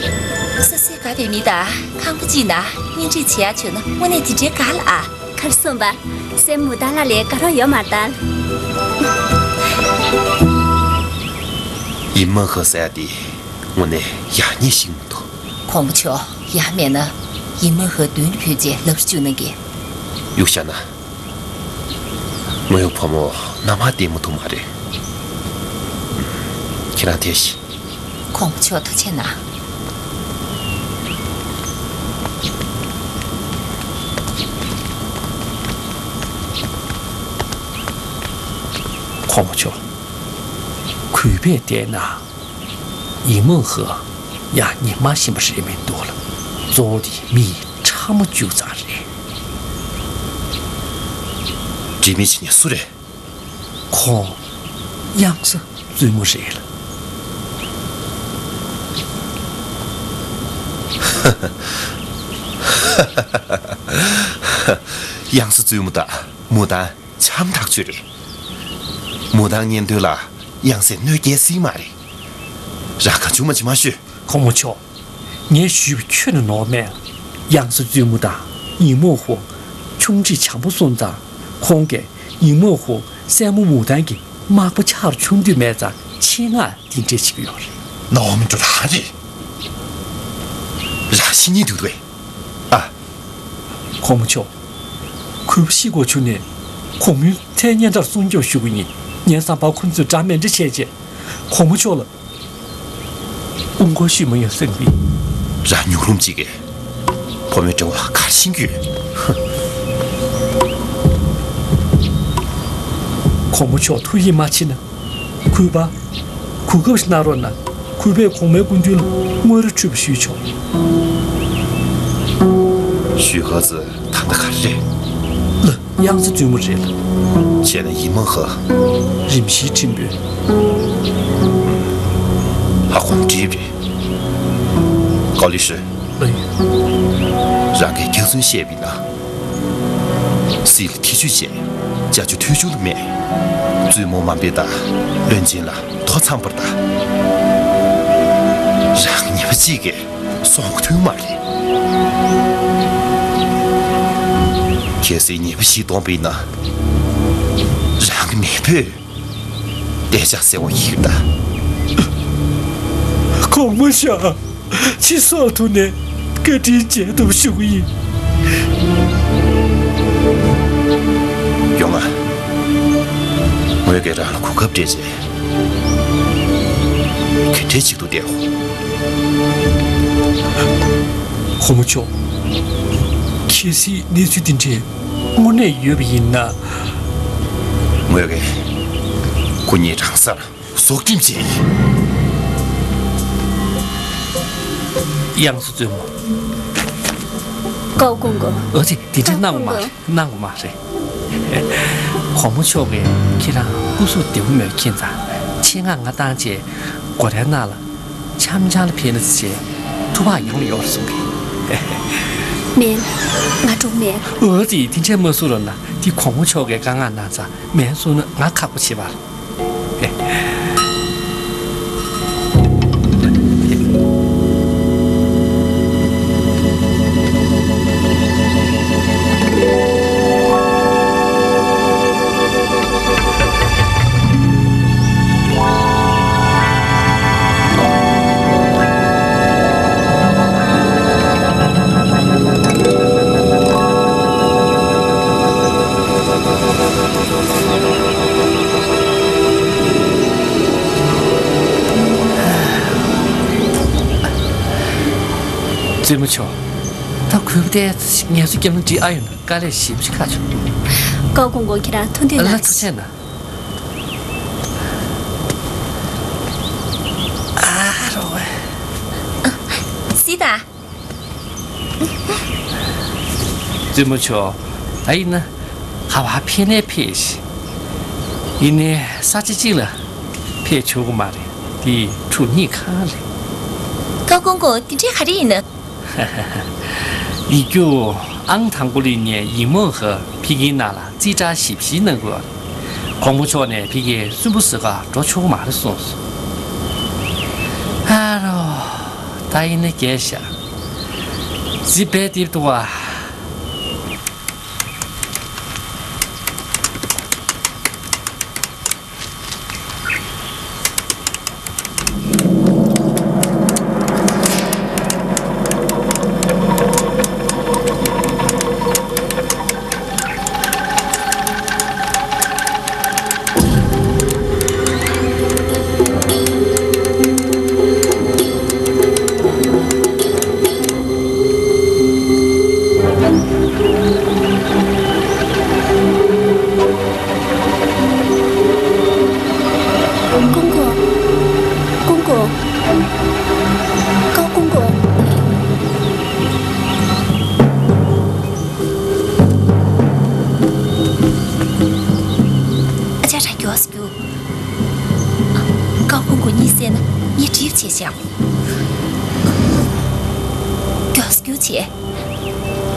སོ་སོའི་དགའ་པའི་མི་དང་ཁང་པ་གཅིག་ན་གཉེན་སྒྲིག་བྱེད་ཡག་བྱུང་ན་དངོས་གནས་དེ་འདྲའི་དགའ་ལ་ཨ། གར་སོང་པ། སྲས་མོ་ད་ལ་ལས་དགའ་རོགས་ཡོད་མ་རེད་ད། ཡིན་མ་ཧི་ཟེར་ཡ་དེ་དངོས་གནས་ཡག་ཉེས་ཤིག་མི་འདུག་གོང་མ་མཆོག་ཡང་མེད་ན་ཡིན་མ་ཧི་མདུན་ལ་བུད་རྗེས་ལབ་རྒྱུ་གནང་གི་གཡུག་བཞག་ན། ངོ་ཡོང་བུ་མོ་མནའ་མ་བསྟེན་མི་ཐུབ་མ་རེད། ཁྱེད་རང་ཐེ་ཤི། གོང་མ་མཆོག་ཐུགས་རྗེ་གནང་། གོང་མ་མཆོག་གུས་པས་བལྟས་ན། ཡིན་མོང་ཧི་ཡང་ཉི་མ་ཤིན་པ་རེད་མི་འདུག་ལ། གཙོ་བོ་དེ་མི་ཡི་ཕྲ་མོ་བཅུ་ཙམ་རེད། འདྲིས་མི་ཕྱི་ཉིན་སུ་རེད། ཁོང་གཡང་ས་བཙུན་མོ་རེད་ལ། གཡང་ས་བཙུན་མོ་དང་མོ་དང་འཆམ་ཐག་ཆོད་རེད། མོ་དང་གཉེན་དོན་ལ་གཡང་སས་གནོད་སྐྱེལ་སྲིད་མ་རེད། རང་ག་བྱུང་མ་བྱེད་མ་ཤོད། གོང་མ་མཆོག་ངས་ཞུས་པ་ཁྱོན་ནས་ནོར་མེད། གཡང་ས་བཙུན་མོ་དང་ཡིན་མོང་ཧོ་ཆུང་འདྲིས་བྱམས་པོ་སོང་ཙང་ཁོང་གིས་ཡིན་མོང་ཧོ་སྲས་མོ་མུ་ཏན་གྱི་དམག་པ་ཆགས་རུ་བཅུག་འདོད་མེད་ཙང་ཆེད་མངགས་འདི་འདྲས་བྱེད་ཀྱི་ཡོད་རེད། ནོར་མི་འགྲོ་རང་རེད། རང་ཤི་ཉེན་འདུག་རེད། ཨ། གོང་མ་མཆོག་གུས་པ་ཤི་དགོས་བྱུང་ནས་གོང་མའི་མཚན་སྙན་གྲགས་སྲུང་སྐྱོབ་ཞུ་དགོས་ཡིན། ངའི་བསམ་པར་ཁོ་ཚོས་འདྲ་མི་འདྲ་བྱས་རྗེས་གོང་མ་མཆོག་ལ་དབུ་སྐོར་ཞུས་མ་ཡོང་བསམ་གི། རང་ཉུང་རུམ་གཅིག་གིས་བུ་མོའི་འབྲེལ་བ་གར་ཕྱིན་གྱི་ཡོད། གོང་མ་མཆོག་ཐུགས་ཡིད་མ་ཆེས་ན། གུས་པ། གོ་སྐབས་ཤིག་གནང་རོགས་གནང་། གུས་པས་གོང་མའི་སྐུ་མདུན་ལ་དངོས་ར་འཁྲུལ་པ་ཞུས་ཆོག་ཞུས་ཧ་ཙི་ད་ལྟ་ག་རེ་རེད། ལ། གཡང་ས་བཙུན་མོ་རེད་ལ། བྱས་ན་ཡིན་མ་ཧ། རིམ་བཞིའི་ཁྲིམས་དཔོན། ཧ་གོ་འགྲིག་རེད། ཀའོ་ལི་ཧྲི། ལགས་ཡོད། རང་གིས་རྒྱ་མཚོའི་བཤད་པ་ཡིན་ན། སྲིད་ལ་ཐེ་བྱུས་བྱས། བྱ་སྤྱོད་ཐོས་བྱུང་ལ་མེད། བཙུན་མོ་མ་འབད་དང་བློན་ཆེན་ལ་ཐོ་འཚམས་པར་གདའ། རང་ཉེས་པ་གཅིག་གིས་སྲོག་ཐུན་མ་རེད། གལ་སྲིད་ཉེས་པ་ཞིག་གཏོང་པ་ཡིན་ན། རང་ མེས་པོས་བདེ་འཇགས་ཟེར་བ་ཡིན་ད། གོང་མ་ཤོག་ཕྱི་སོག་ཐུག་ནས་བཀའ་དྲིན་རྗེས་ཐོབ་ཞུ་གི་ཡིན། ཡོང་ང་། ངོས་ཀྱིས་རང་ལ་གོ་སྐབས་སྤྲད་རྗེས། ག་འདྲའི་གཅིག་ཏུ་བསྡད་འོ། གོང་མ་མཆོག་གལ་སྲིད་གནས་ཚུལ་འདི་འདྲའི་དངོས་གནས་ཡོད་པ་ཡིན་ན། ངོས་ཀྱིས་ཁོ་གཉིས་རང་སར་ཟོག་ཁྲིམས་བྱེད། དབྱངས་སུ་བཙུན་མོ། ཀའོ་ཀུང་ཀུང་། ཨོ་ཙི། དེ་འདྲ་གནང་དགོས་མ་རེད། གནང་དགོས་མ་རེད། གོང་མ་མཆོག་གིས་ཁྱེད་རང་སྐུ་གཟུགས་བདེ་པོ་མེད་མཁྱེན་ཙང་། ཆེད་མངགས་ང་བཏང་བྱས་སྒོ་རའི་ནང་ལ་འཆམ་འཆམ་ལ་ཕེབས་ན་བྱས་ཐུགས་ཕམ་ཡོང་ཡོང་གསུང་གི། མེད། ང་འགྲོ་མེད། ཨོ་ཙི། དེ་འདྲ་མ་གསུང་རོགས་གནང་། དེ་གོང་མ་མཆོག་གིས་བཀའ་མངགས་གནང་ཙང་། མེད་གསུང་ན་ང་ཁག་པོ་བྱེད་པ། བཙུན་མོ་མཆོག་ད་གུས་པ་དེ་ངལ་གསོ་བརྒྱབ་ན་འགྲིག་ཨ། ཡོད་ན་དཀའ་ལས་ཞེ་པོ་ཅིག་ཁག་བྱུང་། ཀའོ་ཀུང་ཀུང་། ཁྱེད་རང་ཐུགས་འདོད་ལ་ལ་ཐུགས་ཆེ་གནང་། ཨ་རོ་ཝེ། སི་ད། བཙུན་མོ་མཆོག་ད་ཡིན་ན་ག་པར་ཕེབས་ནའི་ཕེབས་ཤིག་ཡིན་ནའི་ས་ཆ་གཅིག་ལ་ཕེབས་ཆོག་གི་མ་རེད། དེ་ཕྲུ་གུ་གཉིས་ཁང་རེད། ཀའོ་ཀུང་ཀུང་། དེ་འདྲའི་ག་རེ་ཡིན་ན། ཡིག་རྒྱུགས་ཨང་དང་པོ་ལ་ནས་ཡིན་མོ་ཧ་ཕི་གིའི་ནང་ལ་རྩིས་ཁྲ་ཞིབ་ཞིབ་གནང་དགོས། གོང་མ་མཆོག་ནས་ཕི་གིའི་སུན་པོ་བཟོ་གར་འགྲོ་ཆོག་གི་མ་རེད་གསུངས་སོང་། ཨ་རོ། ད་ཡིན་ན་རྒྱལ་ཤག་རྩིས་དཔེ་དེབ་འདུག་བ། ཀུང་ཀུང་། ཀུང་ཀུང་། ཀའོ་ཀུང་ཀུང་། ཨ་ཅག་ར། མགྱོགས་སེ་རྒྱུགས། ཀའོ་ཀུང་ཀུང་གཉིད་སད་ན་ངས་གྲིབ་བྱས་བཞག་མགྱོགས་སེ་རྒྱུགས་བྱས།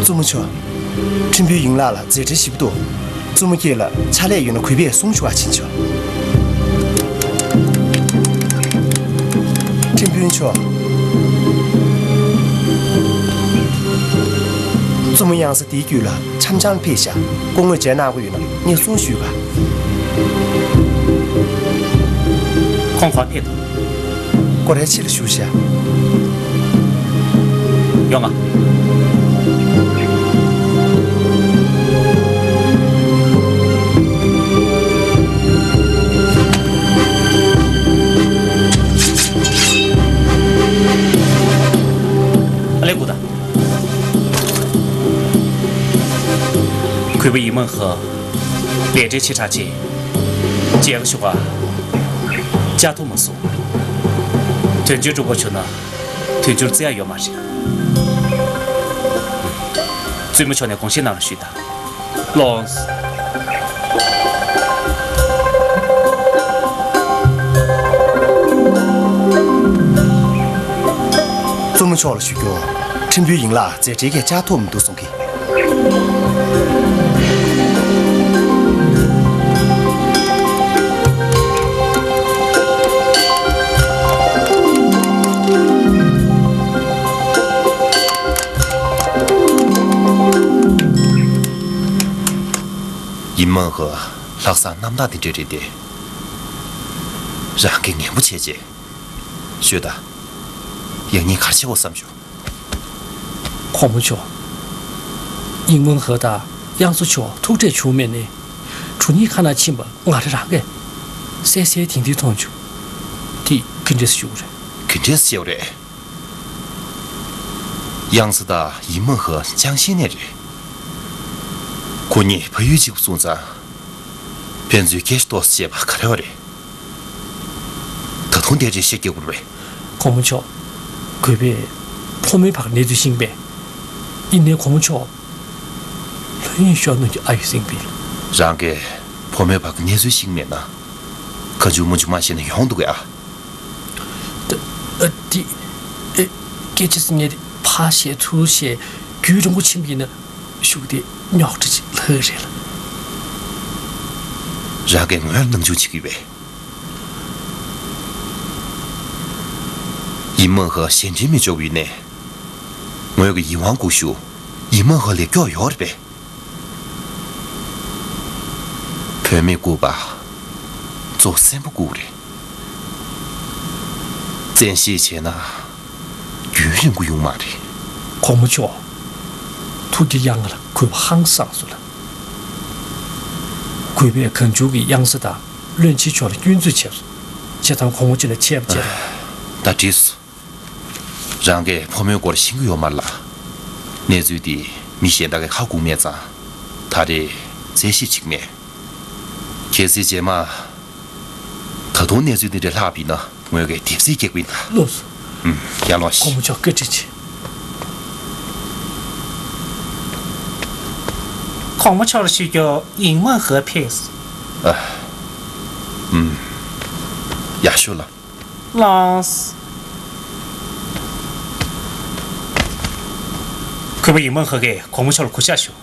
བཙུན་མོ་མཆོག་ཁྲིམས་དཔོན་ཡིན་ལགས་ལ་མཛད་འཕྲིན་ཞིབ་འདུག་བཙུན་མོ་ཁྱེད་ལ་ཕྱག་ལས་ཡོད་ན་གུས་པས་གསུང་ཞུ་བ་ཕྱིན་ཆོག་ཁྲིམས་དཔོན་མཆོག་བཙུན་མོ་གཡང་ས་དེའི་རྒྱུད་ལ་འཆམ་འཆམ་ཕེབས་ཤག་སྐུ་ངོས་མཇལ་གནང་དགོས་ཡོད་ན་ངས་གསུང་ཞུས་ག་ཁོང་ག་པར་ཕེབས་འདུག་སྐོར་རའི་ཕྱི་ལ་བཞུགས་ཤག་ཡོང་ང་། ཨ་ལེ་གུ་ད། གུས་པ་ཡིན་མོ་ཧ། ལས་བྲེལ་ཆེ་དྲགས་ཅིག་མཇལ་ཁ་ཞུ་ག་བཅར་ཐུབ་མ་སོང་། དོན་ཆེན་སྒྲུབ་དགོས་བྱུང་ན་དུས་རྒྱུན་བརྩི་ཡ་ཡོད་མ་རེད། བཙུན་མོ་མཆོག་ནས་དགོངས་བཞེས་གནང་རོགས་ཞུས་དང་། ལོངས། སྟོན་མོ་མཆོག་ལ་ཞུ་རྒྱུ། ཁྲིམས་དཔོན་ཡིན་ལ་མཛད་བྲེལ་གྱིས་བཅར་ཐུབ་མི་འདུག་གསུང་གི། ཡིན་མང་ཧོ། ལྷག་བསམ་རྣམ་དག་དེ་འདྲ་རེད་དེ། རང་གིས་ངན་པོ་བྱས་རྗེས། ཤོད་ད། ཡང་སྙིང་ག་རེ་བྱེད་དགོས་བསམ་བྱུང་། གོང་མ་མཆོག་ཡིན་མང་ཧོ་དང་དབྱངས་མཚོ་མཆོག་ཐུག་འཕྲད་བྱུང་མེད་ནས། གྲུ་གཉིས་ཁ་ནང་ཕྱིན་པ་ང་རང་རང་གིས་གསལ་གསལ་ཐིང་ཐིང་མཐོང་བྱུང་། དེ་ག་འདྲས་ཞུ་དགོས་རེད། ག་འདྲས་ཞུ་དགོས་རེད། དབྱངས་མཚོ་དང་ཡིན་མང་ཧོ་ཅང་ཤེས་ནས་རེད། ཁོ་གཉིས་ཕ་ཡུལ་གཅིག་པ་སོང་ཙང་། ཕན་ཚུན་སྐད་ཆ་ཏོག་ཙམ་བཤད་པ་ག་རེ་བ་རེད། ད་དུང་དེ་འདྲའི་བཤད་རྒྱག་དགོས་རེད་པས། གོང་མ་མཆོག་གུས་པས་ཕོ་མོའི་བར་གྱི་གནས་ཚུལ་ཤེས་ཀྱི་མེད། ཡིན་ནའི་གོང་མ་མཆོག་ལྷོད་གཡེང་ཤོར་གནང་རྒྱུ་ཨ་ཡེ་སེམས་པས། རང་གིས་ཕོ་མོའི་བར་གྱི་གནས་ཚུལ་ཤེས་ཀྱི་མེད་ན། གང་བྱུང་མང་བྱུང་མ་བཤད་ན་ཡོང་འདུག་གས་ཨ། ད་ཨ་དེ། ཨེ། སྐད་ཆ་ཟེར་མཁན་དེ་ཕར་བཤད་ཚུར་བཤད་རྒྱུན་རིང་པོ་ཕྱིན་པ་ཡིན་ན་ཤུགས་དེ་རྙོག་དྲ་ཅིག་ལྷག་རེད་ལ། རང་གིས་ངོས་ལ་སྣང་ཆུང་བྱེད་ཀྱི་ཡོད་པས། ཡིན་མང་ཧོ་གཞན་དྲིང་མི་འཇོག་པ་ཡིན་ནའི། ངོས་ཀྱི་ཡིད་དབང་འགུག་ཤུགས་ཡིན་མང་ཧོ་ལས་མགྱོགས་ཡོད་རེད་པས། བུད་མེད་ལྐུགས་པ། མཛོ་གསོན་པོ་ལྐུགས་རེད། བཙན་ཤེད་བྱས་ན། རྒྱུན་རིང་པོ་ཡོང་མ་རེད། གོང་མ་མཆོག་ཐུགས་ཀྱི་གཡང་ལ་གུས་པ་ཧང་སངས་སོང་ལ། གུས་པས་གང་བྱུང་གིས་དབྱངས་མཚོ་དང་བློན་ཆེན་མཆོག་ལ་སྐྱོན་འཛུགས་བྱས་སོང་། བྱས་ཙང་གོང་མ་མཆོག་ལ་ཆད་པ་བཅད་རོགས། ད་འགྲིག་སོང་། རང་གིས་ཕོ་མོའི་སྐོར་ཤེས་ཀྱི་ཡོད་མ་རེད་ལ། གནས་ཚུལ་འདི་མི་གཞན་དག་གིས་ཧ་གོ་མེད་ཙང་། ད་རེས་རྩད་ཞིབ་བྱེད་ཀྱི་མེད། གལ་སྲིད་རྗེས་མ། ད་དུང་གནས་ཚུལ་འདི་འདྲ་ལྷག་པ་ཡིན་ན་ངོས་ཀྱིས་དེབ་གཟིགས་རྒྱག་པ་ཡིན་ད། ལགས་སོ། ཨུམ། ཡར་ལོངས་ཤིག། གོང་མ་མཆོག་བཀའ་དྲིན་ཆེ། གོང་མ་མཆོག་ལ་ཞུ་རྒྱུ། ཡིན་མང་ཧོ་ཕེབས་སོང་། ཨ། ཨུམ། ཡར་ཤོག་ལགས། ལགས་སོ། གུས་པ་ཡིན་མང་ཧོ་གིས་གོང་མ་མཆོག་ལ་གུས་ཕྱག་ཞུ།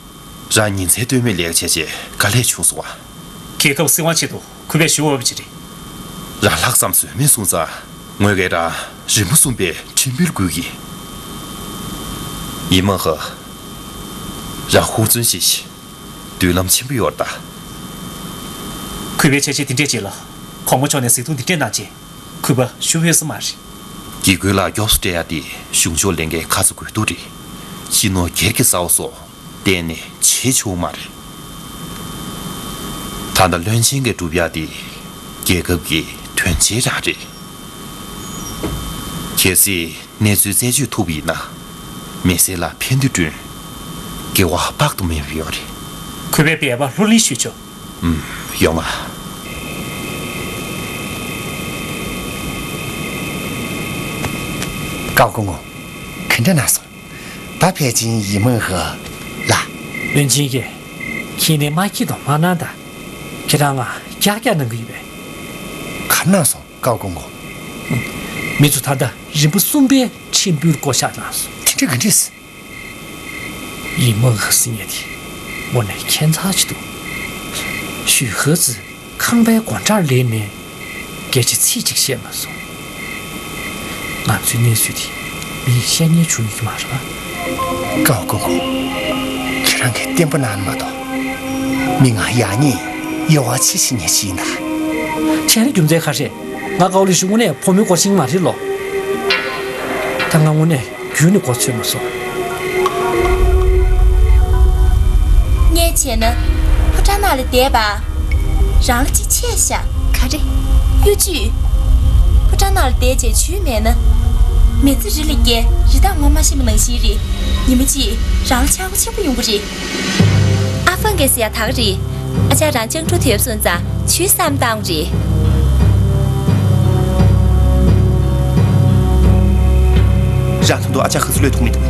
རང་ཉིན་མཚན་ལྟོས་མེད་ལས་ཀ་བྱས་རྗེས་དཀའ་ལས་བྱུང་སོང་བ། རྒྱལ་ཁབ་སྲིད་དབང་ཆེད་དུ་གུས་པས་ཞུ་འོས་པ་ཅིག་རེད། རང་ལྷག་བསམ་ཟོལ་མེད་སོང་ཙང་ངོས་ཀྱིས་རང་རིམ་པ་གསུམ་པའི་ཁྲིམས་དཔོན་བསྐོ་གི། ཡིན་མང་ཧོ། རང་ཧུར་བརྩོན་བྱས་ཤིག། མདུན་ལམ་ཆེན་པོ་ཡོད་རེད་ད། གུས་པའི་བྱས་རྗེས་འདི་འདྲས་བྱས་ལ། གོང་མ་མཆོག་ནས་གཟིགས་མཐོང་འདི་འདྲས་གནང་རྗེས། གུས་པ་ཞུ་འོས་ས་མ་རེད། དགེ་སྐོས་ལགས་མགྱོགས་སུ་བསྐྲད་ཡ་དེ་གཞུང་ཕྱོགས་ལས་འགན་ཁ་ཚ་དགོས་གཏུགས་རེད། སྤྱི་ནོར་སྒེར་གྱི་གསར་བ་སོགས་གཏན་ནས་བྱེད་ཆོག་མ་རེད། ད་ལྟ་བློན་ཆེན་གྱིས་སྒྲུབ་ཡ་དེ་རྒྱལ་ཁབ་ཀྱི་དོན་ཆེན་རང་རེད། གལ་སྲིད་གནས་ཚུལ་རྩད་གཅོད་ཐུབ་པ་ཡིན་ན། མི་སེར་ལ་ཕན་བདེ་བསྐྲུན། དགེ་བ་དཔག་ཏུ་མེད་པ་ཡོད་རེད། གུས་པས་འབད་པ་ལྷུར་ལེན་ཞུས་ཆོག། ཨུམ། ཡོང་ང་། ཀའོ་སྐུ་ངོ། ག་འདྲ་གནང་སོང་། ད་ཕལ་ཆེར་ཡིན་མང་ཧོ་ལ། བློན་ཆེན་གྱིས་ཁྱེད་ནས་མ་ཁྱི་དང་མ་གནང་ད། ཁྱེད་རང་ང་རྒྱགས་རྒྱགས་གནང་གི་ཡོད་པས། ག་རེ་གནང་སོང་། ཀའོ་སྐུ་ངོ། མི་ཚོ་ད་ལྟ་རིམ་པ་གསུམ་པའི་ཁྲིམས་དཔོན་བསྐོ་གཞག་གནང་སོང་། དེ་འདྲ་ག་འདྲས། ཡིན་མང་ཧོ་ཟེར་མཁན་དེ་དངོས་གནས་ཁྱད་མཚར་ཅིག་འདུག། ཞུས་ཧོ་ཙི་ཁང་པའི་སྒོ་འགྲམ་སླེབས་ནས་སྐད་ཆ་ཚིག་གཅིག་བཤད་མ་སོང་། ང་ཚོའི་གནས་ཚུལ་དེ་མི་ཡིས་བཤད་མཁན་བྱུང་ཡོད་ཀྱི་མ་རེད་པ། ཀའོ་སྐུ་ངོ། ཁྱེད་རང་གིས་བརྟན་པོ་གནང་ན་མ་གཏོགས། མི་ང་ཡག་ཉེས་དབྱེ་བ་ཕྱེ་ཤེས་མཁན་ཞིག་ཡིན་ད། ཁྱེད་རང་རྒྱུ་མཚན་ག་རེ། ང་ཀའོ་ལི་ཞུ་དངོས་གནས་ཕོ་མོའི་སྐོར་ཤེས་ཀྱི་མ་རེད་ལོ། ད་ང་དངོས་གནས་རྒྱུན་ནས་མགོ་ཚོས་མ་སོང་། ངས་བྱས་ན། ཕོ་བྲང་ནང་ལ་བསྡད་པ། རང་ལ་ཅིག་ཆད་ཤག། ག་རེ། གཡོ་ཇུས། ཕོ་བྲང་ནང་ལ་བསྡད་བྱས་ཇུས་མེད་ན། མི་ཚེ་རི་ལ་བསྐྱལ། རི་དྭགས་ངོ་མ་ཤེས་པ་ནང་བཞིན་རེད། ཉི་མ་གཅིག་རང་ལ་ཆག་སྒོ་ཆེན་པོ་ཡོང་གི་རེད། ཨ་ཧྥང་གིས་ཟེར་ཡ་ད་ག་རེད། ཨ་ཅག་རང་སྤྱང་གྲུང་ཐེབས་སོང་ཙང་ཇུས་བསམ་བཏང་རེད། རང་མཐོང་དུ་ཨ་ཅག་ཁ་སུ་བློས་ཐོངས་མི་འདུག།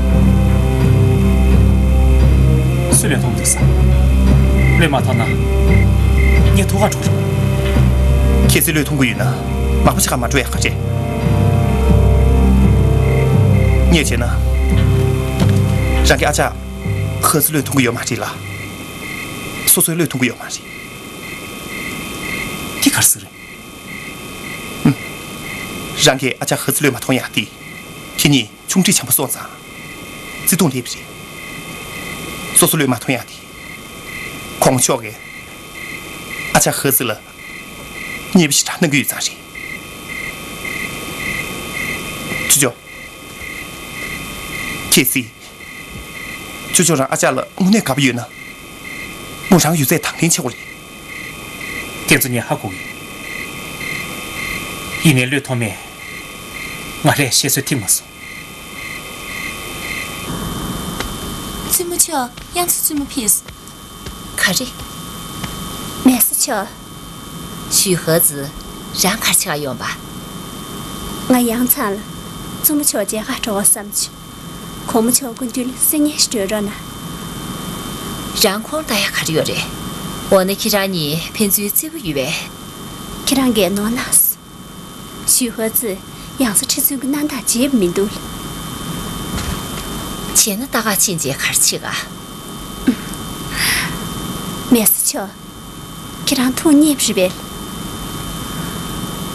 སུས་བློས་ཐོངས་མི་འདུག་ཟེར། བློས་མ་ཐོངས་ན་ངས་ཐུགས་ཁ་འཁྲུག་རེད། ཁྱེད་ཚོས་བློས་ཐོངས་གི་ཡོད་ན་མག་པ་ཅིག་ག་མ་འགྲོ་ཡག་ག་རེད། ངས་བྱས་ན། རང་གི་ཨ་ཅག་ཧ་ཙི་བློས་ཐོངས་ཀྱི་ཡོད་མ་རེད་ལ། སོ་སོའི་བློས་ཐོངས་ཀྱི་ཡོད་མ་རེད། དེ་ག་རེ་ཟེར་རེད། ཧུམ། རང་གི་ཨ་ཅག་ཧ་ཙི་བློས་མ་ཐོངས་ཡག་དེ། ཁྱེད་གཉིས་ཆུང་འདྲིས་བྱམས་པོ་སོང་ཙང་། བརྩེ་དུང་སླེབས་པ་རེད། སོ་སོ་བློས་མ་ཐོངས་ཡག་དེ། གོང་མ་མཆོག་གིས་ཨ་ཅག་ཧ་ཙི་ལ་ཉེས་པ་ཞེ་དྲག་གནང་གི་ཡོད་ཙང་རེད། ཅོ་ཅོ། གལ་སྲིད། ཅོ་ཅོ་རང་ཨ་ཅག་ལ་དངོས་གནས་དགའ་པོ་ཡོད་ན། མོ་རང་ཡོད་ཚད་དང་ལེན་བྱེད་དགོས་རེད། དེ་ཚོ་ངས་ཧ་གོ་གི། ཡིན་ནའི་བློས་ཐོངས་མེད། ང་རས་བཤད་སྲོལ་ཐིག་མ་སོང་། བཙུན་མོ་མཆོག། དབྱངས་སུ་བཙུན་མོ་ཕེབས། ག་རེ། མེ་བཟའ་མཆོག། ཞུས་ཧ་ཙི། རང་ག་རེ་བྱེད་ག་ཡོང་པ། ང་ཡང་ཚང་ལ། བཙུན་མོ་མཆོག་མཇལ་ག་འགྲོ་བ་བསམ་བྱུང་། གོང་མ་མཆོག་སྐུ་མདུན་ལ་སེམས་ཉེ་ཞིག་སྤྲོད་རོགས་གནང་། རང་ཁོང་ལྟ་ཡ་ག་རེ་ཡོད་རེད། འོ་ན་ཁྱེད་རང་གཉིས་ཕན་ཚུན་བརྩེ་པོ་ཡོད་པས། ཁྱེད་རང་གིས་ནོར་ལངས་སོང་། ཞུས་ཧ་ཙི། དབྱངས་སུ་ཁྲི་བཙུན་གྱི་རྣམ་ཐར་བརྗེད་མི་འདུག། བྱས་ན་ད་ག་ཕྱིན་ཆད་ག་རེ་བྱེད་ག། མེ་བཟའ་མཆོག། ཁྱེད་རང་ཐུགས་མཉེས་པ་རེད་པས།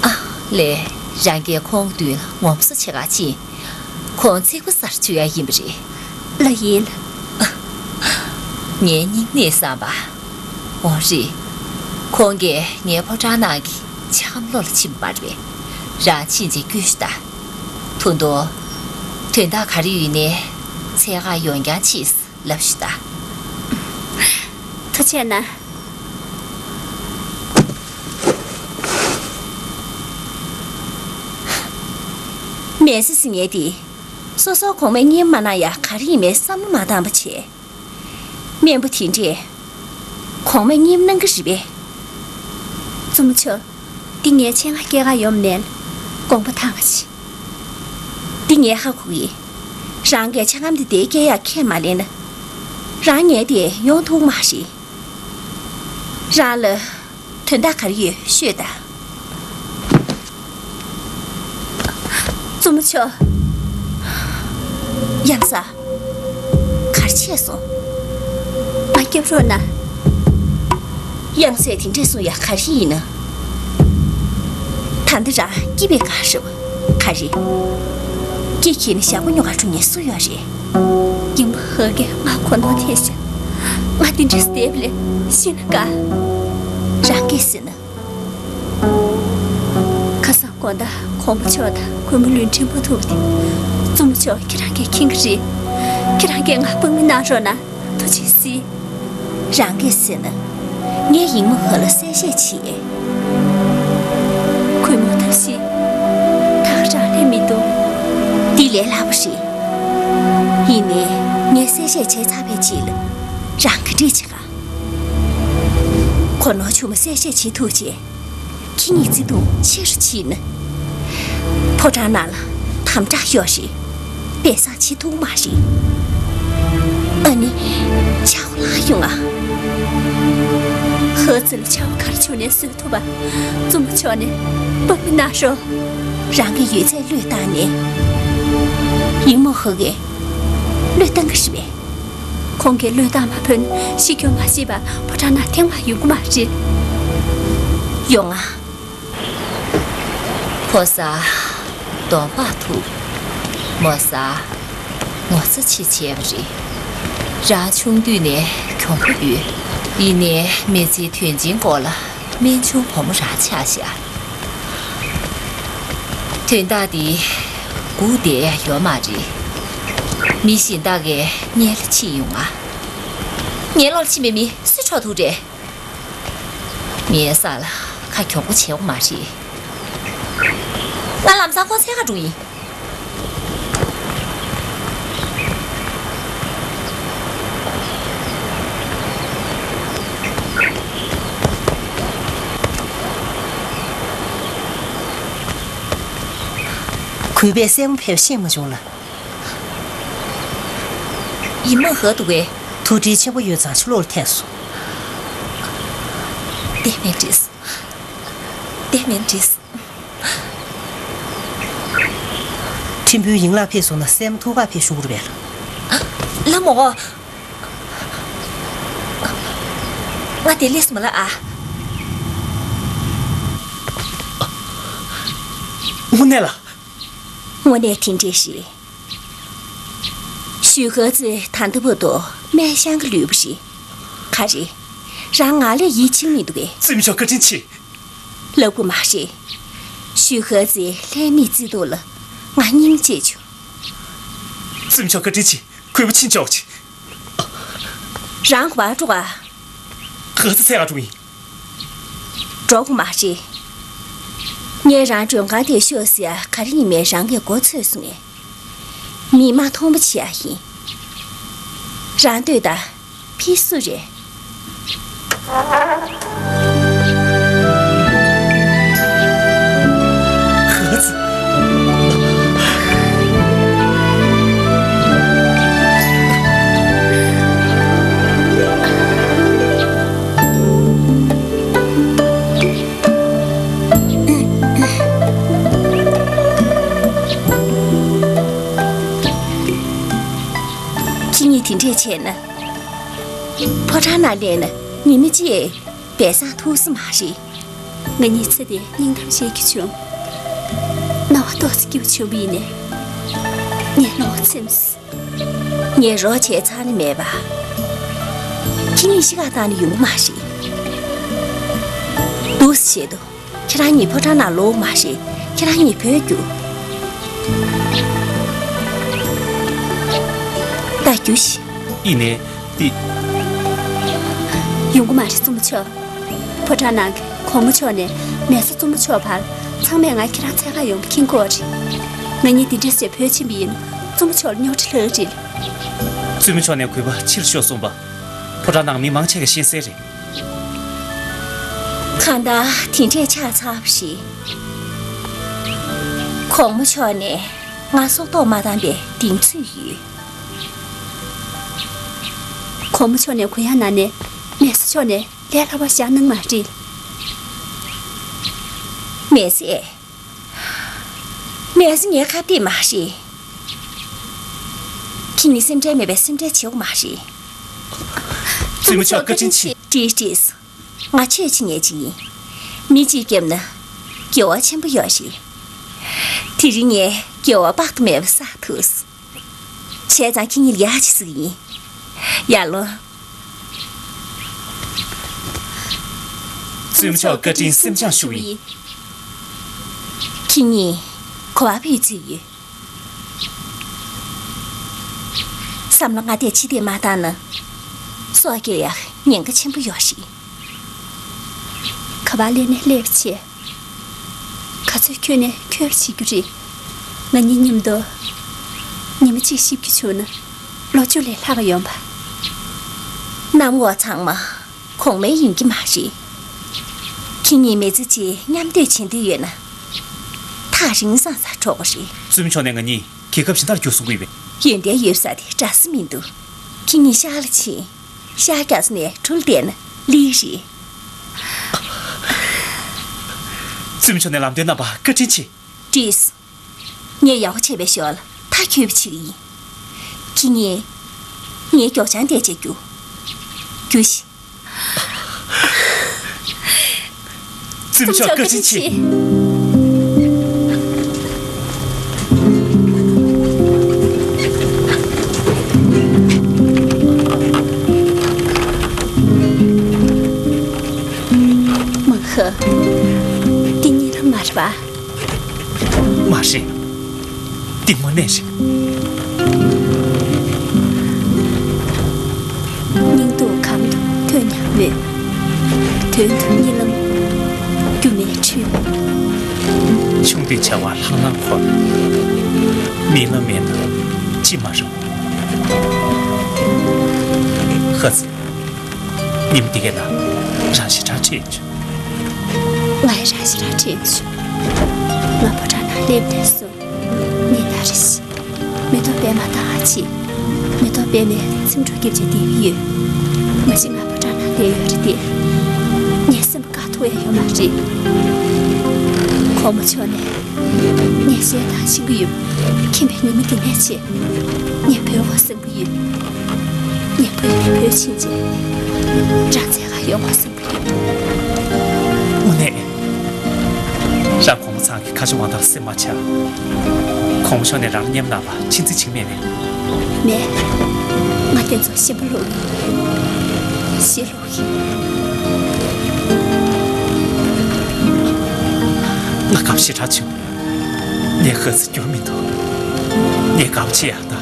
ཨ་ལས། རང་གིས་ཁོང་མདུན་ལ་ངོམ་སོ་བྱེད་ག་ཕྱིན། ཁོང་ཚིག་པ་ཟ་རུ་འཇུག་ཡ་ཡིན་པ་རེད། ལགས་ཡིན། ངའི་སྙིང་ནས་བསམ་པ། འོ་རེད། ཁོང་གིས་ངའི་ཕོ་བྲང་ནང་གི་ཆགམ་ལོགས་ལ་ཕྱིན་པ་རེད། རང་ཕྱིན་ཆད་སྐྱོན་ཞུ་ད། ད་དུང་། དོན་དག་ག་རེ་ཡོད་ནའི་འཚོལ་ག་ཡོང་རྐྱང་བྱེད། ལབ་ཞུ་ད། ཐུགས་རྗེ་གནང་། མེ་བཟའ་ཟེར་མཁན་དེ། སོ་སོ་གོང་མས་བརྙས་མ་གནང་ཡ་ག་རེ་ཡིན་མིན་བསམ་བློ་མ་བཏང་པ་བྱས། སྨན་པ་དེ་འདྲས་གོང་མས་བརྙས་གནང་གི་རེད་པས། བཙུན་མོ་མཆོག། འདི་ངའི་ཆེད་མངགས་སྐྱེལ་ག་ཡོང་མེད། དགོངས་པ་དག་པ་བྱེད། འདི་ངས་ཧ་གོ་གི། རང་གིས་ཆ་སྒམ་འདི་དེ་སྐྱེལ་ཡག་ཁས་མ་ལེན་ན། རང་ངའི་དེ་ཡོང་ཐུབ་མ་རེད། རང་ལ་དོན་དག་ག་རེ་ཡོད་ཤོད་དང་། བཙུན་མོ་མཆོག། དབྱངས་ས། ག་རེ་བྱས་སོང་། ང་སྐྱོབ་རོགས་གནང་། དབྱངས་སས་དེ་འདྲས་གསུང་ཡ་ག་རེ་ཡིན་ན། ད་ལྟ་རང་སྐྱིད་པའི་ག་རེ་བ་ག་རེ། སྐྱིད་ཁྱེད་ནི་ཞག་པོ་ཉོ་ག་འགྲོ་མཁན་སུ་ཡོད་རེད། ཡིན་པ་ཧ་གིས་ང་གོ་ནོར་ཐེབས་ཤག། ང་དེ་འདྲས་བསྡད་པ་ལས་ཤི་ན་དགའ། རང་གིས་ཟེར་ན། ཁ་སང་དགོང་དག་གོང་མ་མཆོག་དང་གུས་མོ་ལུས་འབྲེལ་མ་ཐུབ་པ་དེ། བཙུན་མོ་མཆོག་ཁྱེད་རང་གིས་མཁྱེན་གྱི་རེད། ཁྱེད་རང་གིས་ང་དཔང་མི་གནང་རོགས་གནང་། ཐུགས་རྗེ་གཟིགས། རང་གིས་ཟེར་ན། ངས་ཡིན་མོ་ཧ་ལ་གསལ་བཤད་བྱེད། གུས་མོ་ཐབས་ཤེས། ད་ག་རང་ལས་མི་འདུག། འདི་ལས་སླ་པོ་རེད། ཡིན་ནའི་ངས་གསལ་བཤད་བྱས་ཚར་བའི་རྗེས་ལ། རང་ག་འདྲས་བྱེད་ག། གོ་ནོར་ཆུང་མ་གསལ་བཤད་བྱེད་ཐུབ་རྗེས། ཁྱེད་གཉིས་བརྩེ་དུང་ཆེ་རུ་ཕྱིན་ན། ཕོ་བྲང་ནང་ལ་དམ་དྲག་ཡོད་རེད། སྦས་གསང་བྱེད་ཐུབ་མ་རེད། ཨ་ནི། ཆག་ལྷག་ཡོང་ང་། ཧ་ཙི་ལ་ཆག་ག་རེ་བྱུང་ནས་བཟོད་ཐུབ་པ། བཙུན་མོ་མཆོག་ནས་དཔང་མི་གནང་རོགས། རང་གི་ཡོད་ཚད་བློས་བཏང་ནས། ཡིན་མོ་ཧ་གིས་བློས་བཏང་གི་རེད་པས། ཁོང་གིས་བློས་བཏང་མ་ཕོད་ན་ཤི་སྐྱོ་མ་ཤི་བར་ཕོ་བྲང་ནང་ཐེངས་མ་ཡོང་གི་མ་རེད། ཡོང་ང་། ཕོ་གསར། གདོང་པགས་འཐུག། མོ་གསར། ངོ་ཚ་ཆེ་བྱས་པ་རེད། རང་ཆུང་དུས་ནས་གྱོང་པོ་ཡོད། ཡིན་ནའི་མི་ཚེའི་དོན་ཆེན་སྐོར་ལ་སྨན་ཆུང་བུ་མོ་རང་ཆགས་ཤག། དོན་དག་འདི་སྒུག་བསྡད་ཡ་ཡོད་མ་རེད། མི་གཞན་དག་གིས་སྔོན་ལ་ཕྱིན་ཡོང་ང་། ངའི་ལོགས་ཕྱིན་པའི་མི་སུས་འཕྲོག་ཐུབ་རེད། ངའི་ས་ལ་ཁ་གྱོང་པོ་བྱེད་དགོས་མ་རེད། ང་ལམ་སང་ཁོང་འཚོལ་ག་འགྲོ་ཡིན། གུས་པས་སྲས་མོ་ཕེབས་ཤེས་མ་བྱུང་ལ། ཡིན་མོ་ཧ་འདུག་གས། ཐུགས་འདྲིས་ཆེན་པོ་ཡོད་ཙང་ཕྱི་ལོགས་ལ་ཐད་སོང་། བདེ་མོ་འགྲིག་སོང་། བདེ་མོ་འགྲིག་སོང་། ཁྲིམས་དཔོན་ཡན་ལགས་ཕེབས་སོང་ན་སྲས་མོ་ཐུགས་ཁ་ཕེབས་ཞུ་དགོས་རེད་པས། ལགས་མོ། ང་དེར་སླེབས་སོང་མ་ལགས་ཨ། དངོས་གནས་ལགས། དངོས་གནས་དེ་འདྲས་ཤིག་ཞུས་ཧེ་ཙི་ད་ལྟ་བར་དུ་སྨན་ཤང་གི་ལུས་པོ་རེད། ག་རེ། རང་ང་ལས་ཡིད་ཆེས་མི་འདུག་གས། བཙུན་མོ་མཆོག་བཀའ་དྲིན་ཆེ། ལབ་དགོས་མ་རེད། ཞུས་ཧེ་ཙི་ལྷད་མེད་བརྩེ་དུང་ལ་ང་སྙིང་རྗེ་བྱུང་། བཙུན་མོ་མཆོག་བཀའ་དྲིན་ཆེ། གུས་པ་ཕྱིན་ཆོག་ཅིག་རང་ག་པར་འགྲོ་ག་ཧེ་ཙི་འཚོལ་ག་འགྲོ་གི་ཡིན། འགྲོ་དགོས་མ་རེད། ངས་རང་མགྲོན་ཁང་དེར་ཤོག་ཟེར་ཡ་ག་རེ་ཡིན་མིན་རང་གིས་མགོ་ཚོས་སོང་ངས། མི་མ་མཐོང་པ་བྱེད་ཡ་ཡིན། རང་ལྟོས་དང་། ཕི་སུ་རེད། ཧ་ཙི། ཁྱེད་གཉིས་དེ་འདྲས་བྱས་ན། ཕོ་བྲང་ནང་སླེབས་ན་ཉི་མ་གཅིག་བསྡད་ས་ཐུབ་ས་མ་རེད། ང་གཉིས་ཚེ་འདིའི་སྙིང་གཏམ་བཤད་རྒྱུ་བྱུང་། རྣ་བ་ཏོག་ཙམ་སྐྱིད་པོ་བྱུང་བ་ཡིན་ནའི། ངའི་བློ་ཚིམས། ངས་རོགས་བྱས་ཚར་ནི་མེད་པ། ཁྱེད་གཉིས་ཤི་ཁ་བཏང་ནས་ཡོང་གི་མ་རེད། འདུག་སེ་བྱེད་དོ། ཁྱེད་རང་གཉིས་ཕོ་བྲང་ནང་ལོག་མ་རེད། ཁྱེད་རང་གཉིས་བུད་རྒྱུགས། ད་རྒྱུགས་ཤིག་ཡིན་ནའི་འདི། ཡོང་གི་མ་རེད་བཙུན་མོ་མཆོག་ཕོ་བྲང་ནང་གི་གོང་མ་མཆོག་ནས་མེས་པོ་བཙུན་མོ་མཆོག་བར་ཚང་མས་ང་ཁྱེད་རང་འཚོལ་ག་ཡོང་བ་མཁྱེན་གྱི་ཡོད་རེད། ང་གཉིས་འདི་འདྲ་བྱས་བུད་ཕྱིན་པ་ཡིན་ན་བཙུན་མོ་མཆོག་ལ་རྙོག་དྲ་ལྷག་གི་རེད། བཙུན་མོ་མཆོག་ནས་གུས་པ་ཕྱིར་ཤོག་གསུངས་པ། ཕོ་བྲང་ནང་མི་མང་ཆེ་ག་ཤེས་གསལ་རེད། གང་ལྟར་དེ་འདྲས་ཆགས་ཚར་བ་རེད། གོང་མ་མཆོག་ནས་ང་སྲོག་ཐོག་མ་བཏང་པའི་གདེང་ཚོད་ཡོད། གོང་མ་མཆོག་ནས་གུ་ཡངས་གནང་ནའི་མེས་པོ་མཆོག་ནས་ལས་སླ་བ་བཞག་གནང་མ་རེད། མེས་པོ། མེས་པོ་ངའི་ཁ་གཏད་མ་རེད། ཁྱེད་གཉིས་སེམས་ཁྲལ་མེད་པའི་སེམས་ཁྲལ་བྱེད་དགོས་མ་རེད། བཙུན་མོ་མཆོག་བཀའ་དྲིན་ཆེ། བཀྲིས་བཀྲིས། ང་ཆོས་བྱེད་མཁན་ཅིག་ཡིན། མི་གཅིག་བརྒྱབ་ན་དགེ་བ་ཆེན་པོ་ཡོད་རེད། དེ་རིང་ངས་དགེ་བ་དཔག་ཏུ་མེད་པ་བསགས་ཐུབ་སོང་། བྱས་ཙང་ཁྱེད་གཉིས་ལ་ཡག་ཅིག་གཟིགས་ཡིན། ཡར་ལོངས། བཙུན་མོ་མཆོག་བཀའ་དྲིན་སེམས་བསྐྱངས་ཞུ་བ་ཡིན། ཁྱེད་གཉིས་ག་པར་ཕེབས་རྩིས་ཡོད། བསམ་བློ་སྔ་ལྟས་ཕྱི་ལྟས་མ་བཏང་ན། སྲོག་སྐྱེལ་ཡག་ཉེན་ཁ་ཆེན་པོ་ཡོད་རེད། ག་པར་སླེབས་ནས་སླེབས་པ་བྱས། ག་ཚོད་འཁྱོལ་ནས་འཁྱོལ་བ་བྱེད་རྒྱུ་རེད། ང་གཉིས་མཉམ་དུ་ཉི་མ་གཅིག་གཤིབ་རྒྱུ་བྱུང་ན་ལོ་བཅུ་ལས་ལྷག་གི་ཡོང་པ། གནམ་འོག་ཚང་མ་གོང་མའི་ཡིན་གྱི་མ་རེད། ཁྱེད་གཉིས་མི་ཚེ་གཅིག་མཉམ་སྡོད་བྱེད་འདོད་ཡོད་ན། ཐག་རིང་སང་སང་འགྲོ་དགོས་རེད། བཙུན་མོ་མཆོག་ནས་ང་གཉིས་རྒྱལ་ཁབ་གཞན་དག་བསྐྱོད་གསུང་གི་ཡོད་པས། ཡོན་ཏན་ཡོད་ས་དེ་འདྲ་ས་མི་འདུག་ཁྱེད་གཉིས་ཤར་ལ་ཕྱིན། ཤར་རྒྱག་ས་ནས་གྲུར་བསྡད་ན་ལེགས་རེད། བཙུན་མོ་མཆོག་ནས་ལམ་སྟོན་གནང་བ་བཀའ་དྲིན་ཆེ། བཀྲིས། ངས་ཡག་པོ་བྱས་པའི་ཞོར་ལ་མཐའ་འཁྱོལ་བ་བྱེད་ཀྱི་ཡིན། ཁྱེད་གཉིས། ངའི་མགྱོགས་བྱང་དེ་བྱས་རྒྱུགས། རྒྱུགས་ཤིག་བཙུན་མོ་མཆོག་བཀའ་དྲིན་ཆེ། མང་ཧ། འདི་གཉིད་ལམ་མ་རེད་པ། མ་རེད། འདི་དངོས་གནས་རེད། སྙིང་སྡུག་གམ་དུ་ཐོས་མྱོང་མོད། དོན་དུ་གཉིད་ལམ་སྒྱུ་མའི་འཁྲུལ། ཆུང་དུས་བྱ་བ་ལྷང་ལྷང་འཁོར། རྨི་ལམ་མེད་ན་ཅི་མ་རུང་། ཧ་ཙི། ཉིན་འདི་གའི་ནང་རང་ཞེ་དྲག་ཁྲེལ་བྱུང་། ང་ཡང་རང་ཞེ་དྲག་ཁྲེལ་བྱུང་། ང་ཕོ་བྲང་ནང་སླེབས་དུས་སུ། ངས་ད་རེས་མེ་ཏོག་པད་མ་དང་ཨ་ཅེ། མེ་ཏོག་པད་མའི་ཚེམ་དྲུབ་རྒྱབ་བྱས་བསྡད་ཀྱི་ཡོད། མ་གཞི་ང་ཕོ་བྲང་ནང་བསྡད་ཡོད་རེད་དེ། ངའི་སེམས་པ་དཀའ་ཐུབ་ཡ་ཡོད་མ་རེད། གོང་མ་མཆོག་ནས་ངས་གཞས་བཏང་ཤེས་ཀྱི་ཡོད། ཁྱིམ་པའི་ཉིན་མོ་འདི་ནས་བྱས་ངས་བོད་པ་བསམ་གྱི་ཡོད། ངས་བོད་ནས་བོད་ཕྱིན་རྗེས་རང་བཙན་ཁ་ཡོང་བ་བསམ་གྱི་ཡོད། དངོས་གནས། རང་གོང་མ་ཚང་གི་ཁ་ཕྱོགས་མང་དག་སེམས་མ་ཆགས། གོང་མ་མཆོག་ནས་རང་ལ་མཉམ་གནང་བ་ཕྱིན་ཚེ་ཆིག་མེད་རེད། མེད། ང་དེ་ཚོ་ཞིམ་པོ་ལོག་ཡིན། ཞེ་ལོག་ཡིན། ང་དགའ་པོ་ཞེ་དྲག་བྱུང་། ངས་ཧ་ཙི་སྐྱོར་མི་འདུག་ངས་དགའ་པོ་བྱེད་ཡག་དང་།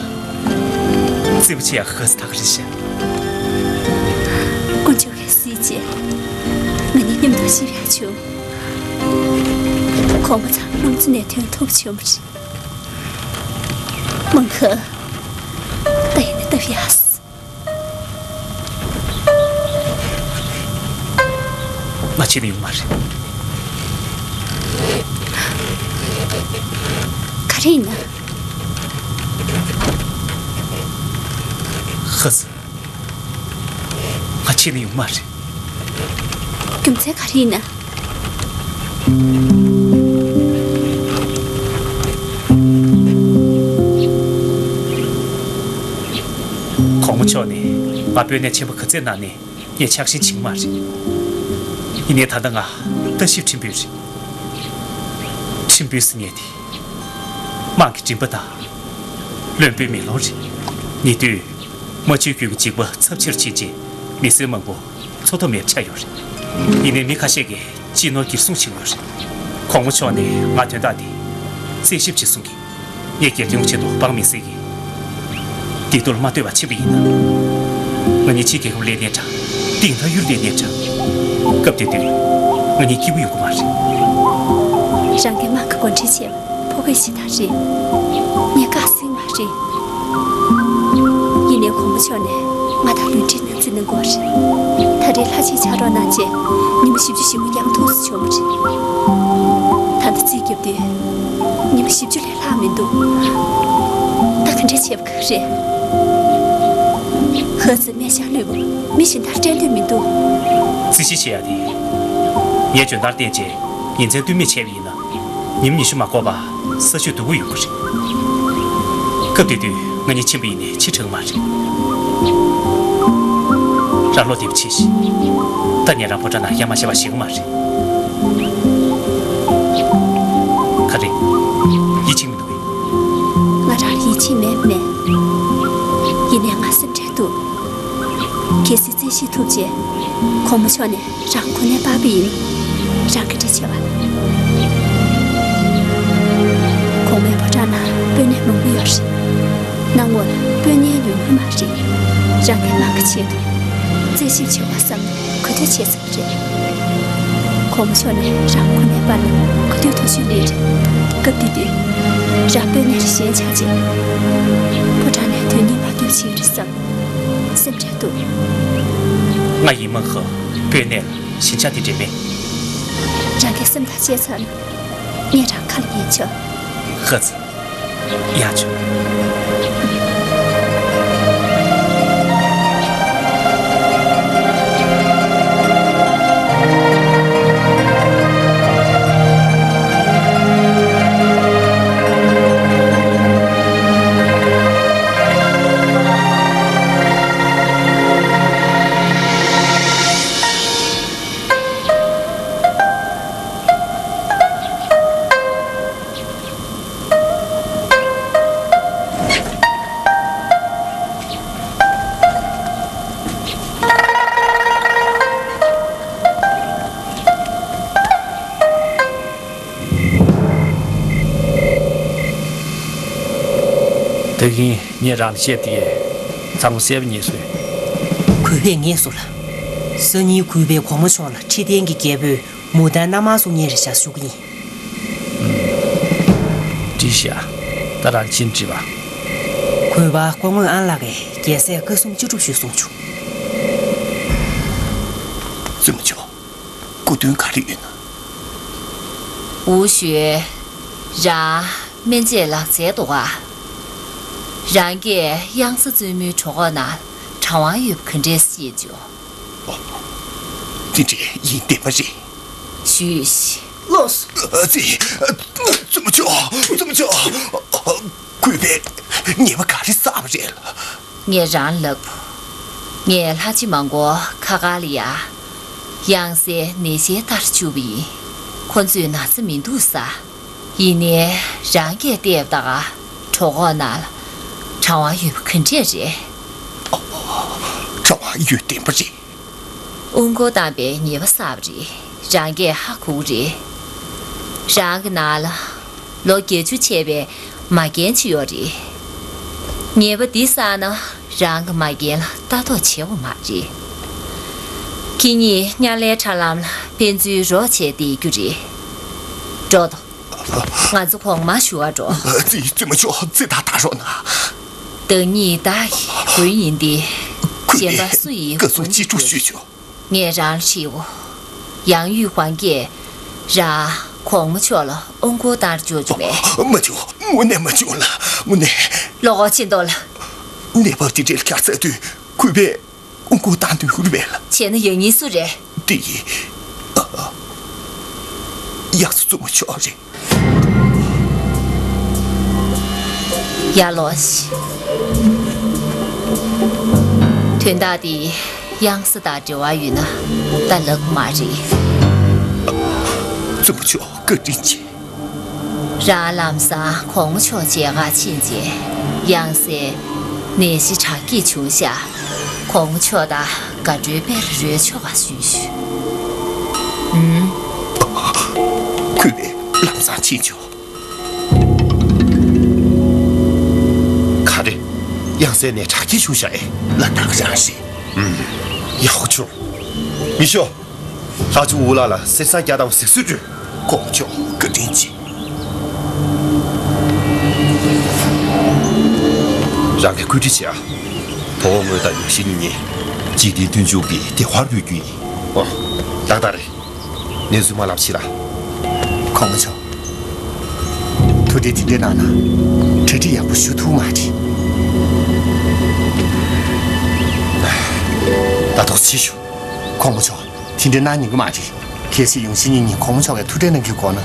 རྩེད་པོ་བྱེད་ཡག་ཧ་ཙི་ད་ག་རེ་བཤད། དཀོན་མཆོག་གིས་གཟིགས་རྗེས་ང་གཉིས་མཉམ་དུ་གཤིབ་ཡག་བྱུང་། གོང་མ་ཚང་ལུང་ཚན་ནས་ཐོན་ཐུབ་བྱུང་བ་རེད། མང་ཁ། ད་ཡིན་ན་སྟབས་ཡག་སོང་། ང་ཕྱིན་ན་ཡོང་མ་རེད། ག་རེ་ཡིན་ན། ཧ་ཙི། ང་ཕྱིན་ན་ཡོང་མ་རེད། རྒྱུ་མཚན་ག་རེ་ཡིན་ན། གོང་མ་མཆོག་ནས་ང་དཔོན་གནས་ཆེན་པོ་ག་ཚོད་གནང་ནས་ངས་ཕྱག་ཞེན་བྱེད་ཀྱི་མ་རེད། ཡིན་ནའི་ད་ལྟ་ང་ལྟ་ཞིབ་ཁྲིམས་དཔོན་རེད། ཁྲིམས་དཔོན་ཟེར་མཁན་དེ་དམངས་ཀྱི་སྤྲིན་པ་དང་། བློན་པོའི་མེ་ལོང་རེད། ཉེ་དུས་རྨ་ཆུའི་རྒྱུད་ཀྱི་འཇིགས་པ་ཚབས་ཆེར་ཕྱིན་རྗེས་མི་སེར་མང་པོ་འཚོ་ཐབས་མེད་པ་ཆགས་ཡོད་རེད། ཡིན་ནའི་མི་ཁ་ཤས་ཀྱིས་སྤྱི་ནོར་གྱེར་སྲུང་བྱེད་ཀྱི་ཡོད་རེད། གོང་མ་མཆོག་ནས་ང་དོན་དག་འདི་རྩད་ཞིབ་བྱེད་གསུང་གིས། ངས་སྒེར་དོན་ཆེད་དུ་འབངས་མི་སེར་གྱི་བདེ་སྡུག་ལ་མ་ལྟོས་པར་ཕྱིན་པ་ཡིན་ན། ང་གཉིས་ཕྱི་རྒྱལ་ཁབ་སླེབས་ནའི་འདྲ། སྟེང་མཐའ་ཡུལ་སླེབས་ནའི་འདྲ། སྐབས་དེ་དུས་ང་གཉིས་སྐྱིད་པོ་ཡོང་གི་མ་རེད། རང་གིས་དམངས་ཀྱི་འགོ་ཁྲིད་བྱས་པ་ཕོ་སྐད་ཞིག་དང་རེད། ངས་བཀག་ཟིན་མ་རེད། ཡིན་ནའི་གོང་མ་མཆོག་ནས་ང་དང་ལུས་འབྲེལ་གནང་རྩིས་གནང་དགོས་རེད། ད་རེས་ལྷ་ཆེན་ཕྱག་རོགས་གནང་རྗེས་ཉི་མ་བཞི་བཅུ་ཞེ་དགུ་ཡང་ཐུགས་སུ་ཆུད་པ་རེད། ད་ལྟ་རྩིས་རྒྱབ་དུས་ཉི་མ་བཞི་བཅུ་ལས་ལྷག་མི་འདུག་ད་ག་འདྲས་བྱེད་པ་ག་རེད། ཧ་ཙི་སྨན་ཤར་ལུས་པོ་མི་གཞན་དག་སྤྲད་འདོད་མི་འདུག་རྩིས་གཞི་བྱེད་ཡ་དེ། ངས་འཇོན་ཐང་བསྟན་རྗེས་ཉིན་མཚན་ལྟོས་མེད་བྱས་པ་ཡིན་ན། ཉིན་ཉི་ཤུ་མ་འགོར་བར་ས་ཆུ་སྡུག་པོ་ཡོང་གི་རེད། སྐབས་དེ་དུས་ང་གཉིས་ཕྱིན་པ་ཡིན་ནའི་ཕྱིར་དྲག་མ་རེད། རང་བློ་བདེ་པོ་བྱེད་ཤིག་ད་ངས་རང་ཕོ་བྲང་ནང་ཡ་མ་བྱས་པ་ཞིག་མ་རེད། ག་རེ། ཡིད་ཆེས་མི་འདུག་གས། ང་རང་ལ་ཡིད་ཆེས་མེད་མེད། ཡིན་ནའི་ང་སེམས་ཁྲལ་འདུག་གལ་སྲིད་རྩད་ཞིབ་ཐུབ་རྗེས་གོང་མ་མཆོག་ནས་རང་གོ་གནས་སྤར་བ་ཡིན། རང་ག་འདྲ་བྱེད་པ། གོང་མའི་ཕོ་བྲང་ནང་དཔོན་གནས་མང་པོ་ཡོད་རེད། གནམ་འོག་ལ་དཔོན་གནས་ཉུང་ཉུང་མ་རེད། རང་གིས་དམངས་ཀྱི་ཆེད་དུ་རྩད་ཞིབ་བྱེད་དགོས་བསམ་ན་ག་དུས་བྱེད་ཚར་རེད། གོང་མ་མཆོག་ནས་རང་གོ་གནས་སྤར་ན་ག་དུས་ཐུགས་ཤུགས་སླེབས་རེད། སྐབས་དེ་དུས་རང་དཔོན་གནས་ལས་གཞན་ཆགས་རྗེས་ཕོ་བྲང་ནས་དོན་སྙིང་མ་ཐོན་ཕྱིན་རེད་བསམ། སེམས་ཁྲལ་འདུག་ང་ཡིན་མ་ཧ་དཔོན་གནས་ལ་ཞེན་ཆགས་དེ་འདྲ་མེད། རང་གིས་སེམས་ཐག་བཅད་ཚར་ན་ངས་རང་ཁ་ལ་ཉན་ཆོག་ཧ་ཙི། ཡག་བྱུང་། ད་གིན་ངས་རང་ལ་བཤད་དེ་ཚང་མ་གསལ་པོ་ངེས་སོང་། གུས་པས་ངེས་སོང་ལགས། སང་ཉིན་གུས་པས་གོང་མ་མཆོག་ལ་ཁྲི་སྟེང་གི་རྒྱལ་པོས་མུ་ཏན་མནའ་མར་བཟུང་མཁན་རེད་ཤག་ཞུ་གི་ཡིན། འགྲིག་ཤག་ད་རང་ཕྱིན་དྲི་བ། གུས་པ་སྐུ་ངོ་ཨན་ལགས་ཀྱིས་རྒྱལ་སྲས་བཀའ་གསུང་ཅི་སྒྲུབ་ཞུས་གསུངས་བྱུང་། བཙུན་མོ་མཆོག་སྐུ་དོན་ག་རེ་ཡོད་ན། ཝུ་ཞུས། རང་སྨན་དཔྱད་ལག་རྩལ་འདུག་ག་རང་གིས་གཡང་ས་བཙུན་མོའི་གྲོད་ཁོག་ནང་གྲང་བ་ཡོད་པ་ག་འདྲས་ཤེས་བྱུང་། ཨོ། དེ་འདྲས་ཡིན་བསྡད་པ་རེད། ཞུས་ཤིག་ལོས། ཨ་ཙི། བཙུན་མོ་མཆོག་བཙུན་མོ་མཆོག་གུས་པས་ཉེས་པ་ག་རེ་བསགས་པ་རེད་ལགས། ངས་རང་ལབ། ངས་ལྷ་རྗེ་མང་པོ་ཁ་ཁ་ལ་ཡ། གཡང་སའི་ནད་གཞི་ལྟར་བཅུག་པ་ཡིན། ཁོ་ཚོས་ན་ཚ་མི་འདུག་ས། ཡིན་ནའི་རང་གིས་བལྟས་པ་ད་ག་གྲོད་ཁོག་ནང་ལ་གྲང་བ་ཡོད་པ་ག་འདྲས་རེད། གྲང་བ་ཡོད་བདེན་པ་རེད། དབུགས་འཁོར་བཏང་པའི་ཉེས་པ་བསགས་པ་རེད། རང་གིས་ཧ་གོ་གི་རེད། རང་གི་ནང་ལ་ལོ་བརྒྱད་ཅུ་བྱས་པའི་མ་རྒན་ཅིག་ཡོད་རེད། ཉེས་པ་འདི་བསགས་ན་རང་གི་མ་རྒན་ལ་ལྟ་རྟོག་བྱེད་དགོས་མ་རེད། ཁྱེད་གཉིས་དམྱལ་བའི་ཁྲ་ལམ་ལ་ཕན་ཚུན་རོགས་བྱས་བསྡད་རྒྱུ་རེད། འགྲོ་དང་། ང་ཚོ་གོང་མ་ཞུ་བར་འགྲོ། ཙི། བཙུན་མོ་མཆོག་ཙི། ད་ད་རོགས་གནང་། བདག་ཉིད་བདག་གི་མགོན་ཡིན་ཏེ། གཞན་པ་སུ་ཡིས་མགོན་གྱུར་ཅོག་ངས་རང་ལ་ཞུའོ། ཡང་ཡུས་ཧོང་གིས་རང་གོང་མ་མཆོག་ལ་དབུ་སྐོར་བཏང་འཇོག་རྒྱུ་མེད། མ་བྱུང་། དངོས་གནས་མ་བྱུང་ལགས། དངོས་གནས། ལོག་ཕྱིན་དོ་ལགས། གནས་བབ་དེ་འདྲའི་ཁྱབ་ཚར་དུས་གུས་པས་དབུ་སྐོར་བཏང་འདོད་ཡོད་རེད་པས་ལགས། བྱས་ན་ཡང་སྙིང་སུ་རེད། དེ་ཡིན། ཨ། ཨ། ཡང་སྲིད་བཙུན་མོ་མཆོག་རེད། ཡ་ལོ་ཤི། དོན་དག་འདི་གཡང་ས་དང་འབྲེལ་བ་ཡོད་ན་ད་ལབ་མ་རེད། བཙུན་མོ་མཆོག་བཀའ་དྲིན་ཆེ། རང་ལམ་སང་གོང་མ་མཆོག་མཇལ་ཁ་ཕྱིན་རྗེས་གཡང་སའི་ནད་གཞི་དྲག་སྐྱེད་བྱུང་ཤག་གོང་མ་མཆོག་དང་དགའ་སྤྲོའི་དཔལ་རོལ་ཆོག་པ་ཞུ་ཞུ། ཨུམ། གུས་པས་ལམ་སང་ཕྱིན་ཆོག་ག་རེ། གཡང་སའི་ནད་དྲག་སྐྱེད་བྱུང་ཤག་ཨེ། ལ་དྭགས་རང་རེད། ཨུམ། ཡག་པོ་བྱུང་། མི་ཤོག་ལྷ་ཆུང་འུ་ལགས་ལ་གསེར་སྲང་བརྒྱ་དང་གཟིགས་ཚུལ་སྤྲོད། གོང་མ་མཆོག་བཀའ་དྲིན་ཆེ། རང་གིས་བཀོད་སྒྲིག་བྱེད་ཨ། བོ་བོ་ངོས་དང་ཡོང་ཤིང་གཉིས་འཇིག་རྟེན་མཐུན་འཇུག་གི་ལྟེ་བར་འབུལ་རྒྱུ་ཡིན། ཨོ། ཏག་ཏག་རེད། གནས་ཚུལ་མ་ལབ་ཕྱིན་ལ། གོང་མ་མཆོག་གྲ་སྒྲིག་དེ་འདྲ་གནང་ན་གྲ་སྒྲིག་ཡག་པོ་ཞུ་ཐུབ་མ་རེད། ད་དོགས་ཆེ་ཞུ། གོང་མ་མཆོག་དེ་འདྲ་གནང་ཉན་གི་མ་རེད། གལ་སྲིད་ཡོང་ཤིང་གཉིས་གོང་མ་མཆོག་གི་ཐུགས་ཁྲལ་གནང་གི་དགོས་ན་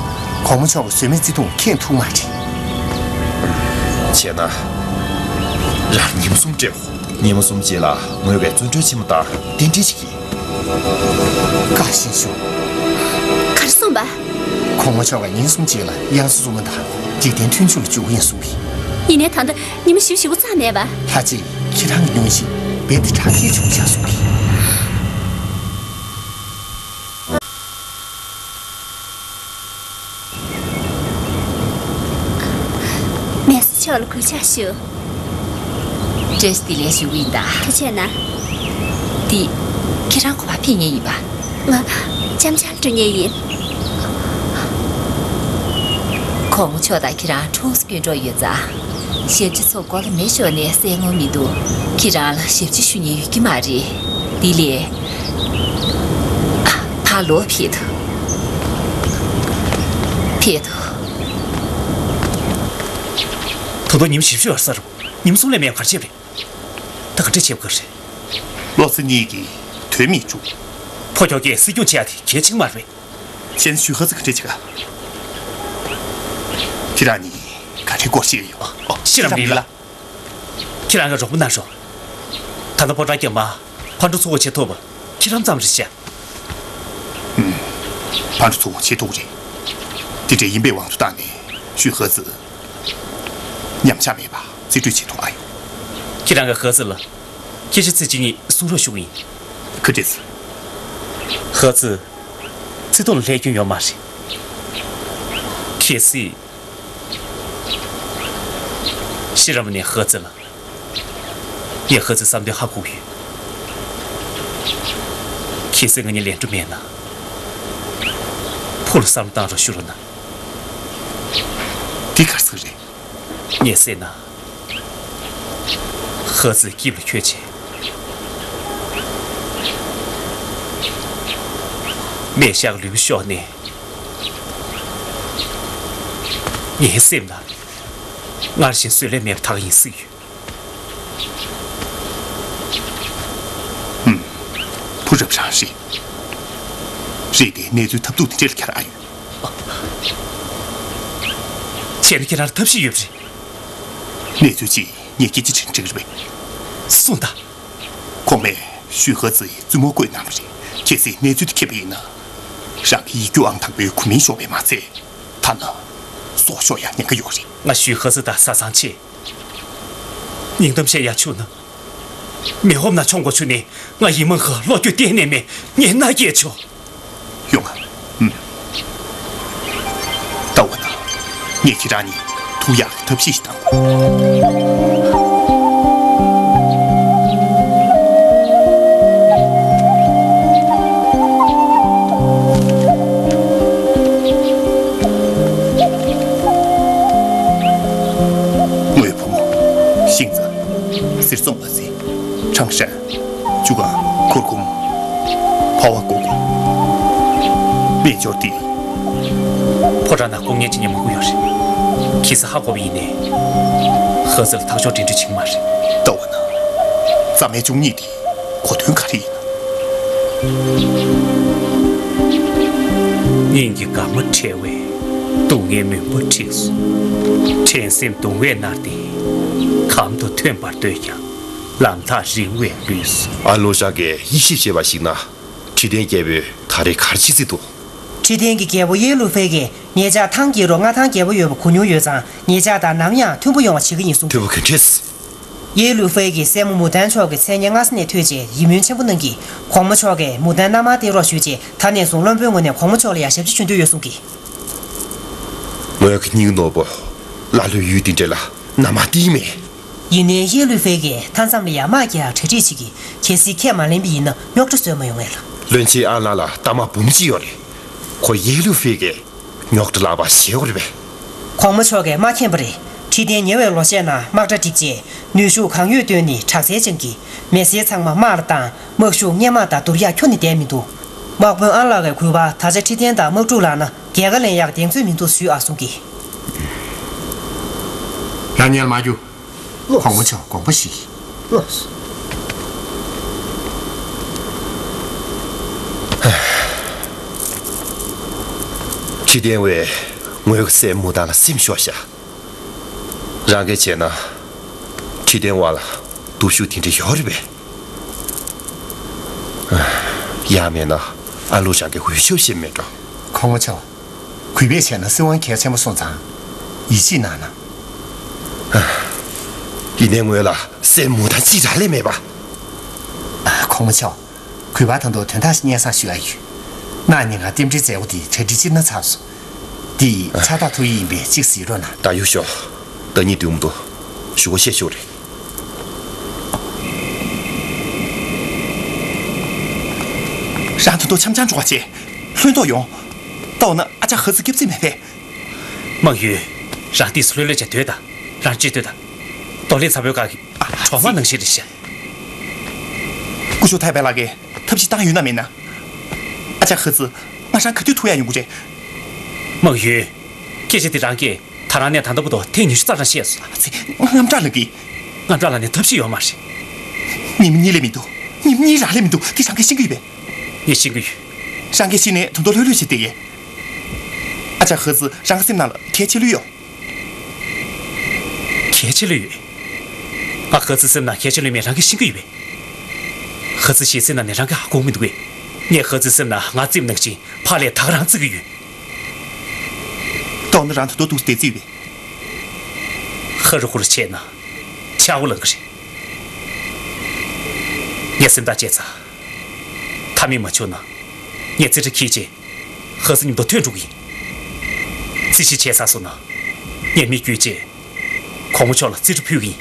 གོང་མ་མཆོག་གི་ཟོལ་མེད་བརྩེ་དུང་ཁེངས་ཐུབ་མ་རེད། བྱས་ན། རང་ཉིན་གསུམ་སྤྲད། ཉིན་མོ་གསུམ་རྗེས་ལ་ངོས་པའི་བཙོན་གྲོལ་ཆེན་མོ་དང་རྟེན་འབྲེལ་ཞིག་གིས། བཀའ་བཞིན་ཞུ། ག་རེ་གསུངས་པ། གོང་མ་མཆོག་གིས་ཉིན་གསུམ་རྗེས་ལ་གཡང་ས་བཙུན་མོ་དང་འཇིག་རྟེན་མཐུན་འཇུག་ལ་འཇུག་གི་ཡིན་གསུངས་པས། ཡིན་ནའི་ད་ལྟ་ཉི་མ་བཞི་བཅུ་ཞེ་དགུ་རྩ་མེད་པ། ལྷ་རྗེ། ཁྱེད་རང་གི་སྙུང་གཞི་རྦད་དེ་དྲག་སྐྱེད་བྱུང་ཤག་གསུངས་པས། མེས་མཆོག་ལ་གུས་ཕྱག་ཞུ། བཀྲ་ཤིས་བདེ་ལེགས་ཞུ་གི་ཡིན་ད། ཐུགས་རྗེ་གནང་། འདི། ཁྱེད་རང་ག་པར་ཕེབས་མཁན་ཡིན་པ། ང་། ལྕམ་ཆར་འགྲོ་མཁན་ཡིན། གོང་མ་མཆོག་དང་ཁྱེད་རང་ཁྲོམ་སྐྱོན་གྲོགས་ཡོད་ཙང་། ཞབས་ཕྱི་ཚོ་མགོ་ལ་མེ་ཤོར་ནས་གསན་དགོས་མི་འདུག་ཁྱེད་རང་ལ་ཞབས་ཕྱི་ཞུ་མཁན་ཡོད་ཀྱི་མ་རེད། འདི་ལས། ཨ། ཕར་ལོག་ཕེབས་དང་། ཕེབས་དང་། ད་དུང་ཉིན་བཞི་བཅུ་ཡར་ས་རུ་ཉིན་གསུམ་ལས་མེད་པ་ག་རེ་བྱས་པ་རེད། ད་ག་འདྲ་བྱེད་དགོས་རེད། བློ་རྩེ་གཉིས་ཀྱིས་དོན་མི་འགྲུབ། ཕོ་ཁྱོ་གས་སྲིད་སྐྱོང་བྱེད་ཡ་དེ་གལ་ཆེན་མ་རེད། གཞན་ཞུས་ཧ་ཙི་ག་འདྲ་བྱེད་ག་ཁྱེད་རང་གཉིས་ག་རེ་སྐོར་བཤད་ཡོད། ཤི་རམ་རིག་ལ། ཁྱེད་རང་གིས་རོགས་པ་གནང་རོགས། ད་ལྟ་ཕོ་བྲང་རྒྱབ་མ་ཕར་འགྲོ་ཚུར་འོང་བྱེད་ཐུབ་པ་ཁྱེད་རང་ཙམ་རེད་ཤག་ཕར་འགྲོ་ཚུར་འོང་བྱེད་ཐུབ་རེད། དེ་འདྲ་ཡིན་པའི་དབང་དུ་བཏང་ནས་ཞུས་ཧ་ཙི་ཉམས་ཆག་མེད་པ་རྩིས་སྤྲོད་བྱེད་ཐུབ་ཨ་ཡོད། ཁྱེད་རང་གིས་ཧ་ཙི་ལ་སྐད་ཆ་ཚིག་གཅིག་གཉིས་གསུང་རོགས་ཞུ་གི་ཡིན། ག་འདྲས། ཧ་ཙི་བརྩེ་དུང་ལ་སླེབས་སྐྱོན་ཡོད་མ་རེད། གལ་སྲིད། ཤི་རམ་ནས་ཧ་ཙི་ལ། ངས་ཧ་ཙི་བསམ་དོན་ཧ་གོ་གི་ཡོད། གལ་སྲིད་ང་གཉིས་ལེན་འགྲོ་མེད་ན། ཕུགས་ལ་བསམ་བློ་བཏང་རོགས་ཞུ་རོགས་གནང་། འདི་ག་རེ་ཟེར་རེད། ངས་བསད་ན། ཧ་ཙི་སྐྱིབས་ལ་འཁྱོལ་བྱས། སྨན་ཤག་ལུས་པོ་ཤོར་ནས། ངའི་སེམས་ལ་སྔར་བཞིན་བཟོད་ལས་མེད་པ་དག་ཡིན་སྲིད་ཡོད། ཧུམ། བུ་རབ་རང་རེད། རེད་དེ་གནས་ཚུལ་ཐབས་སྡུག་དེ་འདྲ་ལ་ཁྱེར་ཨ་ཡོད། བྱས་ན་ཁྱེད་རང་ལ་ཐབས་ཤེས་ཡོད་པ་རེད། གནས་ཚུལ་ཅིག་ངས་སྐད་ཆ་དྲིས་ན་འགྲིག་གི་རེད་པས། གསུངས་དང་། ཁོང་མས་ཞུས་ཧ་ཙི་ཡི་བཙུན་མོ་བསྐོས་གནང་བ་རེད། གལ་སྲིད་གནས་ཚུལ་དེ་ཁེབས་པ་ཡིན་ན། རང་གི་ཡིག་རྒྱུགས་ཨང་དང་པོའི་གོ་མིང་ཤོར་བས་མ་ཚད། ཐ་ན་སྲོག་ཤོར་ཡང་ཉེན་ཁ་ཡོད་རེད། ང་ཞུས་ཧ་ཙི་དང་བཟའ་ཚང་བྱས། སྙིང་གཏམ་བཤད་ཡག་བྱུང་ན། མེ་ཧོབ་ན་མཆོང་དགོས་བྱུང་ནས་ང་ཡིན་མང་ཧ་བློ་འགྱོད་གཏན་ནས་མེད། ངས་མནའ་སྐྱེལ་ཆོག་ཡོང་ང་། ཨུམ། ལྟ་བ་ན། ངས་ཁྱེད་རང་གཉིས་ཐུག་ཡག་གི་ཐབས་ཤེས་ཤིག་གཏང་དགོས། ངོས་བུ་མོ། ཤིང་ཙ། གསེར་རྩོམ་པ་ཚེ། ཁྲང་ཧྲན། ཅུ་གང་། གུར་གུམ། ཕ་བ་ཀོ་ཀོ། རྣལ་འབྱོར་ཏི། ཕོ་བྲང་ནང་སྐུ་ངལ་ཅི་ཉན་མང་པོ་ཡོད་རེད། ཁྱེད་ཚོས་ཧ་གོ་བ་ཡིན་ནའི། ཧ་ཙི་ལ་ཐག་གཅོད་འགྲན་བསྡུར་བྱེད་ཀྱི་མ་རེད། ལྟ་བ་ན། རྩ་མེད་བཅུ་གཉིས་དེ་གོ་དོན་ག་རེ་ཡིན་ན། སྙིང་གི་དགའ་མ་བྲལ་བས་སྡུག་བསྔལ་མུན་པ་འཁྲིགས་སོ། འགྲན་སེམས་གདུང་བས་མནར་ཏེ། གམ་དུ་ཐོན་པར་འདོད་ཀྱང་། ལམ་ཐག་རིང་བས་ལུས་སོ། ཨ་ལོ་ཤང་གིས་དབྱེ་ཞིབ་བྱས་པར་གཞིགས་ན། ཁྲི་ཏན་རྒྱལ་པོས་ད་རེས་ག་རེ་བྱེད་རྩིས་འདུག་ཁྲི་ཏན་གྱི་རྒྱལ་པོ་ཡེ་ལུ་ཧྥེ་གིས་ངེད་ཅག་ཐང་རྒྱལ་རོགས་མངའ་ཐང་རྒྱལ་པོ་ཡོད་པ་གོ་མྱོང་ཡོད་ཙང་། ངེད་ཅག་དང་ནམ་ཡང་མཐུན་པོ་ཡོང་བ་བྱེད་ཀྱི་ཡིན་གསུངས། མཐུན་པོ་ག་འདྲས། ཡེ་ལུ་ཧྥེ་གིས་སྲས་མོ་མུ་ཏན་མཆོག་གི་མཚན་སྙན་སྔ་ས་ནས་ཐོས་རྗེས་ཡིད་སྨོན་ཆེན་པོ་གནང་གིས། གོང་མ་མཆོག་གིས་མུ་ཏན་མནའ་མར་སྟེར་རོགས་ཞུས་རྗེས། ད་ནས་བཟུང་བློན་པོའི་ངོས་ནས་གོང་མ་མཆོག་ལ་ཡང་ཞབས་ཕྱི་ཞུ་འདོད་ཡོད་གསུངས་གིས། ངོས་ཀྱི་སྙིང་ནོར་བུ་ལ་ལོའི་ཡུལ་འདི་འདྲ་ལ་མནའ་མར་སྟེར་མེད། ཡིན་ནའི་ཡེ་ལུ་ཧྥེ་གིས་མཐའ་མཚམས་ལ་ཡར་དམག་རྒྱག་གྲ་སྒྲིག་བྱེད་ཀྱིས། གལ་སྲིད་ཁས་མ་ལེན་པ་ཡིན་ན་རྙོག་དྲ་བཟོས་མ་ཡོང་ངེས་ལ། བློན་ཆེན་ཨ་ལ་ལ་རྟ་དམག་འབུམ་གཅིག་ཡོད་རེད། ཁོ་ཡེ་ལུ་ཧྥེ་གིས་རྙོག་དྲ་ལངས་པ་ཞེད་དགོས་རེད་པས། གོང་མ་མཆོག་གིས་མ་མཁྱེན་པ་རེད། ཁྲི་ཏན་ཉེ་བའི་ལོ་ཤས་ནང་དམག་གྲ་སྒྲིག་རྗེས་ནུས་ཤུགས་གང་ཡོད་བཏོན་ནས་དྲག་རྩལ་སྦྱང་གིས་མེ་སེལ་ཚང་མ་དམག་ལ་བཏང་། དམག་ཤུགས་སྔོན་མ་དང་བསྡུར་ཡག་ཁྱོན་ནས་ལྡན་མི་འདུག་དམག་དཔོན་ཨ་ལགས་ཀྱིས་གུས་པ་ད་ཆ་ཁྲི་ཏན་དང་དམག་འཁྲུག་ལངས་ན་རྒྱལ་ཁ་ལེན་ཡག་གདེང་ཚོད་མི་འདུག་ཞུས་ཨ་གསུངས་ཀྱིས། ཡང་ཉལ་མ་རྒྱུག་གོང་མ་མཆོག་དགོངས་པ་ཞིག་ཁྲི་ཏན་བས་ངོས་ཀྱི་སྲས་མུ་ཏན་ལ་སེམས་ཤོར་ཤག་རང་གིས་བྱས་ན་ཁྲི་ཏན་བ་ལ་སྟོབས་ཤུགས་དེ་འདྲ་ཡོད་རེད་པས། ཡང་མིན་ན་ཨ་ལུ་ཞང་གིས་འོས་ཤོག་བཞེས་མེད་འགྲོ། གོང་མ་མཆོག་གུས་པས་བྱས་ན་སྲིད་དབང་གལ་ཆེན་པོ་སོང་ཙང་། ཡིད་ཆེས་གནང་ན། ཡིན་ནའི་ངོས་ལ་སྲས་མུ་ཏན་གཅིག་རག་ལས་མེད་པ། གོང་མ་མཆོག་གུས་པ་ད་དུང་དོན་དག་ཞིག་སྙན་སེང་ཞུ་ཡ་ཡོད། གནངས་ཉིན་ང་རྟེན་འབྲེལ་མཛད་སྒོ་དེ་གྲ་སྒྲིག་སྤྱིར་ན་ཚར་སོང་། འདི་ཕྱག་རྟགས་ཐོབ་ཡིག་ཡིན་པས་གཅིག་གཟིགས་རོགས་གནང་། ད་ཡོད་ཤོག་ད་ཉིན་བདུན་མོ་དུ་ཞུ་སྒོ་བཤད་ཤོག་རེད། རང་ད་དུང་འཆམ་འཆམ་འགྲོ་བ་བྱེད། ལྷོད་མདོག་ཡོང་། ལྟོས་ན་ཨ་ཅག་ཧ་ཙི་སྐྱབས་རྩིས་མེད་པས། མང་ཡུས། རང་ཏིས་ལྷོད་ལྷོད་བྱས་སྡོད་དང་། རང་ཅི་སྡོད་དང་། རྡོ་ལེབ་ཚ་པོའི་སྒང་གི་གྲོག་མ་ནང་བཞིན་རེད་ཤག་སྐུ་ཞབས་ཐའི་པེ་ལགས་ཀྱིས་ཐབས་ཤེས་བཏང་ཡོད་ན་མེད་ན། ཨ་ཅག་ཧ་ཙི་ང་རང་ག་དུས་ཐུག་ཡ་ཡོང་གི་རེད། མང་ཡུས། སྐད་ཆ་དེ་རང་གིས་ད་རང་ནས་ད་ལྟ་བར་དུ་ཐེངས་ཉི་ཤུ་རྩ་གྲངས་བཤད་སོང་། ཨ་ཙི། ང་དངངས་སྐྲག་ལངས་གི། དངངས་སྐྲག་ལངས་ནས་ཐབས་ཤེས་ཡོད་མ་རེད། ཉིན་མ་གཉིས་ལས་མི་འདུག་ཉིན་མ་གཉིས་རག་ལས་མི་འདུག་དེ་རང་གིས་ཤེས་ཀྱི་ཡོད་པས། ངས་ཤེས་ཀྱི་ཡོད། རང་གིས་ཤེས་ནས་ད་དུང་ལྷོད་ལྷོད་བྱས་བསྡད་ཀྱི། ཨ་ཅག་ཧ་ཙི་རང་གི་སེམས་ནང་ལ་གལ་ཆེ་ལོས་ཡོད། གལ་ཆེ་ལོས་ཡོད། ང་ཧ་ཙི་སེམས་ནང་གལ་ཆེ་ལོས་མེད་རང་གིས་ཤེས་ཀྱི་ཡོད་པས། ཧ་ཙི་ཞེ་སེམས་ནང་ནས་རང་གིས་ཧ་གོ་གི་མི་འདུག་གས། ངས་ཧ་ཙི་སེམས་ནང་ང་བརྩིས་པ་ནང་བཞིན་ཕར་ལས་ད་ག་རང་བརྩི་གི་ཡོད། ལྟོས་ན་རང་ད་དུང་འདུག་སེ་བསྡད་རྩིས་ཡོད་པས། ཧ་རུ་ཧུ་རུ་བྱས་ན་ཆག་སྒོ་ལངས་གི་རེད། ངས་སེམས་ཐག་བཅད་ཚར། ཐབས་མེད་མ་བྱུང་ན་ངས་རྩིས་ཁྲ་འཁྱེར་རྗེས་ཧ་ཙི་མཉམ་དུ་ཐོན་འགྲོ་གི་ཡིན། རྩིས་གཞི་བྱས་ཚར་སོང་ན་ངས་མི་བསྐྱོད་རྗེས་གོང་མ་མཆོག་ལ་རྩིས་ཁྲ་ཕུལ་གི་ཡིན།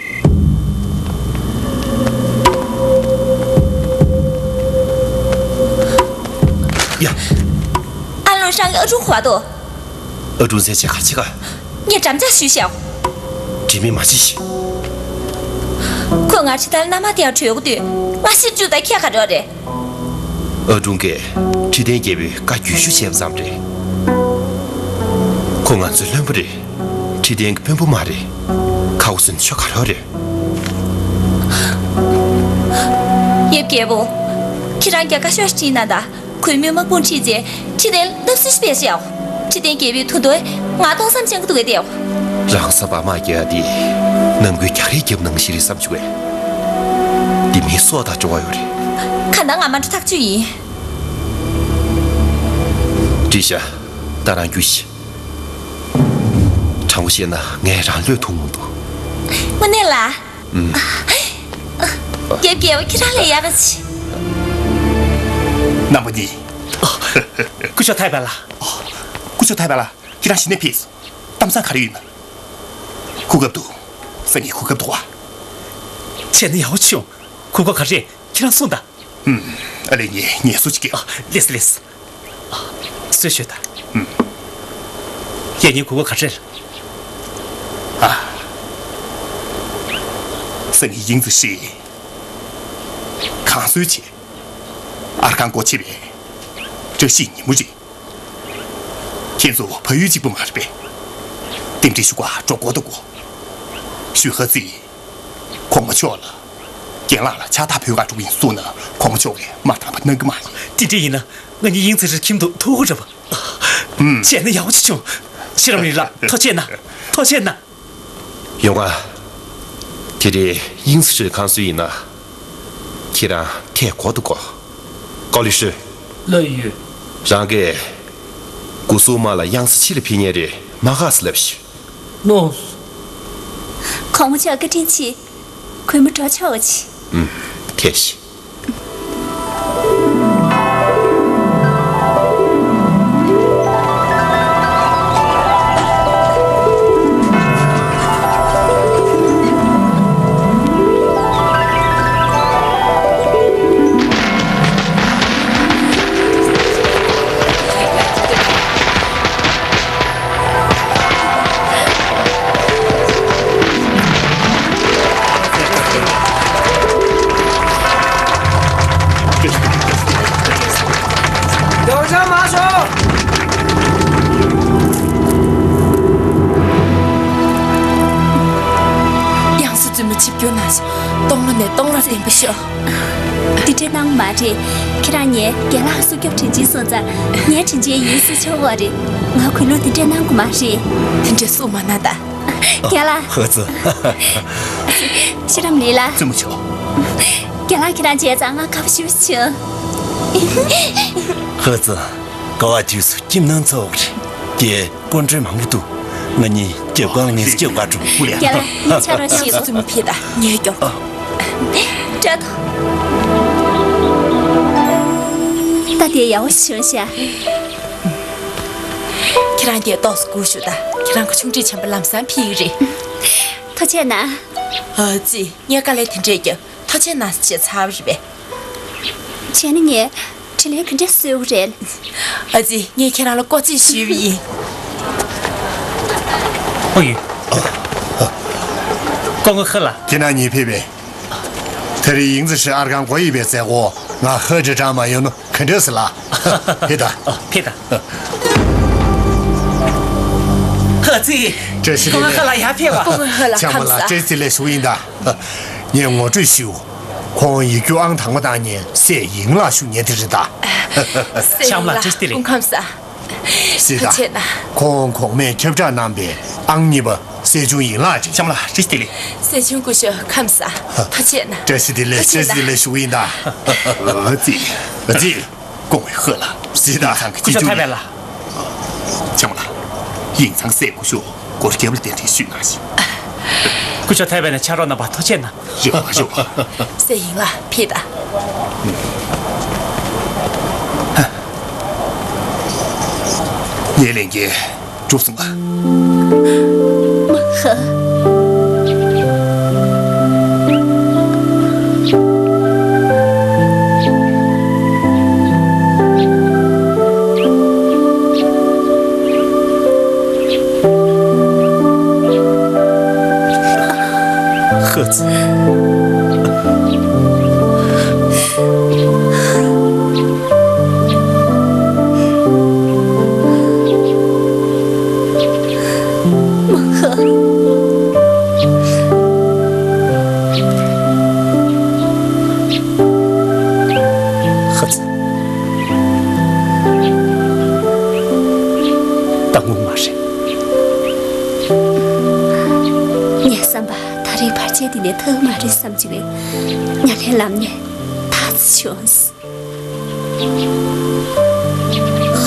ཡ། ཨ་ལོ་ཧྲང་གི་ཨ་ཀྲུག་ཧྭ་ཏོ། ཨ་ཀྲུག་མཚན་ཆེ་ག་ཆེ་ག་ངས་འགྲམ་ལྕག་གཞུས་ཤག་དྲི་མེད་མ་བྱེད་ཤིག་ཁོས་ང་ཁྲི་ཐར་མནའ་མ་དེ་ཡང་གྲོས་གོ་དུས་ང་ཤི་བཅུག་ད་ཁྱད་ག་རོགས་རེད། ཨ་ཀྲུག་གིས་ཁྲི་ཏན་རྒྱལ་པོའི་བཀའ་བརྒྱུད་ཞུ་བྱས་པ་ཙམ་རེད། ཁོ་ང་ཚོའི་བློན་པོ་རེད། ཁྲི་ཏན་གྱི་དཔོན་པོ་མ་རེད། ཁ་འུ་སུན་ཆོ་ག་རོགས་རེད། ཡབ་རྒྱལ་པོ། ཁྱེད་རང་རྒྱ་བཀའ་ཤོག་ཅིག་བྲིས་གནང་དང་། གུས་མོས་དམག་དཔུང་ཁྲིད་རྗེས་ཁྲི་ཏན་ལ་བརྡབ་གསིག་སྤེལ་ཤག་ཁྲི་བརྟན་རྒྱལ་པོའི་ཐུགས་འདོད་ང་སྟོང་བསམ་ཅན་གྱི་འདུག་གས་དེའོ། རང་ས་བ་མ་རྒྱལ་དེ་ནམ་རྒྱུན་རྒྱག་རེས་རྒྱབ་ནང་བཞིན་རེད་བསམ་བྱུང་བས། དེ་མིན་སྲོག་དང་འབྲེལ་བ་ཡོད་རེད། གང་ལྟར་ང་མ་འགྲོ་ཐག་ཆོད་ཡིན། བཀྲིས་ཤག་ད་རང་རྒྱུགས་ཤིག་དྲང་པོ་བཤད་ན་ངས་རང་བློས་ཐུབ་མི་འདུག་དངོས་གནས་ལ། ཨུམ། རྒྱལ་རྒྱལ་བ་ཁྱེད་རང་ལས་ཡག་ག་ཆེ། རྣམ་པ་གཉིས། སྐུ་ཞབས་ཐའེ་པན་ལགས། སྐུ་ཞབས་ཐའེ་པན་ལགས། ཁྱེད་རང་གཞི་ནས་ཕེབས། གཏམ་བཟང་ག་རེ་ཡོད་ན། གོ་སྐབས་འདུག་སང་ཉིན་གོ་སྐབས་འདུག་བ། བྱས་ན་ཡག་པོ་བྱུང་། གོ་སྐབས་ག་རེ་ཁྱེད་རང་གསུངས་དང་། ཨུམ། ཨ་ལས་ངས་ངལ་གསོ་ཅིག་བསྐྱལ། ཨ། ལེགས་ལེགས། གསོལ་ཞུས་དང་། ཨུམ། ཡ་ཉིན་གོ་སྐབས་ག་རེ་ལ། ཨ། སང་ཉིན་དབྱིངས་རྩེ་ཧྲི་གང་གསོལ་ཆེད་ཨར་ཁང་སྒོ་ཕྱེ་བའི་བཀྲ་ཤིས་ཉིན་མོ་རེད། ཁྱེད་ཚོ་ཕ་ཡུལ་གཅིག་པུ་མ་རེད་པས། རྟེན་འབྲེལ་ཞུ་ག་འགྲོ་དགོས་འདུག་གོ། ཞུས་ཧ་ཙི། གོང་མ་མཆོག་ལ། རྒན་ལགས་ལ་ཕྱག་རྟགས་ཕུལ་ག་འགྲོ་གི་ཡིན་གསུངས་ན་གོང་མ་མཆོག་གིས་མ་བཏང་པ་གནང་གི་མ་རེད། དེ་འདྲ་ཡིན་ན་ང་གཉིས་དབྱིངས་རྩེ་ཧྲིར་ཁྱིམ་དུ་ཐུག་དགོས་རེད་པ། ཨུམ། བྱས་ན་ཡག་པོ་ཅིག་བྱུང་། ཤེས་རབ་ལི་ལགས་ཐུགས་རྗེ་གནང་། ཐུགས་རྗེ་གནང་། ཡོང་ང་། དེ་རིང་དབྱིངས་རྩེ་ཧྲིར་གང་གསོལ་ཡིན་ན། ཁྱེད་རང་ཐད་གོ་འདུག་གོ། ཀའོ་ལི་ཧྲི། ལགས་ཡོད། རང་གིས་གོ་སྲུང་མ་ལ་དབྱངས་རྩེ་ཕྱི་ལ་ཕེབས་མཁན་རེད་མ་དགའ་ཟེར་ལབ་ཤིག་ནོ། གོང་མ་མཆོག་བཀའ་དྲིན་ཆེ། གུས་མོ་འགྲོ་ཆོག་པ་ཆེ། ཨུམ། ཐལ་ཤིག་རྒྱལ་བ་ལྕགས་མ་ཤོག་དབྱངས་སུ་བཙུན་མོ་ཆིབས་བསྒྱུར་གནང་ཞིང་སྟོང་ལོ་ནས་སྟོང་ལོར་བརྟན་པར་ཤོག་འདི་འདྲའི་གནང་མ་རེད། ཁྱེད་རང་ངའི་རྒན་ལགས་སྲུང་སྐྱོབ་དྲིན་ཆེན་སོང་ཙང་ངའི་དྲིན་ཆེན་ཡིན་ཟེར་ཆོག་པ་རེད། ང་གུས་ལུགས་འདི་འདྲའི་གནང་དགོས་མ་རེད། དེ་འདྲའི་སྲུང་མ་གནང་དང་། རྒན་ལགས། ཧུ་ཙི། ཤེས་རབ་ལི་ལགས། བཙུན་མོ་མཆོག་རྒན་ལགས་ཁྱེད་རང་མཇལ་ཙང་ང་དགའ་པོ་ཞེ་པོ་བྱུང་། ཧུ་ཙི། དགའ་བ་དུས་སུ་ཁྱིམ་ནང་ཚོགས་རེད། རྒྱའི་སྐུ་མགྲོན་མང་པོ་འདུག་ང་གཉིས་རྒྱབ་ཁང་ངལ་གསོ་རྒྱག་ག་འགྲོ། རྒན་ལགས་ངས་ཕྱག་རོགས་བྱེད། བཙུན་མོ་ཕེབས་དང་། ངས་སྐྱོར། སྐྲ་དོ། ད་དེ་ཡག་པོ་བྱུང་ཤག་ཁྱེད་རང་དེ་ཏོག་ཙམ་སྒུག་ཞུ་དང་། ཁྱེད་རང་གི་ཆུང་འདྲིས་ཆེན་པོ་ལམ་སང་ཕེབས་ཀྱི་རེད། ཐུགས་རྗེ་གནང་། ཨ་ཙི། ངས་དཀའ་ལས་དེ་འདྲས་བརྒྱབ། ཐུགས་རྗེ་གནང་ཞེས་ཚར་བ་རེད་པས། བྱས་ན་ངས་དྲིན་ལན་ག་འདྲས་གཟོ་དགོས་རེད། ཨ་ཙི། ངས་ཁྱེད་རང་ལ་སྐོར་རྩིས་ཞུས་པ་ཡིན། ཨོ་ཡོད། སྐུ་ངོ་ཧི་ལགས། ཁྱེད་རང་གཉིས་ཕེབས་པས། དེ་རིང་དབྱིངས་རྩེ་ཧྲི་ཨར་ཁང་སྒོ་ཕྱེ་བའི་མཛད་སྒོ་ང་ཧི་ཀྲི་ཀྲང་མ་ཡོང་ནོ། ག་འདྲས་ཟེར་ལ། ཕེབས་དང་། ཕེབས་དང་། ཧི་ཙི། བཀྲ་ཤིས་བདེ་ལེགས། ཁོང་ཧི་ལགས་ཡར་ཕེབས་པ། ཁོང་ཧི་ལགས་ཁམས་པ་ལགས་ཁམས་བཟང་། བཀྲ་ཤིས་བདེ་ལེགས་ཞུ་གི་ཡིན་ད། ངས་ངོ་སྤྲོད་ཞུ། ཁོང་ཡིག་རྒྱུགས་ཨང་དང་པོ་བཏང་མཁན་སྲས་ཡིན་ལགས་ཞུ་མཁན་དེ་རེད་ད། སྲས་ཡིན་ལགས། སྐུ་ཁམས་བཟང་། སྲིད་ད། ཐུགས་རྗེ་གནང་། ཁོང་གོང་མས་ཁྱབ་བསྒྲགས་གནང་པའི་ཨང་གཉིས་པ་སྲས་ཆུང་ཡིན་ལགས་ཅིག་ལྕམ་ལགས་བཀྲ་ཤིས་བདེ་ལེགས། སྲས་ཆུང་སྐུ་ཞབས་ཁམས་བཟང་། ཐུགས་རྗེ་གནང་། བཀྲ་ཤིས་བདེ་ལེགས། ཐུགས་རྗེ་བཀྲ་ཤིས་བདེ་ལེགས་ཞུ་གི་ཡིན་ད། ཨ་ཙི། ཨ་ཙི། སྐུ་ངོ་ཧི་ལགས། སྲིད་ད། ཁྱེད་ཚང་གི་སྐུ་ཞབས་ཐའེ་པན་ལགས། ལྕམ་ལགས། དབྱིངས་ཚང་སྲས་སྐུ་ཞབས་སྐོར་རྒྱབ་ལ་གདན་འདྲེན་ཞུས་གནང་ཞིག་སྐུ་ཞབས་ཐའེ་པན་ནས་ཕྱག་རོགས་གནང་བར་ཐུགས་རྗེ་གནང་། རེད་པ་རེད་པ། སྲས་ཡིན་ལགས་ཕེབས་དང་། ངའི་ལས་འགན་གྲུབ་སོང་ང་། མ་ཧ། ཧི་ཙི། མ་ཧ། ལས་ཐབས་མ་རེད་བསམ་གྱི་ཡོད། ང་ལས་ལམ་ནས་ཐག་ཆོད་སོང་།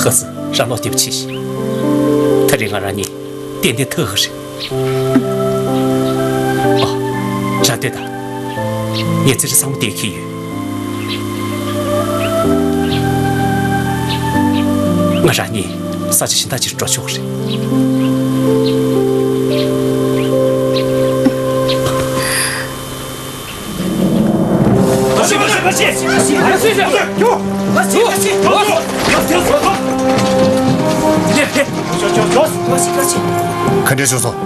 ཧ་སི། རང་ལོག་སྟེ་ཕྱིས་ཤིག་ད་རེས་ང་རང་གཉིས་ཏན་ཏན་ཐུག་གི་རེད། ཨ། རང་ལྟོས་དང་། ངས་ཙི་རི་ཚང་མ་བལྟས་ཀྱི་ཡོད། ང་རང་གཉིས་ས་ཆ་གཞན་དག་ཅིག་འགྲོ་ཆོག་གི་རེད། ག་འདྲ་བྱུང་སོང་།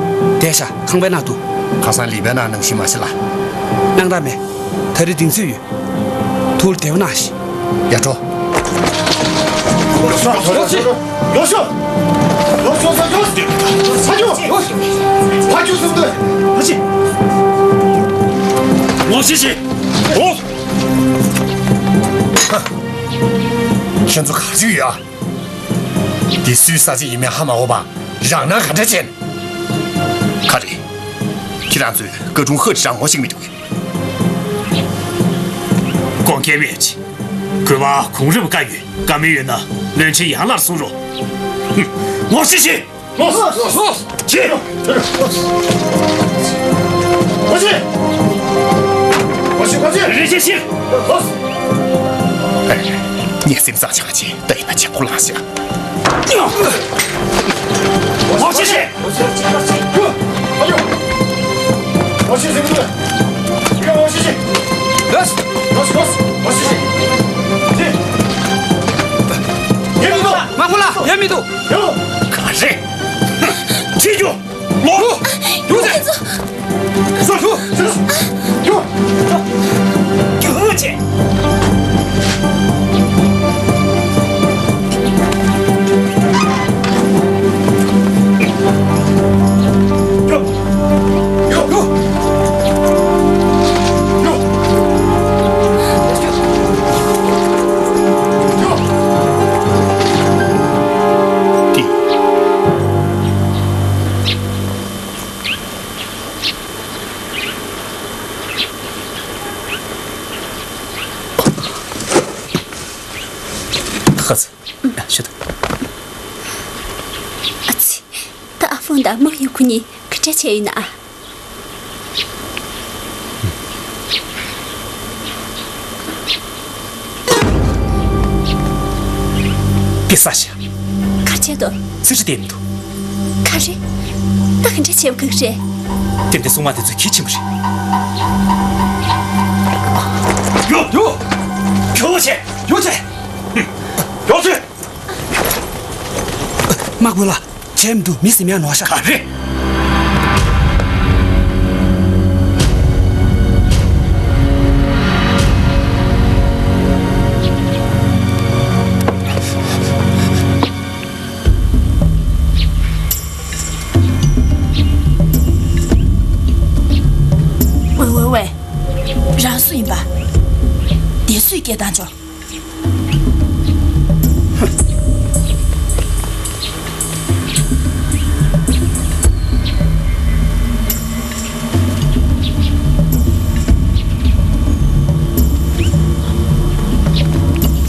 བསྡད་ཤག་ཁང་པའི་ནང་དུ། ཁ་སང་ལི་པའི་ནང་ནང་བཞིན་མ་བྱེད་ལ། གནང་ར་མེད། ད་རེས་གདེང་ཚོད་ཡོད། ཐུགས་བདེ་པོ་གནང་ཞིག་ཡར་འགྲོ། ཡོ་ཤོ། ཡོ་ཤོ། ཡོ་ཤོ། ཡོ་ཤོ། ཡོ་ཤོ། ཕ་ཁྱུ། ཕ་ཁྱུ་སུམ་དུ། ཕ་ཆི། ངོ་ཤེས་ཤིག་འོ། ཁྱེད་ཚོ་ག་རེ་ཡོད་ཨ། འདི་སུའི་ས་ཆ་ཡིན་མིན་ཧ་མ་གོ་བ་རང་ན་ག་འདྲ་བྱེད། ག་རེ། ཁྱེད་རང་ཚོས་བཀའ་དྲུང་ཧ་ཅི་རང་ངོ་ཤེས་མི་འདུག་གས། དགོངས་འགལ་མེད་ཅིག་གུས་པ་གོང་རིམ་བཀའ་ཡོད། བཀའ་མོལ་ཡོད་ན་བློན་ཆེན་ཡང་ལར་གསུང་རོགས། ཧུམ། ངོ་ཤེས་ཤིག་ལོས། ལོས། ལོས། ཅི། ལོས་ཤིག་ལོས་ཤིག་ལོས་ཤིག་རེ་ཞིག་ཤིག་ལོས། ངའི་སེམས་བཟང་ཆགས་ཀྱིས་ད་ཡིན་ན་ཆེ་ཁོ་ལངས་ཤག་ལོས་ཤིག་ལོས་ཤིག་ལོས་ཤིག་ལོས་ཤིག་ལོས་ཤིག་ལོས་ཤིག་ལོས་ཤིག་ལོས་ཤིག་ལོས་ཤིག་ལོས་ཤིག་ཡེ་མི་འདུག་མ་ཁོ་ལ་ཡེ་མི་འདུག་ཡོ། ག་རེ། ཕྱི་རྒྱུ། ལོ། རྒྱུ་ཟེར། སོ་སོ་སོ། རྒྱུ། རྒྱུ་ཆེ། རྒྱུ། རྒྱུ། རྒྱུ། ཧ་ཙི། ཤི་ད། ཨ་ཙི། ད་ཨ་ཧྥུང་དང་མོ་ཡུ་ཁུ་གཉིས་ག་འདྲ་བྱས་ཡོད་ན་ཨ། ཀི་ས་ཤ། ག་བྱས་དོ། ཙི་ཙི་བསྡད་མི་འདུག་ག་རེ། ད་ག་འདྲ་བྱས་པ་ག་རེ། ཏན་ཏན་སྲུང་མ་དེ་ཚོ་གལ་ཆེན་པོ་རེད། ཡོ། ཡོ། ཁྱོད་ཆེ། ཡོ་ཆེ། ཡོ་ཆེ། དམག་དཔོན་ལགས། བྱས་མི་འདུག་མི་ཟིན་ཡང་ནོར་ཤག་ག་རེ། ཝེ་ཝེ་ཝེ། རང་སུ་ཡིན་པ། དེ་སུས་སྐད་བཏང་ཆོག་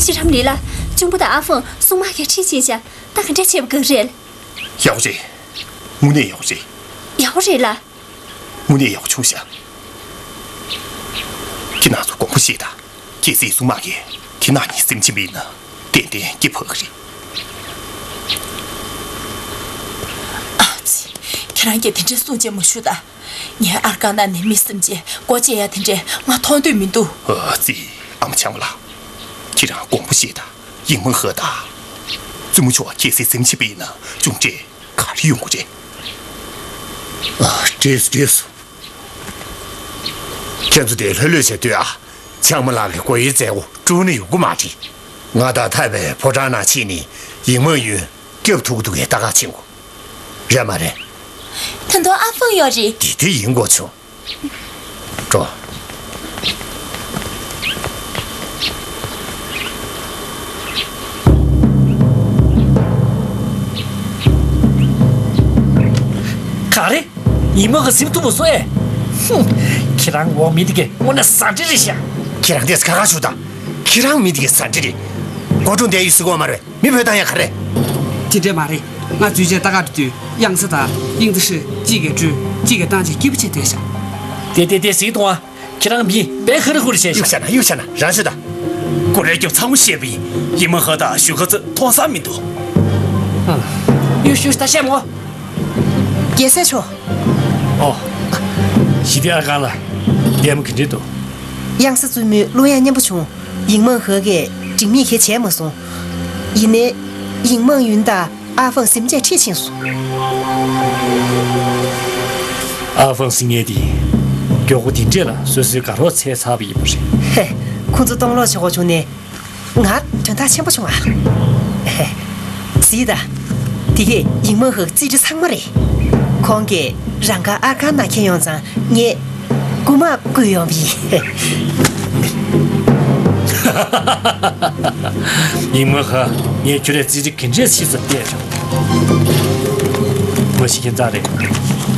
ཤི་རམ་ལི་ལ། གཅུང་པོ་དང་ཨ་ཧྥུང་སྲུང་དམག་གིས་ཁྲིད་ཕྱིན་ཤག་ད་ག་འདྲ་བྱས་པ་ག་རེ་རེད། ཡག་པོ་རེད། དངོས་གནས་ཡག་པོ་རེད། ཡག་པོ་རེད་ལ། དངོས་གནས་ཡག་པོ་བྱུང་ཤག་ཁྱེད་རང་ཚོ་དགོངས་པ་བཞེས་དང་། གལ་སྲིད་སྲུང་དམག་གིས་ཁྱེད་རང་གཉིས་སེམས་ཅན་པ་ཡིན་ན་ཏན་ཏན་སྐྱི་ཕོག་གི་རེད། ཨ་ཙི། ཁྱེད་རང་གིས་དེ་འདྲའི་གསུང་བྱས་མ་ཞུ་ད། ངའི་ཨར་ཀང་ནང་ནས་མི་སེམས་ཅན་སྒོ་འབྱེད་ཡ་དེ་འདྲས་ང་མཐོང་འདོད་མི་འདུག་ཨ་ཙི། ཨ་མ་ཆང་མ་ལགས། ཁྱེད་རང་དགོངས་པ་བཞེས་དང་། ཡིན་མ་ཧ་ད། བཙུན་མོ་མཆོག་གལ་སྲིད་སེམས་ཅན་པ་ཡིན་ན་གཅུང་འདྲས་ག་རེ་ཡོང་གི་རེད། ཨ། འདྲས་སོ་འདྲས་སོ། ཁྱེད་ཚོ་དེ་ལྷོད་ལྷོད་བྱས་སྡོད་ཨ། ཆང་མ་ལགས་ཀྱི་སྒོ་ཡི་མཛད་སྒོ་འགྲུབ་ནས་ཡོང་གི་མ་རེད། ང་དང་ཐར་པའི་ཕོ་བྲང་ནང་ཕྱིན་ནས་ཡིན་མ་ཡོད་སྐྱབས་ཐུག་གི་འདུག་གས་ལྟ་ག་ཕྱིན་གོ། རེད་མ་རེད། ད་དུང་ཨ་ཧྥུང་ཡོད་རེད། དེ་དེ་ཡིན་དགོས་བྱུང་། འགྲོ། ག་རེ། ཉི་མ་གི་གཟིམ་ཐུབ་པ་བཟོ་ཨེ། ཁྱེད་རང་འོག་མི་དེ་གས་དངོས་གནས་ཟ་འདྲེ་རེད་ཤག་ཁྱེད་རང་དེས་ཁ་ཁ་ཞུ་དང་། ཁྱེད་རང་མི་དེ་གས་ཟ་འདྲེ་རེད། སྒོ་ཕྲུག་འདས་ཡོད་ཟེར་གོ་མ་རེད། མི་བོས་བཏང་ཡ་ག་རེད། དེ་འདྲས་མ་རེད། ང་འཛུལ་རྗེས་ལྟ་ག་འགྲོ་དུས་དབྱངས་གསལ་དང་དབྱིངས་ཚེ་ཧྲི་གཅིག་གིས་སྤྲུལ་གཅིག་གིས་བཏང་བྱས་སྐྱིད་པོ་བྱས་སྡོད་ཤག་དེ་དེ་དེ་ཟིག་གཏོང་ཨ། ཁྱེད་རང་མི་དཔེ་ཧ་རི་ཧུ་རི་བྱས་ཤག་གཡུག་བྱས་ན་གཡུག་བྱས་ན་རང་ཤོད་ད། སྒོ་རའི་རྒྱབ་ཚང་མ་བཤད་པ་ཡིན། ཡིན་མ་ཧ་དང་ཞུ་ཁ་ཚོས་མཐོང་ས་མི་འདུག་གཡུག་ཞུ་ད་བཤད་མོ། རྒྱལ་སྲས་མཆོག་ཨོ། ཞི་བདེ་ཨ་ཁང་ལ་ལྟད་མོ་ག་འདྲས་འདུག་དབྱངས་གསལ་བཙུན་མོའི་གླུ་དབྱངས་སྙན་པོ་བྱུང་། ཡིང་མང་ཧེ་གིས་འགྲིག་མེད་གལ་བྱས་མ་སོང་། ཡིན་ནའི། ཡིང་མང་ཡུན་དང་ཨ་ཧྥང་སིམ་བཅས་ཁྲིད་ཕྱིན་སོང་། ཨ་ཧྥང་སིམ་མཁན་དེ། མགྱོགས་པོ་དེ་འདྲས་ལ་སོ་སོའི་དགའ་རོགས་འཚོལ་ཚར་བ་ཡིན་པ་རེད། ཧེ། ཁོ་ཚོ་གཏོང་ལོག་བྱེད་དགོས་བྱུང་ནས། ང་དོན་དག་ཆེན་པོ་བྱུང་ཨ། ཧེ། གཟིགས་དང་། དེ་གས་ཡིང་མང་ཧེ་གི་རྩིས་ཁྲ་ཚང་མ་རེད། ཁོང་གིས་རང་དགར་ཨར་ཁང་ནང་འཁྱེར་ཡོང་ཙང་ངས་རྐུ་མ་བརྐུས་ཡོང་བ་ཡིན། ཡིང་མང་ཧེ། ངས་ཁྱོད་རའི་རྩིས་ཁྲ་ག་འདྲས་ཕྱིས་ཙམ་བལྟས་བྱུང་། མ་གཞི་ཁྱད་མཚར་རེད།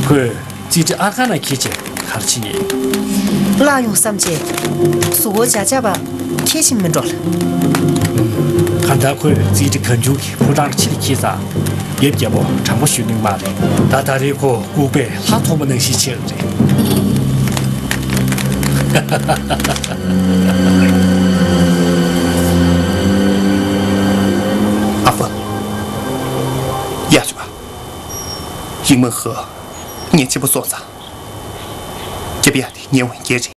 ཁོས་རྩིས་ཁྲ་ཨར་ཁང་ནང་འཁྱེར་བྱས་ག་རེ་བྱས་ཡིན། བརླག་ཡོང་བསམ་བྱས། གཟུགས་པོ་བྱ་བྱ་བ་འཁྱེར་ཕྱིན་མིན་འགྲོ་ལ། གང་ལྟར་ཁོས་རྩིས་ཁྲ་གང་བྱུང་གི་ཕོ་བྲང་ཕྱིར་འཁྱེར་ཙང་། ཡབ་རྒྱལ་པོ་དྲང་པོ་ཞུ་ནུས་མ་རེད། ད་ད་རེས་ཁོ་ལྐུགས་པས་ལྷ་མཐོང་བ་ནང་བཞིན་བྱས་པ་རེད། ཨ་ཕ། ཡག་བྱུང་བ། ཡིང་མང་ཧེ། ཉེན་ཆེན་པོ་སོང་ཙང་། རྒྱབ་ཡ་དེ་ཉེ་བའི་འགན་རེད།